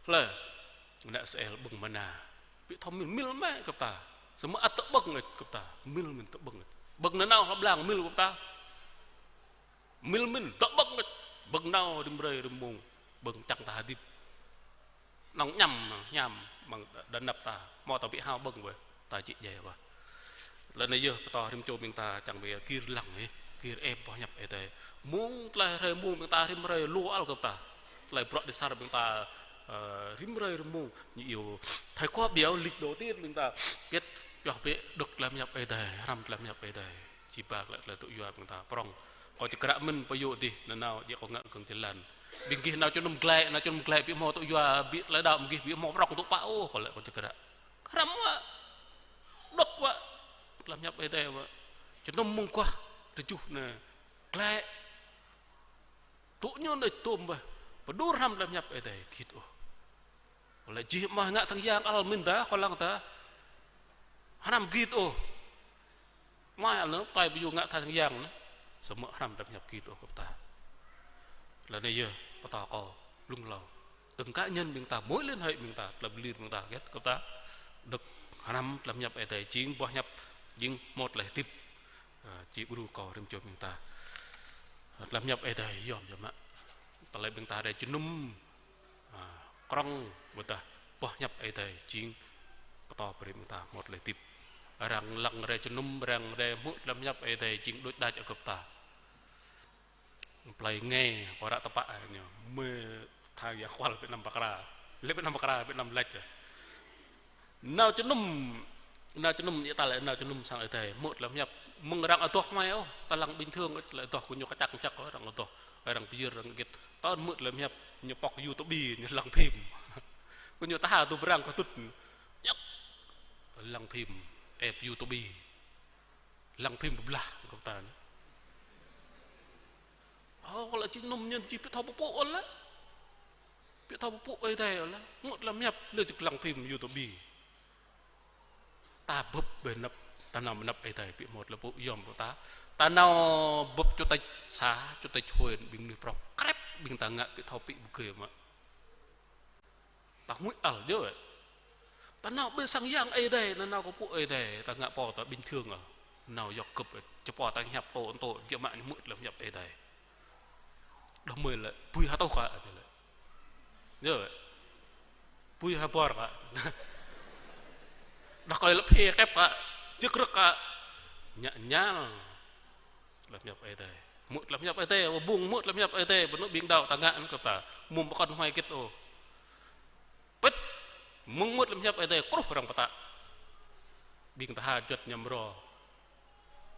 hlơi, ană Israel ƀơ̆ng mana. Ƀu thâo mil, mil mơ̆ gơ̆p ta. Samơ̆ ăt tơƀơ̆ng gơ̆p ta. Mil mĭn tơƀơ̆ng. Ƀơ̆ng nanao hlăp lăng mil gơ̆p ta. Mil mĭn tơƀơ̆ng. Ƀơ̆ng nao rĭm hrơi rĭm mông. Ƀơ̆ng čang ta hơdip. Nong ñăm, ñăm, mơ̆ng đa-, đa năp ta, hmâo ta ƀu hao ƀơ̆ng wơ̆t, ta či djai wơ̆t. Lĕ anai yơh, pơtô rĭm čô ƀing ta čang ƀu gir lăng hĭ, gir ĕp boh hiăp Ơi Adai. Mông tơlơi hrơi mông ƀing ta rĭm hrơi lu ăl gơ̆p ta. Tơlơi bruă đĭ sar ƀing ta, ơ, rĭm hrơi rĭm mông, ñu iâu. Thai khua biao lịch đầu tiên ƀing ta, kiăng pioh pĕ đŏk tlam hiăp Ơi Adai, hrăm tlam hiăp Ơi Adai. Či ba glaĭ tơlơi tŭ yua ƀing ta prŏng. Kâo či krăk mĭn pơyơr dih, nanao djơ̆ kâo ngă gơ̆ng jơlan. Ƀing gih nao jơnum glaĭ, nao jơnum glaĭ ƀu hmâo tŭ yua, ƀu tơlơi đaŏ, ƀing gih ƀu hmâo prŏng tŭ pă ôh, kâo laĭ kâo či krăk. Hrăm wă. Đŏk wă. Tlam hiăp Ơi Adai wă. Jơnum mơguah, tơjuh anai. Glaĭ. Tŭ ñu anai tôm ƀơi. Pơđur hrăm tlam hiăp Ơi Adai, git ôh. Kâo laĭ jih mơ̆ ngă tơngia ăl mĭn ta, kâo lăng ta. Hrăm git ôh. Mơ̆ ăl anŭn, tơlơi ƀu djơ̆ ngă tơngia anŭn. Samơ̆ hrăm tlam hiăp git ôh gơ̆p ta. Lĕ anai yơh, pơtô kâo, lung hlâo. Từng cá nhân ƀing ta, mối liên hệ ƀing ta, tlam lir ƀing ta, git gơ̆p ta. Đŏk hrăm tlam hiăp Ơi Adai, jing boh hiăp, jing một tơlơi hơdip. Ơ, či gru kâo rĭm čô ƀing ta. Tlam hiăp Ơi Adai, yom, yom mă. Tơlơi ƀing ta rai jơnum. Ơ, krŏng ƀôdah boh hiăp Ơi Adai jing pơtô brơi ƀing ta một tơlơi hơdip. Arăng lăng rai jơnum, arăng rai hmư̆ tlam hiăp Ơi Adai jing đôč đač gơ̆p ta. Plơi nge, kơ ră tơpă ñu. Mơi tha ya kual Việt Nam pơkra. Lĕ Việt Nam pơkra, Việt Nam lač. Nao jơnum, nao jơnum, ñu ta lĕ nao jơnum sang Ơi Adai, hmư̆ tlam hiăp, mơ̆ng arăng adoh hmai ôh, ta lăng bình thường, tơlơi adoh kơ ñu kơčăk kơčăk ôh, arăng adoh, arăng pơyơr, arăng git, tơl hmư̆ tlam hiăp, ñu pŏk YouTube, ñu lăng phim. Kơ ñu tha tŭ brang kơ tŭt, ñăk, lăng phim, ĕp YouTube, lăng phim pơblah, kơ ta anai. Ơ, kơ lĕ jơnum ñu či pơthâo pơpŭ ôh lĕ. Ƀu thâo pơpŭ Ơi Adai ôh lĕ, hmư̆ tlam hiăp, lĕ či lăng phim YouTube. Ta bưp ƀơi anăp, ta nao anăp Ơi Adai, ƀu hmâo tơlơi pơpŭ yom kơ ta. Ta nao bưp chủ tịch xã, chủ tịch huyện, ƀing mơnuih prŏng. Krep, ƀing ta ngă ƀu thâo pĭ pơgơi mă. Ta huĭ ăl djơ̆. Ta nao ƀơi sang yang Ơi Adai, ta nao kơ pŭ Ơi Adai, ta ngă pô ta bình thường ôh. Nao yŏk gơ̆p, či pô ta hiăp tô tô, djơ̆ mă ñu hmư̆ tlam hiăp Ơi Adai. Đah mơi lĕ, bui hơtŏh kơ, lĕ. Yơh. Bui hơbor kơ. Đah kơi lĕ phê kĕp kơ. Jơk rơk kơ. Ñă ñal. Tlam hiăp Ơi Adai. Hmư̆ tlam hiăp Ơi Adai, ƀơ̆ng hmư̆ tlam hiăp Ơi Adai, ƀơi anŭn ƀing đaŏ ta ngă anŭn kơ ta. Mơ̆ng pơkŏn huai git ôh. Pĭt. Mơ̆ng hmư̆ tlam hiăp Ơi Adai, kruh arăng pơtă. Ƀing ta ha juăt ñăm rô.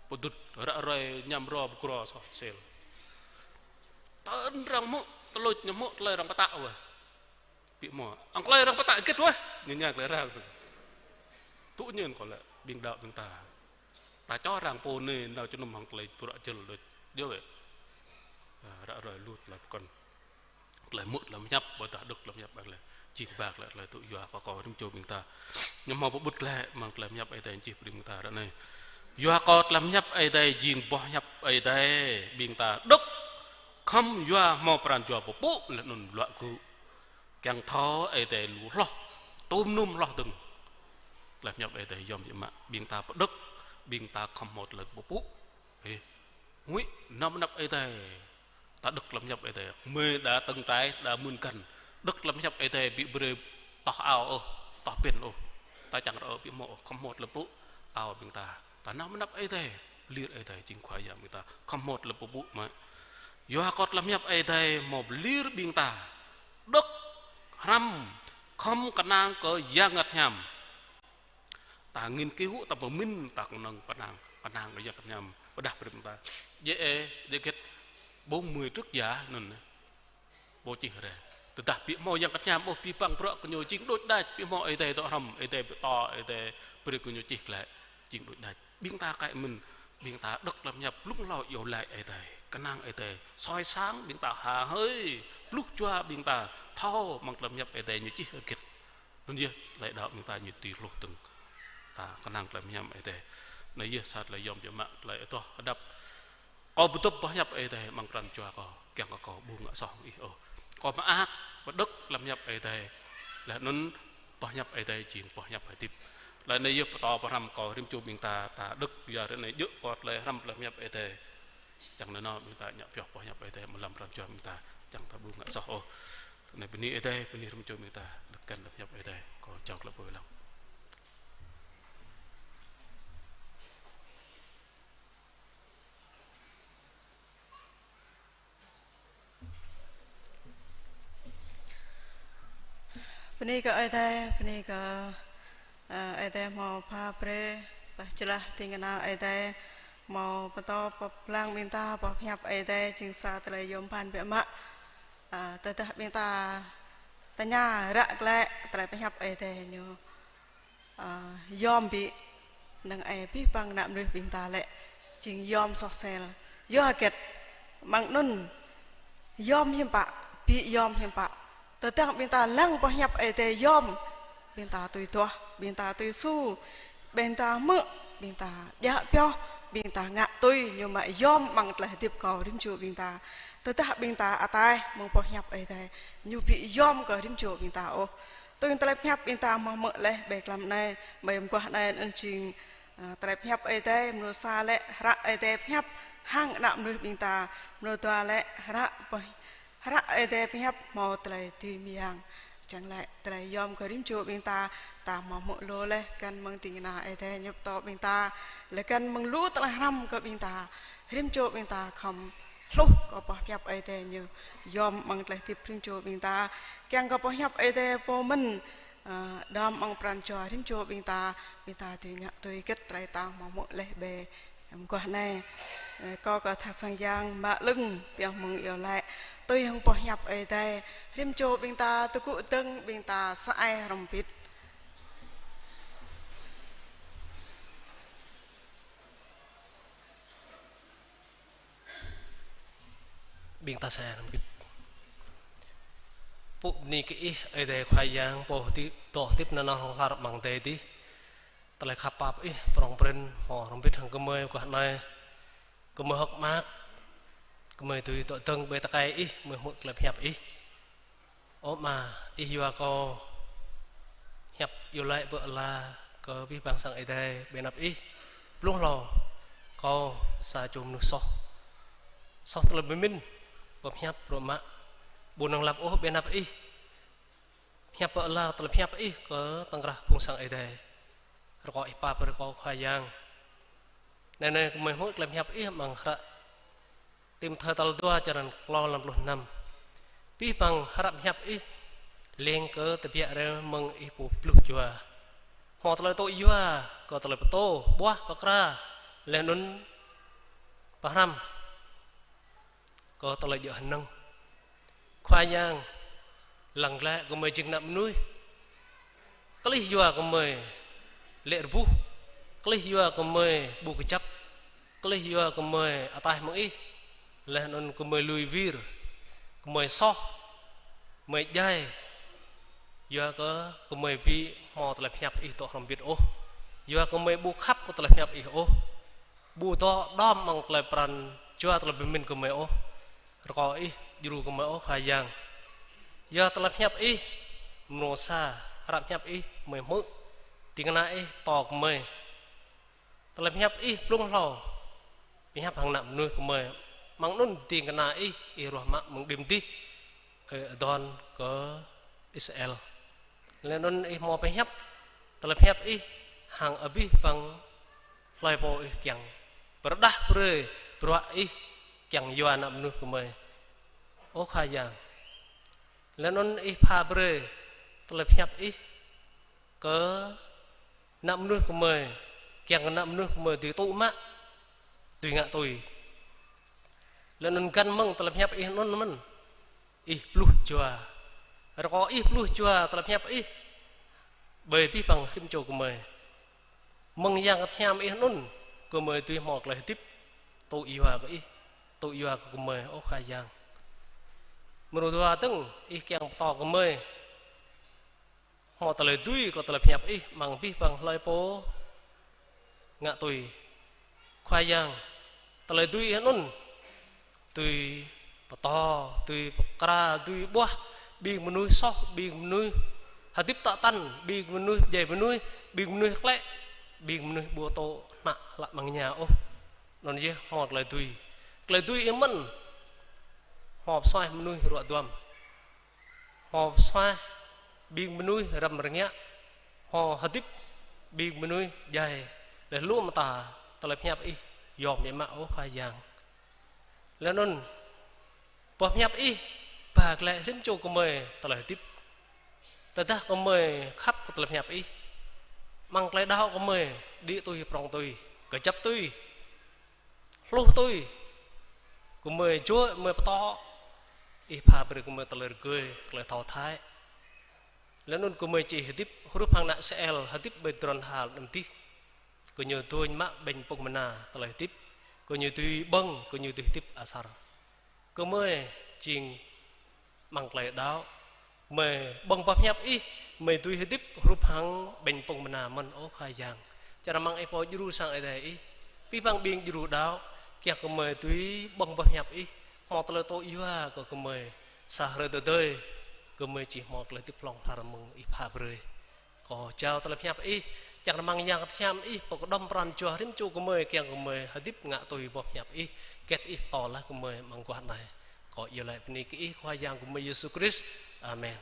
Pơdŭt ră ruai ñăm rô pơgrô soh sel. Tơl arăng hmư̆, tơlơi ñu hmư̆ tơlơi arăng pơtă wơ̆t. Ƀu hmâo. Hăng tơlơi arăng pơtă git wơ̆t. Ñu ña tơlơi arăng. Tŭ ñu kơ lĕ, ƀing đaŏ ƀing ta. Ta čô arăng pô anai nao jơnum hăng tơlơi bruă jel đôč. Djơ̆ wơ̆t. Ơ, ră ruai lu tơlơi pơkŏn. Tơlơi hmư̆ tlam hiăp, ƀôdah đŏk tlam hiăp ƀang lĕ. Jing ba lĕ tơlơi tŭ yua kơ kâo rĭm čô ƀing ta. Ñu hmâo pơƀut lĕ, mơ̆ng tlam hiăp Ơi Adai čih brơi ƀing ta ră anai. Yua kơ tlam hiăp Ơi Adai jing boh hiăp Ơi Adai, ƀing ta đŏk khŏm yua hmâo pran jua pơpŭ laih anŭn luă gŭ. Kiăng thâo Ơi Adai lu hloh, tơm num hloh dơ̆ng. Tơlơi pơhiăp Ơi Adai yom biă mă, ƀing ta pơđŏk, ƀing ta khŏm hmâo tơlơi pơpŭ. Ê, ngui năm anăp Ơi Adai. Ta đŏk tơlơi pơhiăp Ơi Adai. Mơi đa tơ̆ng trai, đa mưn găn. Đŏk tơlơi pơhiăp Ơi Adai ƀu brơi toh ao ôh, toh pĭn ôh. Ta čang rơ ƀu hmâo ôh, khŏm hmâo tơlơi pơpŭ ao ƀing ta. Ta năm anăp Ơi Adai, lir Ơi Adai jing Khua Yang ƀing ta. Khŏm hmâo tơlơi pơpŭ mă. Yua kơ tơlơi pơhiăp Ơi Adai hmâo pơlir ƀing ta. Đŏk hrăm khŏm kơnang kơ Yang Bơngăt Hiam. Ta nghiên cứu, ta pơmĭn, ta kơnơ̆ng kơnang, kơnang kơ Yang Bơngăt Hiam pơdah brơi ƀing ta. Djơ̆ ê, djơ̆ hơget, bốn mươi trước giờ anŭn. Pô čih ră. Tơdah ƀu hmâo Yang Bơngăt Hiam ôh, abih bang bruă kơ ñu jing đôč đač, ƀu hmâo Ơi Adai dŏ hrŏm, Ơi Adai pơtô, Ơi Adai brơi kơ ñu čih glaĭ, jing đôč đač. Ƀing ta kơ mĭn, ƀing ta đŏk tơlơi pơhiăp blung hlâo iâu laĭ Ơi Adai, kơnang Ơi Adai, soi sáng ƀing ta, ha hơi, pluh jua ƀing ta, thâo mơ̆ng tơlơi pơhiăp Ơi Adai ñu čih hơget. Anŭn yơh, tơlơi đaŏ ƀing ta ñu tui hluh dơ̆ng. Ta kơnang tơlơi pơhiăp Ơi Adai. Anai yơh sa tơlơi yom biă mă, tơlơi adoh hơdăp. Kâo pơdŏp boh hiăp Ơi Adai amăng pran jua kâo, kiăng kơ kâo ƀu ngă soh hăng ih ôh. Kâo mơak pơđŏk tơlơi pơhiăp Ơi Adai. Laih anŭn boh hiăp Ơi Adai jing boh hiăp hơdip. Laih anai yơh pơtô pơhrăm kâo rĭm čô ƀing ta, ta đŏk yua ră anai djơ̆ kơ tơlơi hrăm tơlơi pơhiăp Ơi Adai. Čang nao nao ƀing ta ngă pioh boh hiăp Ơi Adai amăng lăm pran jua ƀing ta, čang ta ƀu ngă soh ôh. Anai bơni Ơi Adai, bơni rĭm čô ƀing ta, đŏk kăn tơlơi pơhiăp Ơi Adai. Kâo čang tơlơi pơwih lăng. Bơni kơ Ơi Adai, bơni kơ, ơ, Ơi Adai hmâo pha brơi, pơčơlah ding kơna Ơi Adai, hmâo pơtô pơblang ƀing ta, boh pơhiăp Ơi Adai, jing sa tơlơi yom pơphan biă mă. Ơ, tơdah ƀing ta tơña ră glaĭ, tơlơi pơhiăp Ơi Adai ñu. Ơ, yom ƀĭ, năng ai abih bang ană mơnuih ƀing ta lĕ, jing yom soh sel. Yua hơget, mơ̆ng anŭn, yom hiư̆m pă, ƀĭ yom hiư̆m pă. Tơdang ƀing ta lăng boh hiăp Ơi Adai yom, ƀing ta tui duah, ƀing ta tui su, ƀing ta hmư̆, ƀing ta djă pioh, ƀing ta ngă tui, ñu mă yom mơ̆ng tơlơi hơdip kơ rĭm čô ƀing ta. Tơdah ƀing ta ataih mơ̆ng boh hiăp Ơi Adai, ñu ƀĭ yom kơ rĭm čô ƀing ta ôh. Tui tơlơi pơhiăp ƀing ta hmâo hmư̆ laih ƀơi mlam anai, ƀơi mơguah anai anŭn jing, ơ, tơlơi pơhiăp Ơi Adai, mrô sa lĕ hră Ơi Adai pơhiăp hăng ană mơnuih ƀing ta, mrô dua lĕ hră pơh-, hră Ơi Adai pơhiăp hmâo tơlơi dưi mơyang. Čang lĕ tơlơi yom kơ rĭm čô ƀing ta, ta hmâo hmư̆ lu laih, găn mơ̆ng ding kơna Ơi Adai ñu pơtô ƀing ta, laih găn mơ̆ng lu tơlơi hrăm kơ ƀing ta, rĭm čô ƀing ta khŏm hluh kơ boh hiăp Ơi Adai ñu yom mơ̆ng tơlơi hơdip rĭm čô ƀing ta. Kiăng kơ boh hiăp Ơi Adai pơmĭn, ơ, đom mơ̆ng pran jua rĭm čô ƀing ta, ƀing ta dưi ngă tui hơget tơlơi ta hmâo hmư̆ laih ƀơi mơguah anai. Ơ, kâo kơ tha sang yang mă lưng pioh mơ̆ng iâu laĭ. Tui hăng boh hiăp Ơi Adai, rĭm čô ƀing ta tơgŭ dơ̆ng, ƀing ta sa ai hrŏm hơbĭt. Ƀing ta sa ai hrŏm hơbĭt. Pŭ bơni kơ Ih, Ơi Adai Khua Yang, Pô hơdip, dŏ hơdip nanao hlŏng lar amăng adai adih. Tơlơi khăp pap Ih prŏng prin, hmâo hrŏm hơbĭt hăng gơmơi mơguah anai. Gơmơi hơ̆k mơak, gơmơi dưi dŏ dơ̆ng ƀơi tơkai Ih, gơmơi hmư̆ tơlơi pơhiăp Ih. Ơ Ama, Ih yua kơ hiăp iâu laĭ pơala kơ abih bang sang Ơi Adai ƀơi anăp Ih. Blung hlâo kâo sa čô mơnuih soh. Soh tơlơi pơmĭn, pơhiăp, pơrơmă. Ƀu năng lăp ôh ƀơi anăp Ih. Hiăp pơala tơlơi pơhiăp Ih kơ tơ̆ng krah phung sang Ơi Adai. Rơkâo Ih pap brơi kơ kâo Khua Yang. Anai anai gơmơi hmư̆ tơlơi pơhiăp Ih amăng hră Timôthê tal dua črăn klâo lăm pluh năm. Abih bang hră pơhiăp Ih leng kơ tơbiă rai mơ̆ng Ih pô pluh jua. Hmâo tơlơi tŭ yua kơ tơlơi pơtô, ƀuah pơkra, laih anŭn pơhrăm kơ tơlơi djơ̆ hơnơ̆ng. Khua Yang, lăng glaĭ gơmơi jing ană mơnuih. Klih yua gơmơi lê̆ rơbuh. Klih yua gơmơi ƀu kơjăp. Klih yua gơmơi ataih mơ̆ng Ih. Laih anŭn gơmơi lui wir. Gơmơi soh. Gơmơi djai. Yua kơ gơmơi ƀu hmâo tơlơi pơhiăp Ih dŏ hrŏm hơbĭt ôh. Yua kơ gơmơi ƀu khăp kơ tơlơi pơhiăp Ih ôh. Ƀu dŏ đom mơ̆ng tơlơi pran jua tơlơi pơmĭn gơmơi ôh. rơkâo Ih djru gơmơi ôh Khua Yang. Yua tơlơi pơhiăp Ih, mơnuih sa, hră pơhiăp Ih, gơmơi hmư̆, ding kơna Ih pơtô gơmơi. Tơlơi pơhiăp Ih blung hlâo, pơhiăp hăng ană mơnuih gơmơi. Mơ̆ng anŭn ding kơna Ih, Ih ruah mă mơ̆ng đưm dih, ơi Adon kơ Israel. Laih anŭn Ih hmâo pơhiăp, tơlơi pơhiăp Ih hăng abih bang hlơi pô Ih kiăng. Pơrơđah brơi bruă Ih kiăng yua ană mơnuih gơmơi. Ơ Khua Yang. Laih anŭn Ih pha brơi tơlơi pơhiăp Ih kơ ană mơnuih gơmơi, kiăng kơ ană mơnuih gơmơi dưi tŭ mă, dưi ngă tui. Laih anŭn găn mơ̆ng tơlơi pơhiăp Ih anŭn mơ̆n, Ih bluh jua. Rơkâo Ih bluh jua tơlơi pơhiăp Ih ƀơi abih bang rĭm čô gơmơi. Mơ̆ng Yang Bơngăt Hiam Ih anŭn, gơmơi dưi hmâo tơlơi hơdip tŭ yua kơ Ih, tŭ yua kơ gơmơi, ơ Khua Yang. Mrô dua dơ̆ng, Ih kiăng pơtô gơmơi hmâo tơlơi dưi kơ tơlơi pơhiăp Ih amăng abih bang hlơi pô ngă tui. Khua Yang, tơlơi dưi Ih anŭn dưi pơtô, dưi pơkra, dưi ƀuah ƀing mơnuih soh, ƀing mơnuih hơdip tă tăn, ƀing mơnuih djai mơnuih, ƀing mơnuih klĕ, ƀing mơnuih ƀu tŭ hnă hlăk mơ̆ng ña ôh. Anŭn yơh hmâo tơlơi dưi. Tơlơi dưi Ih mơ̆n hmâo pơsuaih mơnuih ruă duăm, hmâo pơsuaih ƀing mơnuih răm rơngiă, hmâo hơdip ƀing mơnuih djai, laih lu mơta tơlơi pơhiăp Ih yom biă mă, ơ Khua Yang. Laih anŭn boh pơhiăp Ih ba glaĭ rĭm čô gơmơi tơlơi hơdip. Tơdah gơmơi khăp kơ tơlơi pơhiăp Ih, amăng tơlơi đaŏ gơmơi đĭ tui, prŏng tui, kơjăp tui, hluh tui, gơmơi juă, gơmơi pơtô, Ih pha brơi gơmơi tơlơi rơgơi, tơlơi thâo thâi. Laih anŭn gơmơi či hơdip hrup hăng ană Israel hơdip ƀơi tơdron hal đưm dih. Gơñu dưi mă ƀañ pŭng mơna tơlơi hơdip. Gơñu dưi ƀơ̆ng, gơñu dưi hơdip asar. Gơmơi jing amăng tơlơi đaŏ, gơmơi ƀơ̆ng boh pơhiăp Ih, gơmơi dưi hơdip hrup hăng ƀañ pŭng mơna mơ̆n, ơ Khua Yang. Čang rơmang Ih pô djru sang Ơi Adai Ih, abih bang ƀing djru đaŏ, kiăng gơmơi dưi ƀơ̆ng boh pơhiăp Ih, hmâo tơlơi tŭ yua kơ gơmơi, sa hrơi tơdơi, gơmơi či hmâo tơlơi hơdip hlŏng lar mơ̆ng Ih pha brơi. Kâo jao tơlơi pơhiăp Ih, čang rơmang Yang Bơngăt Hiam Ih pơkơđŏm pran jua rĭm čô gơmơi, kiăng gơmơi hơdip ngă tui boh pơhiăp Ih, hơget Ih pơtô laih gơmơi amăng guah anai. Kâo iâu laĭ bơni kơ Ih, Khua Yang gơmơi Yêsu Krist. Amen.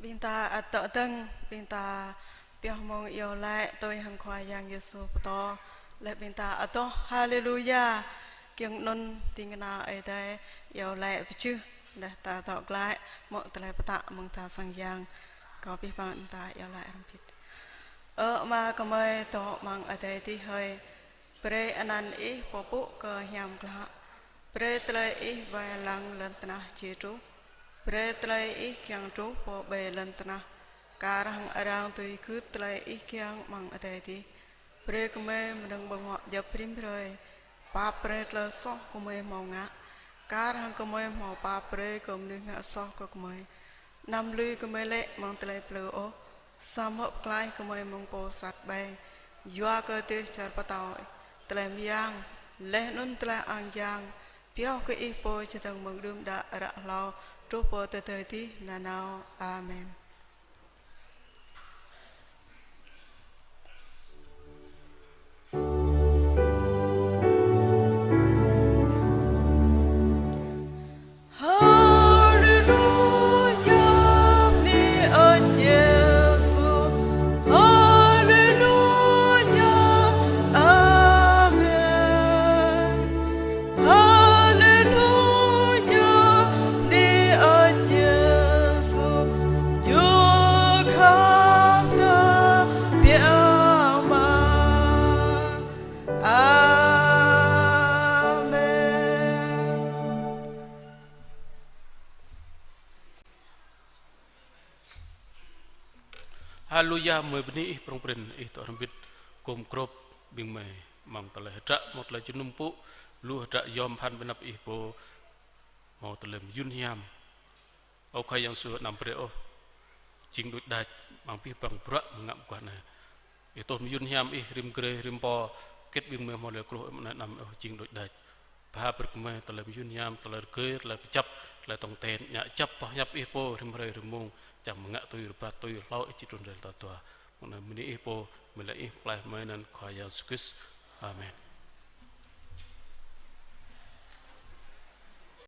Ƀing ta ăt dŏ dơ̆ng, ƀing ta pioh mông iâu laĭ tui hăng Khua Yang Yêsu pơtô. Laih ƀing ta adoh Haleluya. Kiăng anŭn ding kơna Ơi Adai iâu laĭ pơjưh, laih ta dŏ glaĭ mơ̆ tơlơi pơtă mơ̆ng ta sang Yang. Kâo abih bang ƀing ta iâu laĭ hrŏm hơbĭt. Ơ Ama gơmơi dŏ amăng adai adih hơi. Brơi anăn Ih pơpŭ kơ hiam klă. Brơi tơlơi Ih wai lăng lŏn tơnah či truh. Brơi tơlơi Ih kiăng truh pơ ƀơi lŏn tơnah, kar hăng arăng dưi gưt tơlơi Ih kiăng amăng adai adih. Brơi gơmơi mơnơ̆ng ƀơ̆ng huă djŏp rĭm hrơi. Pap brơi tơlơi soh gơmơi hmâo ngă, kar hăng gơmơi hmâo pap brơi kơ mơnuih ngă soh kơ gơmơi. Anăm lui gơmơi lê̆ amăng tơlơi plư ôh, samơ̆ pơklaih gơmơi mơ̆ng pô sat ƀai. Yua kơ dêh čar pơtao, tơlơi mơyang, laih anŭn tơlơi ang yang, pioh kơ Ih pô čơdơ̆ng mơ̆ng đưm đă ră hlâo, truh pơ tơdơi adih nanao. Amen. Haleluya, bơni ơi Yêsu. Haleluya, amen. Haleluya, bơni ơi Yêsu. Yua khăp ta biă mă. Amen. Haleluya, gơmơi bơni Ih prŏng prin, Ih dŏ hrŏm hơbĭt gum grŏp ƀing gơmơi amăng tơlơi hơdră, hmâo tơlơi jơnum pŭ, lu hơdră yom pơphan ƀơi anăp Ih pô, hmâo tơlơi mơyun hiam. Ơ Khua Yang Yêsu, anăm brơi ôh jing đôč đač amăng abih bang bruă mơ̆ng ngă mơguah anai. Ih tŭ mơyŭn hiam ih rĭm grê, rĭm pô, kĭt ƀing mơi hmâo tơlơi kruh, ih mơ̆n anăm ôh jing đôč đač. Pha brơi kơ mơi tơlơi mơyŭn hiam, tơlơi rơgơi, tơlơi kơjăp, tơlơi tong ten, ngă kơjăp boh hiăp ih pô, rĭm hrơi rĭm mông, čang mơ̆ng ngă tui rơbat tui hlâo ih či trŭn rai tal dua. Mơ̆ng anai bơni ih pô, mơ̆ lĕ ih pơklaih mơi anăn Khua Yang Yêsu Krist. Amen.